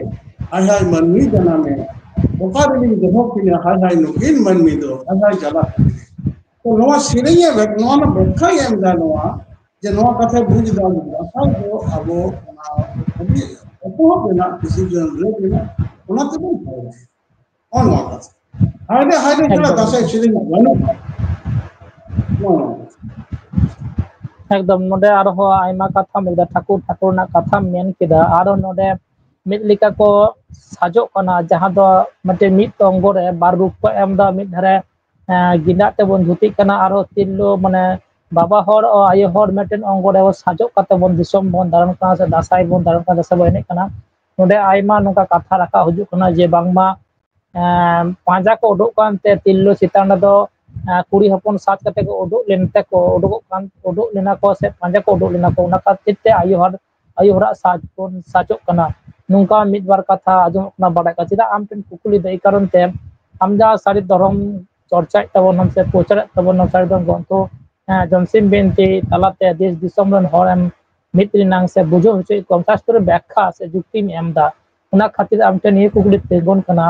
ᱦᱟᱭ ᱦᱟᱭ ᱢᱟᱹᱱᱢᱤ ᱡᱟᱱᱟᱢᱮ, ᱚᱠᱟ ᱨᱮᱞᱤᱧ ᱫᱚᱦᱚ ᱠᱤᱱᱟ, ᱦᱟᱭ ᱦᱟᱭ ᱱᱩᱠᱤᱱ ᱢᱟᱹᱱᱢᱤ ᱫᱚ, ᱦᱟᱭ ᱦᱟᱭ ᱡᱟᱞᱟᱯᱩᱨᱤ ᱨᱮ᱾ ᱛᱚ ᱱᱚᱣᱟ ᱥᱮᱨᱮᱧ ᱮ ᱵᱮᱠ-, ᱱᱚᱣᱟ ᱨᱮᱱᱟᱜ ᱵᱮᱠᱠᱷᱟᱭ ᱮᱢ ᱮᱫᱟ ᱱᱚᱣᱟ, ᱡᱮ ᱱᱚᱣᱟ ᱠᱟᱛᱷᱟ ᱵᱩᱡᱽ ᱮᱫᱟ, ᱫᱟᱸᱥᱟᱭ ᱫᱚ ᱟᱵᱚ ᱚᱱᱟ ᱟᱹᱰᱤ ᱮᱛᱚᱦᱚᱵ ᱨᱮᱱᱟᱜ ᱠᱤᱪᱷᱩ ᱡᱚᱱ ᱨᱮ ᱢᱮᱱᱟᱜ, ᱚᱱᱟ ᱛᱮᱵᱚᱱ ᱦᱟᱭᱨᱟ᱾ ᱱᱚᱜᱼᱚ ᱱᱚᱣᱟ ᱠᱟᱛᱷᱟ᱾ ᱦᱟᱭᱨᱮ, ᱦᱟᱭᱨᱮ ᱪᱷᱟᱲᱟ ᱮᱠᱫᱚᱢ᱾ ᱫᱟᱸᱥᱟᱭ ᱥᱮᱨᱮᱧ ᱵᱟᱹᱱᱩᱜᱼᱟ᱾ ᱱᱚᱜᱼᱚ ᱱᱚᱣᱟ ᱠᱟᱛᱷᱟ᱾ ᱮᱠᱫᱚᱢ, ᱱᱚᱰᱮ ᱟᱨᱦᱚᱸ ᱟᱭᱢᱟ ᱠᱟᱛᱷᱟᱢ ᱞᱟᱹᱭ ᱠᱮᱫᱟ, ᱴᱷᱟᱹᱠᱩᱨ, ᱴᱷᱟᱹᱠᱩᱨ ᱨᱮᱱᱟᱜ ᱠᱟᱛᱷᱟᱢ ᱢᱮᱱ ᱠᱮᱫᱟ, ᱟᱨᱦᱚᱸ ᱱᱚᱰᱮ ᱢᱤᱫ ᱞᱮᱠᱟ ᱠᱚ ᱥᱟᱡᱚᱜ ᱠᱟᱱᱟ, ᱡᱟᱦᱟᱸ ᱫᱚ ᱢᱤᱫᱴᱮᱱ ᱢᱤᱫ ᱚᱝᱜᱚ ᱨᱮ ᱵᱟᱨ ᱨᱩᱯ ᱠᱚ ᱮᱢ ᱮᱫᱟ᱾ ᱢᱤᱫ ᱫᱷᱟᱨᱮ ᱜᱮᱸᱫᱟᱜ ᱛᱮᱵᱚᱱ ᱫᱷᱩᱛᱤᱜ ᱠᱟᱱᱟ, ᱟᱨᱦᱚᱸ ᱛᱤᱨᱞᱟᱹ ᱢᱟᱱᱮ ᱵᱟᱵᱟ ᱦᱚᱲ ᱟᱭᱳ ᱦᱚᱲ ᱢᱤᱫᱴᱮᱱ ᱚᱝᱜᱚ ᱨᱮ ᱥᱟᱡᱚᱜ ᱠᱟᱛᱮ ᱵᱚᱱ ᱫᱤᱥᱚᱢ ᱵᱚᱱ ᱫᱟᱬᱟᱱ ᱠᱟᱱᱟ, ᱥᱮ ᱫᱟᱸᱥᱟᱭ ᱵᱚᱱ ᱫᱟᱬᱟᱱ ᱠᱟᱱᱟ, ᱫᱟᱸᱥᱟᱭ ᱵᱚᱱ ᱮᱱᱮᱡ ᱠᱟᱱᱟ᱾ ᱱᱚᱰᱮ ᱟᱭᱢᱟ ᱱᱚᱝᱠᱟ ᱠᱟᱛᱷᱟ ᱨᱟᱠᱟᱵ ᱦᱤᱡᱩᱜ ᱠᱟᱱᱟ ᱡᱮ ᱵᱟᱝᱢᱟ ᱯᱟᱸᱡᱟ ᱠᱚ ᱩᱰᱩᱠ ᱠᱟᱱᱛᱮ ᱛᱤᱨᱞᱟᱹ ᱪᱮᱛᱟᱱ ᱨᱮᱫᱚ ᱠᱩᱲᱤ ᱦᱚᱯᱚᱱ ᱥᱟᱡᱽ ᱠᱟᱛᱮ ᱠᱚ ᱩᱰᱩᱠ ᱞᱮᱱ ᱛᱮᱠᱚ ᱩᱰᱩᱠᱚᱜ ᱠᱟᱱ, ᱩᱰᱩᱠ ᱞᱮᱱᱟ ᱠᱚ ᱥᱮ ᱯᱟᱸᱡᱟ ᱠᱚ ᱩᱰᱩᱠ ᱞᱮᱱᱟ ᱠᱚ, ᱚᱱᱟ ᱠᱷᱟᱹᱛᱤᱨ ᱛᱮ ᱟᱭᱳ ᱦᱚᱲ ᱟᱭᱳ ᱦᱚᱲᱟᱜ ᱥᱟᱡᱽ ᱵᱚᱱ ᱥᱟᱡᱚᱜ ᱠᱟᱱᱟ᱾ ᱱᱚᱝᱠᱟ ᱢᱤᱫ ᱵᱟᱨ ᱠᱟᱛᱷᱟ ᱟᱸᱡᱚᱢᱚᱜ ᱠᱟᱱᱟ, ᱵᱟᱲᱟᱭ ᱠᱟᱱᱟ᱾ ᱪᱮᱫᱟᱜ ᱟᱢ ᱴᱷᱮᱱ ᱠᱩᱠᱞᱤ ᱫᱚ ᱮᱭ ᱠᱟᱨᱚᱱ ᱛᱮ, ᱟᱢ ᱡᱟᱦᱟᱸ ᱥᱟᱹᱨᱤ ᱫᱷᱚᱨᱚᱢ ᱪᱚᱨᱪᱟᱭᱮᱫ ᱛᱟᱵᱚᱱᱟᱢ ᱥᱮ ᱯᱨᱚᱪᱟᱨᱮᱫ ᱛᱟᱵᱚᱱᱟᱢ, ᱥᱟᱹᱨᱤ ᱫᱷᱚᱨᱚᱢ ᱜᱨᱚᱱᱛᱷᱚ ᱡᱚᱢᱥᱤᱢ ᱵᱤᱱᱛᱤ ᱛᱟᱞᱟᱛᱮ ᱫᱮᱥ ᱫᱤᱥᱚᱢ ᱨᱮᱱ ᱦᱚᱲ ᱮᱢ ᱢᱤᱫ ᱨᱮᱱᱟᱝ ᱥᱮ ᱵᱩᱡᱷᱟᱹᱣ ᱦᱚᱪᱚᱭᱮᱫ ᱠᱚᱣᱟᱢ, ᱥᱟᱥᱛᱨᱚ ᱵᱮᱠᱠᱷᱟ ᱥᱮ ᱡᱩᱠᱛᱤᱢ ᱮᱢ ᱮᱫᱟ, ᱚᱱᱟ ᱠᱷᱟᱹᱛᱤᱨ ᱟᱢ ᱴᱷᱮᱱ ᱱᱤᱭᱟᱹ ᱠᱩᱠᱞᱤ ᱛᱤᱸᱜᱩᱱ ᱠᱟᱱᱟ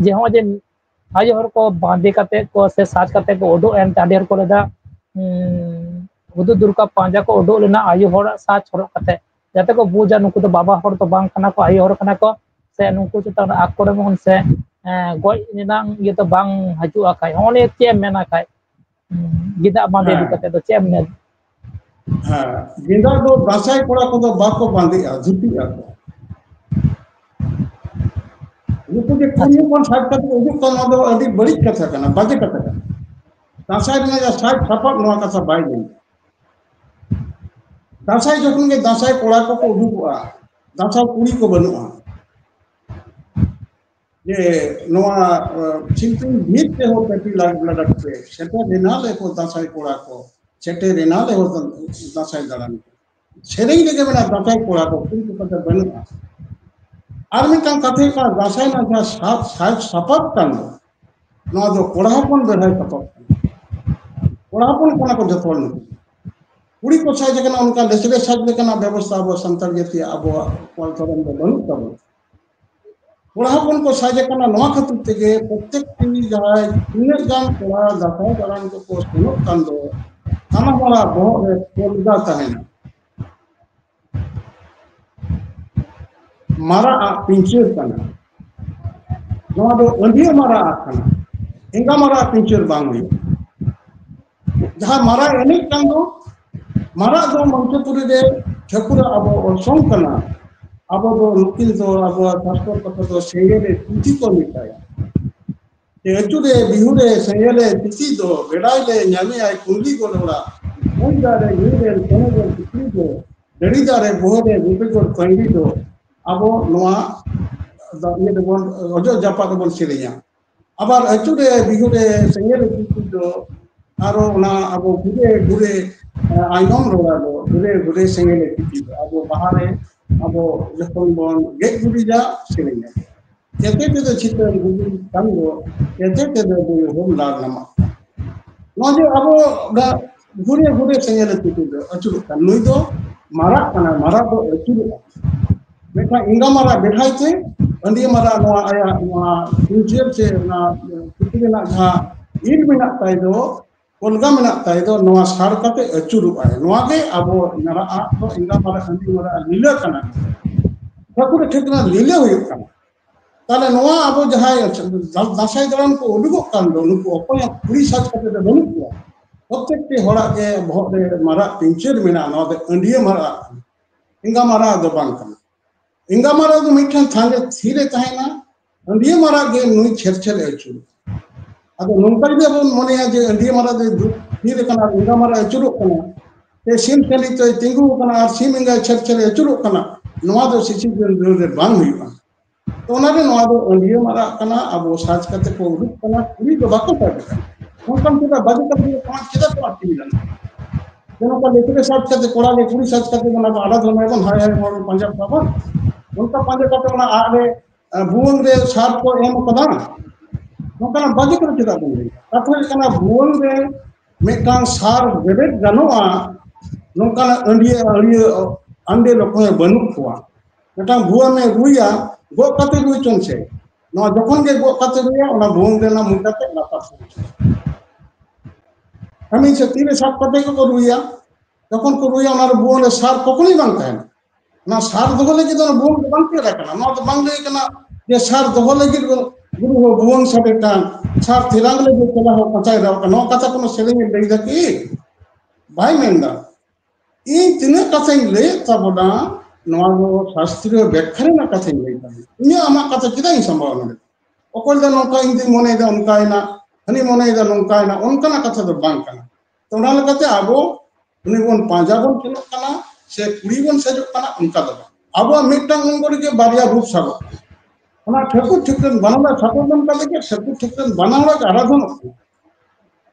ᱡᱮ ᱱᱚᱜᱼᱚᱭ ᱡᱮ ᱟᱭᱳ ᱦᱚᱲ ᱠᱚ ᱵᱟᱸᱫᱮ ᱠᱟᱛᱮ ᱠᱚ ᱥᱮ ᱥᱟᱡᱽ ᱠᱟᱛᱮ ᱠᱚ ᱩᱰᱩᱠ ᱮᱱ ᱛᱮ ᱟᱹᱰᱤ ᱦᱚᱲ ᱠᱚ ᱞᱟᱹᱭ ᱮᱫᱟ, ᱩᱸ, ᱦᱩᱫᱩᱲ ᱫᱩᱨᱜᱟ ᱯᱟᱸᱡᱟ ᱠᱚ ᱩᱰᱩᱠ ᱞᱮᱱᱟ ᱟᱭᱳ ᱦᱚᱲᱟᱜ ᱥᱟᱡᱽ ᱦᱚᱨᱚᱜ ᱠᱟᱛᱮ, ᱡᱟᱛᱮ ᱠᱚ ᱵᱩᱡᱟ ᱱᱩᱠᱩ ᱫᱚ ᱵᱟᱵᱟ ᱦᱚᱲ ᱫᱚ ᱵᱟᱝ ᱠᱟᱱᱟ ᱠᱚ, ᱟᱭᱳ ᱦᱚᱲ ᱠᱟᱱᱟ ᱠᱚ, ᱥᱮ ᱱᱩᱠᱩ ᱪᱮᱛᱟᱱ ᱨᱮ ᱟᱠᱨᱚᱢᱚᱱ ᱥᱮ, ᱮᱸ, ᱜᱚᱡ ᱨᱮᱱᱟᱜ ᱤᱭᱟᱹ ᱫᱚ ᱵᱟᱝ ᱦᱤᱡᱩᱜᱼᱟ᱾ ᱠᱷᱟᱡ ᱦᱚᱸᱜᱼᱚ ᱱᱤᱭᱟᱹ ᱪᱮᱫ ᱮᱢ ᱢᱮᱱᱟ ᱠᱷᱟᱡ, ᱩᱸ, ᱜᱮᱸᱫᱟᱜ ᱵᱟᱸᱫᱮ ᱤᱫᱤ ᱦᱮᱸ᱾ ᱠᱟᱛᱮ ᱫᱚ ᱪᱮᱫ ᱮᱢ ᱢᱮᱱ? ᱦᱮᱸ, ᱜᱮᱸᱫᱟᱜ ᱫᱚ ᱫᱟᱸᱥᱟᱭ ᱠᱚᱲᱟ ᱠᱚᱫᱚ ᱵᱟᱠᱚ ᱵᱟᱸᱫᱮᱜᱼᱟ, ᱫᱷᱩᱛᱤᱜ ᱟᱠᱚ᱾ ᱱᱩᱠᱩ ᱡᱮ ᱠᱩᱲᱤ ᱟᱪᱪᱷᱟ᱾ ᱦᱚᱯᱚᱱ ᱥᱟᱡᱽ ᱠᱟᱛᱮ ᱠᱚ ᱩᱰᱩᱠ ᱠᱟᱱᱟ, ᱱᱚᱣᱟ ᱫᱚ ᱟᱹᱰᱤ ᱵᱟᱹᱲᱤᱡ ᱠᱟᱛᱷᱟ ᱠᱟᱱᱟ, ᱵᱟᱡᱮ ᱠᱟᱛᱷᱟ ᱠᱟᱱᱟ᱾ ᱫᱟᱸᱥᱟᱭ ᱨᱮᱱᱟᱜ ᱡᱟᱦᱟᱸ ᱥᱟᱡᱽ ᱥᱟᱯᱟᱵ, ᱱᱚᱣᱟ ᱠᱟᱛᱷᱟ ᱵᱟᱭ ᱢᱮᱱ᱾ ᱫᱟᱸᱥᱟᱭ ᱡᱚᱠᱷᱚᱱ ᱜᱮ ᱫᱟᱸᱥᱟᱭ ᱠᱚᱲᱟ ᱠᱚᱠᱚ ᱩᱰᱩᱠᱚᱜᱼᱟ, ᱫᱟᱸᱥᱟᱭ ᱠᱩᱲᱤ ᱠᱚ ᱵᱟᱹᱱᱩᱜᱼᱟ᱾ ᱡᱮ ᱱᱚᱣᱟ, ᱟᱸ, ᱪᱷᱤᱢᱯᱤᱧ ᱵᱷᱤᱛ ᱨᱮᱦᱚᱸ ᱯᱟᱹᱴᱤ ᱞᱟᱜ-, ᱞᱟᱜᱟᱫ ᱯᱮ, ᱥᱮᱴᱮᱨ ᱮᱱᱟ ᱞᱮ ᱠᱚ ᱫᱟᱸᱥᱟᱭ ᱠᱚᱲᱟ ᱠᱚ, ᱥᱮᱴᱮᱨ ᱮᱱᱟ ᱞᱮ ᱦᱚᱸ ᱫᱟᱸᱥᱟᱭ ᱫᱟᱬᱟᱱ᱾ ᱥᱮᱨᱮᱧ ᱨᱮᱜᱮ ᱢᱮᱱᱟᱜᱼᱟ ᱫᱟᱸᱥᱟᱭ ᱠᱚᱲᱟ ᱠᱚ, ᱠᱩᱲᱤ ᱠᱚ ᱠᱟᱛᱮ ᱵᱟᱹᱱᱩᱜᱼᱟ᱾ ᱟᱨ ᱢᱤᱫᱴᱟᱝ ᱠᱟᱛᱷᱟ ᱦᱩᱭᱩᱜ ᱠᱟᱱᱟ, ᱫᱟᱸᱥᱟᱭ ᱨᱮᱱᱟᱜ ᱡᱟᱦᱟᱸ ᱥᱟᱡᱽ, ᱥᱟᱡᱽ ᱥᱟᱯᱟᱵ ᱠᱟᱱ ᱫᱚ, ᱱᱚᱣᱟ ᱫᱚ ᱠᱚᱲᱟ ᱦᱚᱯᱚᱱ ᱵᱮᱲᱦᱟᱭ ᱥᱟᱯᱟᱵ ᱠᱟᱱᱟ᱾ ᱠᱚᱲᱟ ᱦᱚᱯᱚᱱ ᱠᱟᱱᱟ ᱠᱚ ᱡᱚᱛᱚ ᱦᱚᱲ ᱱᱩᱠᱩ᱾ ᱠᱩᱲᱤ ᱠᱚ ᱥᱟᱡᱽ ᱟᱠᱟᱱᱟ, ᱚᱱᱠᱟ ᱞᱮᱪᱲᱮ ᱥᱟᱡᱽ ᱞᱮᱠᱟᱱᱟᱜ ᱵᱮᱵᱚᱥᱛᱷᱟ ᱟᱵᱚ ᱥᱟᱱᱛᱟᱲ ᱡᱟᱹᱛᱤᱭᱟᱜ, ᱟᱵᱚᱣᱟᱜ ᱚᱞ ᱫᱷᱚᱨᱚᱢ ᱫᱚ ᱵᱟᱹᱱᱩᱜ ᱛᱟᱵᱚᱱᱟ᱾ ᱠᱚᱲᱟ ᱦᱚᱯᱚᱱ ᱠᱚ ᱥᱟᱡᱽ ᱟᱠᱟᱱᱟ ᱱᱚᱣᱟ ᱠᱷᱟᱹᱛᱤᱨ ᱛᱮᱜᱮ, ᱯᱨᱚᱛᱮᱠᱴᱤ ᱡᱟᱦᱟᱸᱭ ᱛᱤᱱᱟᱹᱜ ᱜᱟᱱ ᱠᱚᱲᱟ ᱫᱟᱸᱥᱟᱭ ᱫᱟᱬᱟᱱ ᱠᱚᱠᱚ ᱥᱮᱱᱚᱜ ᱠᱟᱱ ᱫᱚ, ᱥᱟᱱᱟᱢ ᱦᱚᱲᱟᱜ ᱵᱚᱦᱚᱜ ᱨᱮ ᱯᱚᱨᱫᱟ ᱛᱟᱦᱮᱱᱟ᱾ ᱢᱟᱨᱟᱜ ᱟᱜ ᱯᱤᱧᱪᱟᱹᱨ ᱠᱟᱱᱟ᱾ ᱱᱚᱣᱟ ᱫᱚ ᱟᱹᱸᱰᱤᱭᱟᱹ ᱢᱟᱨᱟᱜ ᱟᱜ ᱠᱟᱱᱟ, ᱮᱸᱜᱟ ᱢᱟᱨᱟᱜ ᱟᱜ ᱯᱤᱧᱪᱟᱹᱨ ᱵᱟᱝ ᱦᱩᱭᱩᱜᱼᱟ᱾ ᱡᱟᱦᱟᱸ ᱢᱟᱨᱟᱜ ᱮᱱᱮᱡ ᱠᱟᱱ ᱫᱚ, ᱢᱟᱨᱟᱜ ᱫᱚ ᱢᱚᱧᱪᱚᱯᱩᱨᱤ ᱨᱮ ᱴᱷᱟᱹᱠᱩᱨᱟᱜ ᱟᱵᱚ ᱚᱨᱥᱚᱝ ᱠᱟᱱᱟ᱾ ᱟᱵᱚ ᱫᱚ ᱱᱩᱠᱤᱱ ᱫᱚ ᱟᱵᱚᱣᱟᱜ ᱥᱟᱥᱛᱚᱨ ᱠᱟᱛᱷᱟ ᱫᱚ ᱥᱮᱸᱜᱮᱞᱮ ᱛᱤᱛᱤ ᱠᱚ ᱢᱮᱛᱟᱭᱟ᱾ ᱡᱮ ᱟᱹᱪᱩᱨᱮ ᱵᱤᱦᱩᱨᱮ ᱥᱮᱸᱜᱮᱞᱮ ᱛᱤᱛᱤ ᱫᱚ, ᱵᱮᱲᱟᱭ ᱞᱮ ᱧᱟᱢᱮᱭᱟᱭ ᱠᱩᱸᱰᱤ ᱜᱚᱲ ᱚᱲᱟᱜ, ᱵᱩᱡᱽ ᱫᱟᱨᱮ ᱧᱩᱨᱮᱱ ᱠᱚᱱᱚ ᱜᱚᱲ ᱯᱩᱠᱷᱨᱤ ᱫᱚ, ᱰᱟᱹᱰᱤ ᱫᱟᱨᱮ ᱵᱚᱦᱚᱨᱮ ᱜᱩᱴᱤ ᱜᱚᱲ ᱠᱟᱹᱦᱱᱤ ᱫᱚ ᱟᱵᱚ ᱱᱚᱣᱟ ᱫᱚ ᱤᱭᱟᱹ ᱫᱚᱵᱚᱱ, ᱚᱡᱚᱜ ᱡᱟᱯᱟᱜ ᱫᱚᱵᱚᱱ ᱥᱮᱨᱮᱧᱟ᱾ ᱟᱵᱟᱨ ᱟᱹᱪᱩᱨᱮ ᱵᱤᱦᱩᱨᱮ ᱥᱮᱸᱜᱮᱞᱮ ᱛᱤᱛᱤ ᱫᱚ, ᱟᱨᱚ ᱚᱱᱟ ᱟᱵᱚ ᱜᱷᱩᱨᱮ ᱜᱷᱩᱨᱮ, ᱮ, ᱟᱭᱱᱚᱢ ᱨᱚᱲᱟ ᱫᱚ, ᱜᱷᱩᱨᱮ ᱜᱷᱩᱨᱮ ᱥᱮᱸᱜᱮᱞᱮ ᱛᱤᱛᱤ ᱫᱚ, ᱟᱵᱚ ᱵᱟᱦᱟᱨᱮ ᱟᱵᱚ ᱡᱚᱠᱷᱚᱱ ᱵᱚᱱ ᱜᱮᱡ ᱜᱩᱨᱤᱡᱟ, ᱥᱮᱨᱮᱧᱟ᱾ ᱪᱮᱛᱮ ᱛᱮᱫᱚ ᱪᱤᱛᱟᱹᱨ ᱜᱩᱡᱩᱞ ᱠᱟᱱ ᱫᱚ, ᱪᱮᱛᱮ ᱛᱮᱫᱚ ᱵᱩᱭ ᱦᱚᱸ ᱞᱟᱲ ᱱᱟᱢᱟ᱾ ᱱᱚᱣᱟ ᱡᱮ ᱟᱵᱚ ᱫᱟ ᱜᱷᱩᱨᱮ ᱜᱷᱩᱨᱮ ᱥᱮᱸᱜᱮᱞᱮ ᱛᱤᱛᱤ ᱫᱚ ᱟᱹᱪᱩᱨᱚᱜ ᱠᱟᱱ, ᱱᱩᱭ ᱫᱚ ᱢᱟᱨᱟᱜ ᱠᱟᱱᱟᱭ, ᱢᱟᱨᱟᱜ ᱫᱚ ᱟᱹᱪᱩᱨᱚᱜᱼᱟ᱾ ᱢᱮᱱᱠᱷᱟᱱ ᱮᱸᱜᱟ ᱢᱟᱨᱟᱜ ᱵᱮᱲᱦᱟᱭ ᱛᱮ ᱟᱹᱰᱤ ᱢᱟᱨᱟᱜ ᱱᱚᱣᱟ ᱟᱭᱟᱜ ᱱᱚᱣᱟ ᱯᱤᱧᱪᱟᱹᱨ ᱥᱮ ᱚᱱᱟ ᱯᱩᱛᱷᱤ ᱨᱮᱱᱟᱜ ᱡᱟᱦᱟᱸ ᱤᱞ ᱢᱮᱱᱟᱜ ᱛᱟᱭ ᱫᱚ, ᱠᱚᱞᱜᱟ ᱢᱮᱱᱟᱜ ᱛᱟᱭ ᱫᱚ, ᱱᱚᱣᱟ ᱥᱟᱨ ᱠᱟᱛᱮ ᱟᱹᱪᱩᱨᱚᱜᱼᱟᱭ᱾ ᱱᱚᱣᱟ ᱜᱮ ᱟᱵᱚ ᱢᱟᱨᱟᱜ ᱟᱜ ᱫᱚ, ᱮᱸᱜᱟ ᱢᱟᱨᱟᱜ, ᱟᱹᱰᱤ ᱢᱟᱨᱟᱜ ᱞᱤᱞᱟᱹ ᱠᱟᱱᱟ᱾ ᱴᱷᱟᱹᱠᱩᱨ ᱴᱷᱮᱱ ᱠᱷᱚᱱᱟᱜ ᱞᱤᱞᱟᱹ ᱦᱩᱭᱩᱜ ᱠᱟᱱᱟ᱾ ᱛᱟᱦᱞᱮ ᱱᱚᱣᱟ ᱟᱵᱚ ᱡᱟᱦᱟᱸᱭ ᱫᱟᱸᱥᱟᱭ ᱫᱟᱬᱟᱱ ᱠᱚ ᱩᱰᱩᱠᱚᱜ ᱠᱟᱱ ᱫᱚ, ᱱᱩᱠᱩ ᱚᱠᱚᱭᱟᱜ ᱠᱩᱲᱤ ᱥᱟᱡᱽ ᱠᱟᱛᱮ ᱫᱚ ᱵᱟᱹᱱᱩᱜ ᱠᱚᱣᱟ᱾ ᱯᱨᱚᱛᱮᱠᱴᱤ ᱦᱚᱲᱟᱜ ᱜᱮ ᱵᱚᱦᱚᱜ ᱨᱮ ᱢᱟᱨᱟᱜ ᱯᱤᱧᱪᱟᱹᱨ ᱢᱮᱱᱟᱜᱼᱟ᱾ ᱱᱚᱣᱟ ᱫᱚ ᱟᱹᱰᱤᱭᱟᱹ ᱢᱟᱨᱟᱜ ᱠᱟᱱᱟ, ᱮᱸᱜᱟ ᱢᱟᱨᱟᱜ ᱫᱚ ᱵᱟᱝ ᱠᱟᱱᱟ᱾ ᱮᱸᱜᱟ ᱢᱟᱨᱟᱜ ᱫᱚ ᱢᱤᱫᱴᱷᱮᱱ ᱛᱷᱟᱱ ᱨᱮ ᱛᱷᱤᱨ ᱮ ᱛᱟᱦᱮᱱᱟ, ᱟᱹᱰᱤᱭᱟᱹ ᱢᱟᱨᱟᱜ ᱜᱮ ᱱᱩᱭ ᱪᱷᱮᱨ ᱪᱷᱮᱨ ᱮ ᱟᱹᱪᱩᱨᱚᱜᱼᱟ᱾ ᱟᱫᱚ ᱱᱚᱝᱠᱟ ᱡᱩᱫᱤ ᱟᱵᱚ ᱵᱚᱱ ᱢᱚᱱᱮᱭᱟ ᱡᱮ ᱟᱹᱰᱤᱭᱟᱹ ᱢᱟᱨᱟᱜ ᱫᱚ ᱫᱩ-, ᱛᱷᱤᱨ ᱟᱠᱟᱱᱟ ᱟᱨ ᱮᱸᱜᱟ ᱢᱟᱨᱟᱜ ᱟᱹᱪᱩᱨᱚᱜ ᱠᱟᱱᱟ, ᱥᱮ ᱥᱤᱢ ᱥᱟᱺᱰᱤ ᱫᱚᱭ ᱛᱤᱸᱜᱩ ᱟᱠᱟᱱᱟ ᱟᱨ ᱥᱤᱢ ᱮᱸᱜᱟᱭ ᱪᱷᱮᱨ ᱪᱷᱮᱨ ᱮ ᱟᱹᱪᱩᱨᱚᱜ ᱠᱟᱱᱟ, ᱱᱚᱣᱟ ᱫᱚ ᱥᱤᱥᱤᱨ ᱡᱚᱱ ᱨᱮ ᱵᱟᱝ ᱦᱩᱭᱩᱜᱼᱟ᱾ ᱛᱚ ᱚᱱᱟᱜᱮ ᱱᱚᱣᱟ ᱫᱚ ᱟᱹᱰᱤᱭᱟᱹ ᱢᱟᱨᱟᱜ ᱠᱟᱱᱟ, ᱟᱵᱚ ᱥᱟᱡᱽ ᱠᱟᱛᱮ ᱠᱚ ᱩᱰᱩᱠ ᱠᱟᱱᱟ, ᱠᱩᱲᱤ ᱫᱚ ᱵᱟᱠᱚ ᱥᱟᱡᱽ ᱠᱟᱱᱟ᱾ ᱚᱱᱠᱟᱱ ᱪᱮᱫᱟᱜ ᱵᱟᱡᱮ ᱠᱟᱛᱮ ᱥᱚᱢᱟᱡᱽ ᱪᱮᱫᱟᱜ ᱠᱚ ᱟᱹᱛᱠᱤᱨ ᱠᱟᱱᱟ? ᱡᱮ ᱱᱚᱝᱠᱟ ᱞᱮᱠᱷᱮ ᱥᱟᱡᱽ ᱠᱟᱛᱮ, ᱠᱚᱲᱟ ᱜᱮ ᱠᱩᱲᱤ ᱥᱟᱡᱽ ᱠᱟᱛᱮ ᱚᱱᱟ ᱫᱚ ᱟᱲᱟ ᱫᱷᱚᱨᱢᱚ ᱵᱚᱱ ᱦᱟᱭ ᱦᱟᱭ ᱦᱚᱲ ᱯᱟᱸᱡᱟ ᱠᱚᱣᱟ ᱵᱚᱱ᱾ ᱚᱱᱠᱟ ᱯᱟᱸᱡᱟ ᱠᱟᱛᱮ ᱚᱱᱟ ᱟᱜ ᱨᱮ, ᱟᱸ, ᱵᱷᱩᱣᱟᱹᱝ ᱨᱮ ᱥᱟᱨ ᱠᱚ ᱮᱢ ᱠᱟᱫᱟ᱾ ᱱᱚᱝᱠᱟᱱᱟᱜ ᱵᱟᱡᱮ ᱠᱚᱫᱚ ᱪᱮᱫᱟᱜ ᱵᱚᱱ ᱞᱟᱹᱭᱟ? ᱠᱟᱛᱷᱟ ᱦᱩᱭᱩᱜ ᱠᱟᱱᱟ, ᱵᱷᱩᱣᱟᱹᱝ ᱨᱮ ᱢᱤᱫᱴᱟᱝ ᱥᱟᱨ ᱡᱮᱵᱮᱫ ᱜᱟᱱᱚᱜᱼᱟ, ᱱᱚᱝᱠᱟᱱᱟᱜ ᱟᱹᱰᱤᱭᱟᱹ, ᱟᱹᱰᱤᱭᱟᱹ ᱟᱱᱰᱮ ᱞᱚᱠᱚᱭ ᱵᱟᱹᱱᱩᱜ ᱠᱚᱣᱟ᱾ ᱢᱤᱫᱴᱟᱝ ᱵᱷᱩᱣᱟᱹᱝ ᱮ ᱨᱩᱭᱟ, ᱜᱚᱜ ᱠᱟᱛᱮ ᱨᱩᱭ ᱪᱚᱱ ᱥᱮ᱾ ᱱᱚᱣᱟ ᱡᱚᱠᱷᱚᱱ ᱜᱮ ᱜᱚᱜ ᱠᱟᱛᱮ ᱨᱩᱭᱟ, ᱚᱱᱟ ᱵᱷᱩᱣᱟᱹᱝ ᱨᱮᱱᱟᱜ ᱢᱚᱪᱟ ᱛᱮ ᱞᱟᱛᱟᱨ ᱥᱮᱫ᱾ ᱠᱟᱹᱢᱤ ᱥᱮ ᱛᱤᱨᱮ ᱥᱟᱵ ᱠᱟᱛᱮ ᱜᱮᱠᱚ ᱨᱩᱭᱟ᱾ ᱡᱚᱠᱷᱚᱱ ᱠᱚ ᱨᱩᱭᱟ, ᱚᱱᱟ ᱨᱮ ᱵᱷᱩᱣᱟᱹᱝ ᱨᱮ ᱥᱟᱨ ᱠᱚᱠᱷᱚᱱᱳᱭ ᱵᱟᱝ ᱛᱟᱦᱮᱱᱟ᱾ ᱚᱱᱟ ᱥᱟᱨ ᱫᱚᱦᱚ ᱞᱟᱹᱜᱤᱫ ᱫᱚ ᱚᱱᱟ ᱵᱷᱩᱣᱟᱹᱝ ᱫᱚ ᱵᱟᱝ ᱛᱮᱭᱟᱨ ᱟᱠᱟᱱᱟ᱾ ᱱᱚᱣᱟ ᱫᱚ ᱵᱟᱝ ᱞᱟᱹᱭ ᱠᱟᱱᱟ ᱡᱮ ᱥᱟᱨ ᱫᱚᱦᱚ ᱞᱟᱹᱜᱤᱫ ᱜᱩᱨᱩ ᱦᱚᱸ ᱵᱷᱩᱣᱟᱹᱝ ᱥᱟᱰᱮ ᱠᱟᱱ, ᱥᱟᱨ ᱛᱮᱨᱟᱝ ᱞᱟᱹᱜᱤᱫ ᱪᱟᱞᱟᱣ ᱦᱚᱸ ᱠᱟᱸᱪᱟᱭ ᱨᱟᱣ ᱠᱟᱱᱟ᱾ ᱱᱚᱣᱟ ᱠᱟᱛᱷᱟ ᱠᱳᱱᱳ ᱥᱮᱨᱮᱧ ᱮ ᱞᱟᱹᱭ ᱫᱟ ᱠᱤ? ᱵᱟᱭ ᱢᱮᱱ ᱫᱟ᱾ ᱤᱧ ᱛᱤᱱᱟᱹᱜ ᱠᱟᱛᱷᱟᱧ ᱞᱟᱹᱭᱮᱫ ᱛᱟᱵᱚᱱᱟ, ᱱᱚᱣᱟ ᱫᱚ ᱥᱟᱥᱛᱨᱤᱭᱚ ᱵᱮᱠᱠᱷᱟ ᱨᱮᱱᱟᱜ ᱠᱟᱛᱷᱟᱧ ᱞᱟᱹᱭ ᱫᱟ᱾ ᱤᱧᱟᱹᱜ ᱟᱢᱟᱜ ᱠᱟᱛᱷᱟ ᱪᱮᱫᱟᱜ ᱤᱧ ᱥᱟᱢᱵᱟᱣᱟ ᱱᱚᱰᱮ? ᱚᱠᱚᱭ ᱫᱚ ᱱᱚᱝᱠᱟ, ᱤᱧ ᱫᱚᱧ ᱢᱚᱱᱮᱭᱮᱫᱟ ᱚᱱᱠᱟᱭᱮᱱᱟ, ᱦᱟᱹᱱᱤ ᱢᱚᱱᱮᱭᱮᱫᱟ ᱱᱚᱝᱠᱟᱭᱮᱱᱟ, ᱚᱱᱠᱟᱱᱟᱜ ᱠᱟᱛᱷᱟ ᱫᱚ ᱵᱟᱝ ᱠᱟᱱᱟ᱾ ᱛᱚ, ᱚᱱᱟ ᱞᱮᱠᱟᱛᱮ ᱟᱵᱚ ᱩᱱᱤ ᱵᱚᱱ ᱯᱟᱸᱡᱟ ᱵᱚᱱ ᱥᱮᱱᱚᱜ ᱠᱟᱱᱟ ᱥᱮ ᱠᱩᱲᱤ ᱵᱚᱱ ᱥᱮᱡᱚᱜ ᱠᱟᱱᱟ, ᱚᱱᱠᱟ ᱫᱚ ᱵᱟᱝ᱾ ᱟᱵᱚᱣᱟᱜ ᱢᱤᱫᱴᱟᱝ ᱚᱝᱜᱚ ᱨᱮᱜᱮ ᱵᱟᱨᱭᱟ ᱨᱩᱯ ᱥᱟᱵᱚᱜ ᱠᱟᱱᱟ᱾ ᱚᱱᱟ ᱴᱷᱟᱹᱠᱩᱨ ᱴᱷᱟᱹᱠᱨᱟᱹᱱ ᱵᱟᱱᱟᱣ ᱥᱟᱵᱚᱜ ᱠᱟᱱ ᱠᱟᱛᱮ ᱜᱮ ᱴᱷᱟᱹᱠᱩᱨ ᱴᱷᱟᱹᱠᱨᱟᱹᱱ ᱵᱟᱱᱟᱣ ᱨᱮ ᱟᱨᱟᱫᱷᱚᱱᱚᱜ ᱠᱟᱱᱟ᱾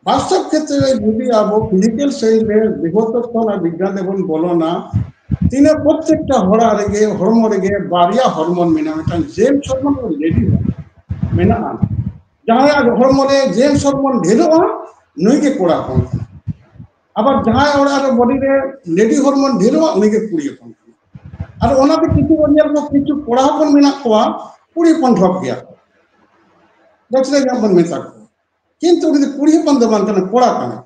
ᱵᱟᱥᱛᱚᱵ ᱠᱷᱮᱛᱨᱮ ᱨᱮ ᱡᱩᱫᱤ ᱟᱵᱚ ᱯᱷᱤᱡᱤᱠᱮᱞ ᱥᱟᱭᱮᱱᱥ ᱨᱮ ᱵᱤᱜᱚᱛᱚ ᱠᱷᱚᱱ ᱟᱨ ᱵᱤᱜᱽᱜᱟᱱ ᱨᱮᱵᱚᱱ ᱵᱚᱞᱚᱱᱟ, ᱛᱤᱱᱟᱹᱜ ᱯᱨᱚᱛᱮᱠᱴᱟ ᱦᱚᱲᱟᱜ ᱨᱮᱜᱮ, ᱦᱚᱲᱢᱚ ᱨᱮᱜᱮ ᱵᱟᱨᱭᱟ ᱦᱚᱨᱢᱚᱱ ᱢᱮᱱᱟᱜᱼᱟ, ᱢᱤᱫᱴᱟᱝ ᱡᱮᱱᱥ ᱦᱚᱨᱢᱚᱱ ᱟᱨ ᱞᱮᱰᱤ ᱦᱚᱨᱢᱚᱱ ᱢᱮᱱᱟᱜᱼᱟ᱾ ᱡᱟᱦᱟᱸᱭᱟᱜ ᱦᱚᱲᱢᱚ ᱨᱮ ᱡᱮᱱᱥ ᱦᱚᱨᱢᱚᱱ ᱰᱷᱮᱨᱚᱜᱼᱟ, ᱱᱩᱭ ᱜᱮ ᱠᱚᱲᱟ ᱦᱚᱯᱚᱱ ᱠᱟᱱᱟᱭ᱾ ᱟᱵᱟᱨ ᱡᱟᱦᱟᱸᱭ ᱚᱲᱟᱜ ᱨᱮ ᱵᱚᱰᱤ ᱨᱮ ᱞᱮᱰᱤ ᱦᱚᱨᱢᱚᱱ ᱰᱷᱮᱨᱚᱜᱼᱟ, ᱩᱱᱤ ᱜᱮ ᱠᱩᱲᱤ ᱦᱚᱯᱚᱱ ᱠᱟᱱᱟᱭ᱾ ᱟᱨ ᱚᱱᱟᱛᱮ ᱠᱤᱪᱷᱩ ᱵᱚᱱ ᱧᱮᱞ ᱠᱚᱣᱟ, ᱠᱤᱪᱷᱩ ᱠᱚᱲᱟ ᱦᱚᱯᱚᱱ ᱢᱮᱱᱟᱜ ᱠᱚᱣᱟ, ᱠᱩᱲᱤ ᱦᱚᱯᱚᱱ ᱰᱷᱚᱯ ᱜᱮᱭᱟ ᱠᱚ᱾ ᱵᱮᱥ ᱨᱮ ᱧᱚᱜ ᱵᱚᱱ ᱢᱮᱛᱟ ᱠᱚᱣᱟ, ᱠᱤᱱᱛᱩ ᱩᱱᱤ ᱫᱚ ᱠᱩᱲᱤ ᱦᱚᱯᱚᱱ ᱫᱚ ᱵᱟᱝ ᱠᱟᱱᱟ, ᱠᱚᱲᱟ ᱠᱟᱱᱟᱭ᱾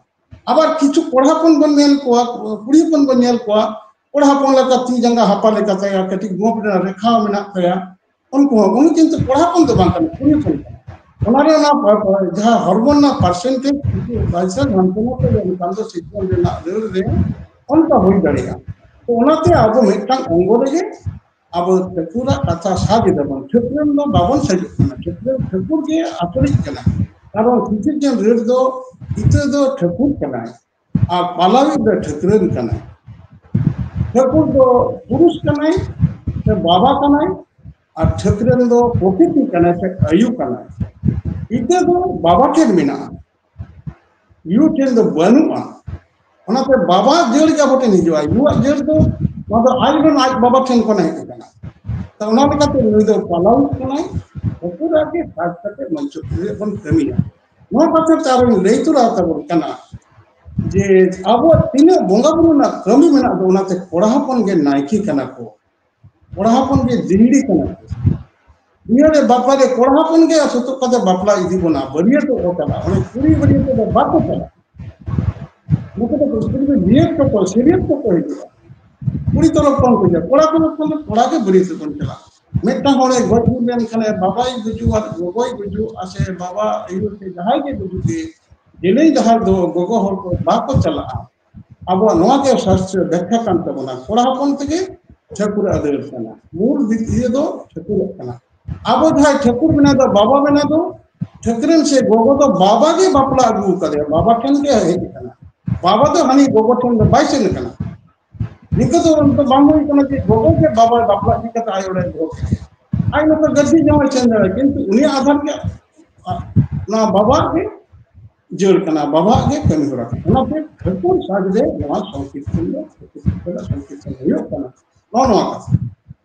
ᱟᱵᱟᱨ ᱠᱤᱪᱷᱩ ᱠᱚᱲᱟ ᱦᱚᱯᱚᱱ ᱵᱚᱱ ᱧᱮᱞ ᱠᱚᱣᱟ, ᱠᱩᱲᱤ ᱦᱚᱯᱚᱱ ᱵᱚᱱ ᱧᱮᱞ ᱠᱚᱣᱟ, ᱠᱚᱲᱟ ᱦᱚᱯᱚᱱ ᱞᱮᱠᱟ ᱛᱤ ᱡᱟᱸᱜᱟ ᱦᱟᱯᱟ ᱞᱮᱠᱟ ᱛᱟᱭᱟ, ᱠᱟᱹᱴᱤᱡ ᱜᱳᱯ ᱨᱮᱱᱟᱜ ᱨᱮᱠᱷᱟ ᱢᱮᱱᱟᱜ ᱛᱟᱭᱟ, ᱩᱱᱠᱩ ᱦᱚᱸ, ᱩᱱᱤ ᱠᱤᱱᱛᱩ ᱠᱚᱲᱟ ᱦᱚᱯᱚᱱ ᱫᱚ ᱵᱟᱝ ᱠᱟᱱᱟ, ᱠᱩᱲᱤ ᱦᱚᱯᱚᱱ ᱠᱟᱱᱟ᱾ ᱚᱱᱟ ᱨᱮ ᱚᱱᱟ ᱯᱟ-, ᱯᱟ-, ᱡᱟᱦᱟᱸ ᱦᱚᱨᱢᱚᱱ ᱨᱮᱱᱟᱜ ᱯᱟᱨᱥᱮᱱᱴᱮᱡᱽ ᱠᱤᱪᱷᱩ ᱵᱟᱭᱥᱟᱱ ᱦᱟᱱᱛᱮ ᱱᱟᱛᱮ ᱞᱮᱱᱠᱷᱟᱱ ᱫᱚ ᱥᱤᱨᱡᱚᱱ ᱨᱮᱱᱟᱜ ᱨᱟᱹᱲ ᱨᱮ ᱚᱱᱠᱟ ᱦᱩᱭ ᱫᱟᱲᱮᱭᱟᱜᱼᱟ᱾ ᱛᱚ, ᱚᱱᱟᱛᱮ ᱟᱵᱚ ᱢᱤᱫᱴᱟᱝ ᱚᱝᱜᱚ ᱨᱮᱜᱮ ᱟᱵᱚ ᱴᱷᱟᱹᱠᱩᱨᱟᱜ ᱠᱟᱛᱷᱟ ᱥᱟᱵ ᱮᱫᱟ ᱵᱚᱱ᱾ ᱴᱷᱟᱹᱠᱨᱟᱹᱱ ᱫᱚ ᱵᱟᱵᱚᱱ ᱥᱮᱡᱚᱜ ᱠᱟᱱᱟ, ᱴᱷᱟᱹᱠᱨᱟᱹᱱ ᱴᱷᱟᱹᱠᱩᱨ ᱜᱮ ᱟᱹᱛᱷᱟᱹᱲᱤᱡ ᱠᱟᱱᱟ᱾ ᱠᱟᱨᱚᱱ ᱥᱤᱥᱤᱨᱡᱚᱱ ᱨᱟᱹᱲ ᱫᱚ ᱤᱛᱟᱹ ᱫᱚ ᱴᱷᱟᱹᱠᱩᱨ ᱠᱟᱱᱟᱭ ᱟᱨ ᱯᱟᱞᱟᱣᱤᱡ ᱫᱚ ᱴᱷᱟᱹᱠᱨᱟᱹᱱ ᱠᱟᱱᱟᱭ᱾ ᱴᱷᱟᱹᱠᱩᱨ ᱫᱚ ᱯᱩᱨᱩᱥ ᱠᱟᱱᱟᱭ ᱥᱮ ᱵᱟᱵᱟ ᱠᱟᱱᱟᱭ, ᱟᱨ ᱴᱷᱟᱹᱠᱨᱟᱹᱱ ᱫᱚ ᱯᱨᱚᱠᱨᱤᱛᱤ ᱠᱟᱱᱟᱭ ᱥᱮ ᱟᱭᱩ ᱠᱟᱱᱟᱭ᱾ ᱤᱛᱟᱹ ᱫᱚ ᱵᱟᱵᱟ ᱴᱷᱮᱱ ᱢᱮᱱᱟᱜᱼᱟ, ᱭᱩ ᱴᱷᱮᱱ ᱫᱚ ᱵᱟᱹᱱᱩᱜᱼᱟ᱾ ᱚᱱᱟᱛᱮ ᱵᱟᱵᱟ ᱡᱟᱹᱲ ᱜᱮ ᱟᱵᱚ ᱴᱷᱮᱱ ᱦᱤᱡᱩᱜᱼᱟ, ᱭᱩᱣᱟᱜ ᱡᱟᱹᱲ ᱫᱚ ᱱᱚᱣᱟ ᱫᱚ ᱟᱡ ᱨᱮᱱ ᱟᱡ ᱵᱟᱵᱟ ᱴᱷᱮᱱ ᱠᱷᱚᱱ ᱦᱮᱡ ᱟᱠᱟᱱᱟ᱾ ᱛᱚ, ᱚᱱᱟ ᱞᱮᱠᱟᱛᱮ ᱱᱩᱭ ᱫᱚ ᱯᱟᱞᱟᱣᱤᱡ ᱠᱟᱱᱟᱭ, ᱴᱷᱟᱹᱠᱩᱨᱟᱜ ᱜᱮ ᱥᱟᱡᱽ ᱠᱟᱛᱮ ᱢᱚᱧᱪᱚ ᱯᱩᱨᱤ ᱨᱮ ᱵᱚᱱ ᱠᱟᱹᱢᱤᱭᱟ᱾ ᱱᱚᱣᱟ ᱯᱟᱥᱮ ᱛᱮ ᱟᱨᱚᱧ ᱞᱟᱹᱭ ᱛᱚᱨᱟ ᱛᱟᱵᱚᱱ ᱠᱟᱱᱟ ᱡᱮ ᱟᱵᱚᱣᱟᱜ ᱛᱤᱱᱟᱹᱜ ᱵᱚᱸᱜᱟ ᱵᱩᱨᱩ ᱨᱮᱱᱟᱜ ᱠᱟᱹᱢᱤ ᱢᱮᱱᱟᱜ ᱫᱚ, ᱚᱱᱟᱛᱮ ᱠᱚᱲᱟ ᱦᱚᱯᱚᱱ ᱜᱮ ᱱᱟᱭᱠᱮ ᱠᱟᱱᱟ ᱠᱚ, ᱠᱚᱲᱟ ᱦᱚᱯᱚᱱ ᱜᱮ ᱡᱤᱱᱰᱤ ᱠᱟᱱᱟ ᱠᱚ᱾ ᱱᱤᱭᱟᱹ ᱨᱮ ᱵᱟᱯᱞᱟ ᱨᱮ ᱠᱚᱲᱟ ᱦᱚᱯᱚᱱ ᱜᱮ ᱥᱩᱛᱩᱜ ᱠᱟᱛᱮ ᱵᱟᱯᱞᱟ ᱤᱫᱤ ᱵᱚᱱᱟ, ᱵᱟᱹᱨᱭᱟᱹᱛᱚᱜ ᱠᱚ ᱪᱟᱞᱟᱜ, ᱚᱱᱮ ᱠᱩᱲᱤ ᱵᱟᱹᱨᱭᱟᱹᱛᱚᱜ ᱫᱚ ᱵᱟᱠᱚ ᱪᱟᱞᱟᱜ᱾ ᱱᱩᱠᱩ ᱫᱚ ᱠᱩᱲᱤ ᱫᱚ ᱡᱤᱭᱟᱹᱛ ᱠᱚᱠᱚ, ᱥᱟᱹᱨᱭᱟᱹᱛ ᱠᱚᱠᱚ ᱦᱤᱡᱩᱜᱼᱟ᱾ ᱠᱩᱲᱤ ᱛᱚᱨᱚᱯ ᱠᱷᱚᱱ ᱠᱚ ᱦᱤᱡᱩᱜᱼᱟ, ᱠᱚᱲᱟ ᱛᱚᱨᱚᱯ ᱠᱷᱚᱱ ᱫᱚ ᱠᱚᱲᱟ ᱜᱮ ᱵᱟᱹᱨᱭᱟᱹᱛ ᱵᱚᱱ ᱪᱟᱞᱟᱜᱼᱟ᱾ ᱢᱤᱫᱴᱟᱝ ᱦᱚᱲᱮ ᱜᱚᱡ ᱜᱩᱨ ᱞᱮᱱᱠᱷᱟᱱᱮ ᱵᱟᱵᱟᱭ ᱜᱩᱡᱩᱜᱼᱟ, ᱜᱚᱜᱚᱭ ᱜᱩᱡᱩᱜᱼᱟ, ᱥᱮ ᱵᱟᱵᱟ ᱟᱭᱳ ᱥᱮ ᱡᱟᱦᱟᱸᱭ ᱜᱮ ᱜᱩᱡᱩᱜ ᱜᱮ, ᱡᱮᱞᱮᱧ ᱰᱟᱦᱟᱨ ᱫᱚ ᱜᱚᱜᱚ ᱦᱚᱲ ᱠᱚ ᱵᱟᱠᱚ ᱪᱟᱞᱟᱜᱼᱟ᱾ ᱟᱵᱚᱣᱟᱜ ᱱᱚᱣᱟ ᱜᱮ ᱥᱟᱥᱛᱨᱚ ᱵᱮᱠᱠᱷᱟ ᱠᱟᱱ ᱛᱟᱵᱚᱱᱟ, ᱠᱚᱲᱟ ᱦᱚᱯᱚᱱ ᱛᱮᱜᱮ ᱴᱷᱟᱹᱠᱩᱨᱟᱜ ᱟᱹᱫᱟᱹᱭ ᱠᱟᱱᱟ, ᱢᱩᱞ ᱵᱤᱫ-, ᱤᱭᱟᱹ ᱫᱚ ᱴᱷᱟᱹᱠᱩᱨᱟᱜ ᱠᱟᱱᱟ᱾ ᱟᱵᱚ ᱡᱟᱦᱟᱸᱭ ᱴᱷᱟᱹᱠᱩᱨ ᱵᱮᱱᱟᱣ ᱫᱚ, ᱵᱟᱵᱟ ᱵᱮᱱᱟᱣ ᱫᱚ, ᱴᱷᱟᱹᱠᱨᱟᱹᱱ ᱥᱮ ᱜᱚᱜᱚ ᱫᱚ ᱵᱟᱵᱟ ᱜᱮ ᱵᱟᱯᱞᱟ ᱟᱹᱜᱩ ᱟᱠᱟᱫᱮᱭᱟ, ᱵᱟᱵᱟ ᱴᱷᱮᱱ ᱜᱮ ᱦᱮᱡ ᱟᱠᱟᱱᱟ᱾ ᱵᱟᱵᱟ ᱫᱚ ᱦᱟᱹᱱᱤ ᱜᱚᱜᱚ ᱴᱷᱮᱱ ᱫᱚ ᱵᱟᱭ ᱥᱮᱱ ᱟᱠᱟᱱᱟ᱾ ᱱᱤᱝᱠᱟᱹ ᱫᱚ ᱚᱱᱠᱟ ᱵᱟᱝ ᱦᱩᱭ ᱠᱟᱱᱟ ᱡᱮ ᱜᱚᱜᱚ ᱜᱮ ᱵᱟᱵᱟᱭ ᱵᱟᱯᱞᱟ ᱤᱫᱤ ᱠᱟᱛᱮ ᱟᱭᱳ ᱚᱲᱟᱜ ᱮ ᱫᱚᱦᱚ ᱠᱟᱭᱟ᱾ ᱟᱡ ᱱᱚᱛᱮ ᱜᱟᱹᱨᱫᱤ ᱡᱟᱶᱟᱭ ᱥᱮᱱ ᱫᱟᱲᱮᱭᱟᱜᱼᱟ, ᱠᱤᱱᱛᱩ ᱩᱱᱤᱭᱟᱜ ᱟᱫᱷᱟᱨ ᱜᱮ, ᱟ, ᱱᱚᱣᱟ ᱵᱟᱵᱟᱣᱟᱜ ᱜᱮ ᱡᱟᱹᱲ ᱠᱟᱱᱟ, ᱵᱟᱵᱟᱣᱟᱜ ᱜᱮ ᱠᱟᱹᱢᱤ ᱦᱚᱨᱟ ᱠᱟᱱᱟ᱾ ᱚᱱᱟᱛᱮ ᱴᱷᱟᱹᱠᱩᱨ ᱥᱟᱡᱽ ᱨᱮ ᱱᱚᱣᱟ ᱥᱚᱝᱠᱤᱨᱛᱚᱱ ᱫᱚ, ᱴᱷᱟᱹᱠᱩᱨ ᱥᱟᱡᱽ ᱨᱮ ᱥᱚᱝᱠᱤᱨᱛᱚᱱ ᱦᱩᱭᱩᱜ ᱠᱟᱱᱟ᱾ ᱱᱚᱜᱼᱚ ᱱᱚᱣᱟ ᱠᱟᱛᱷᱟ᱾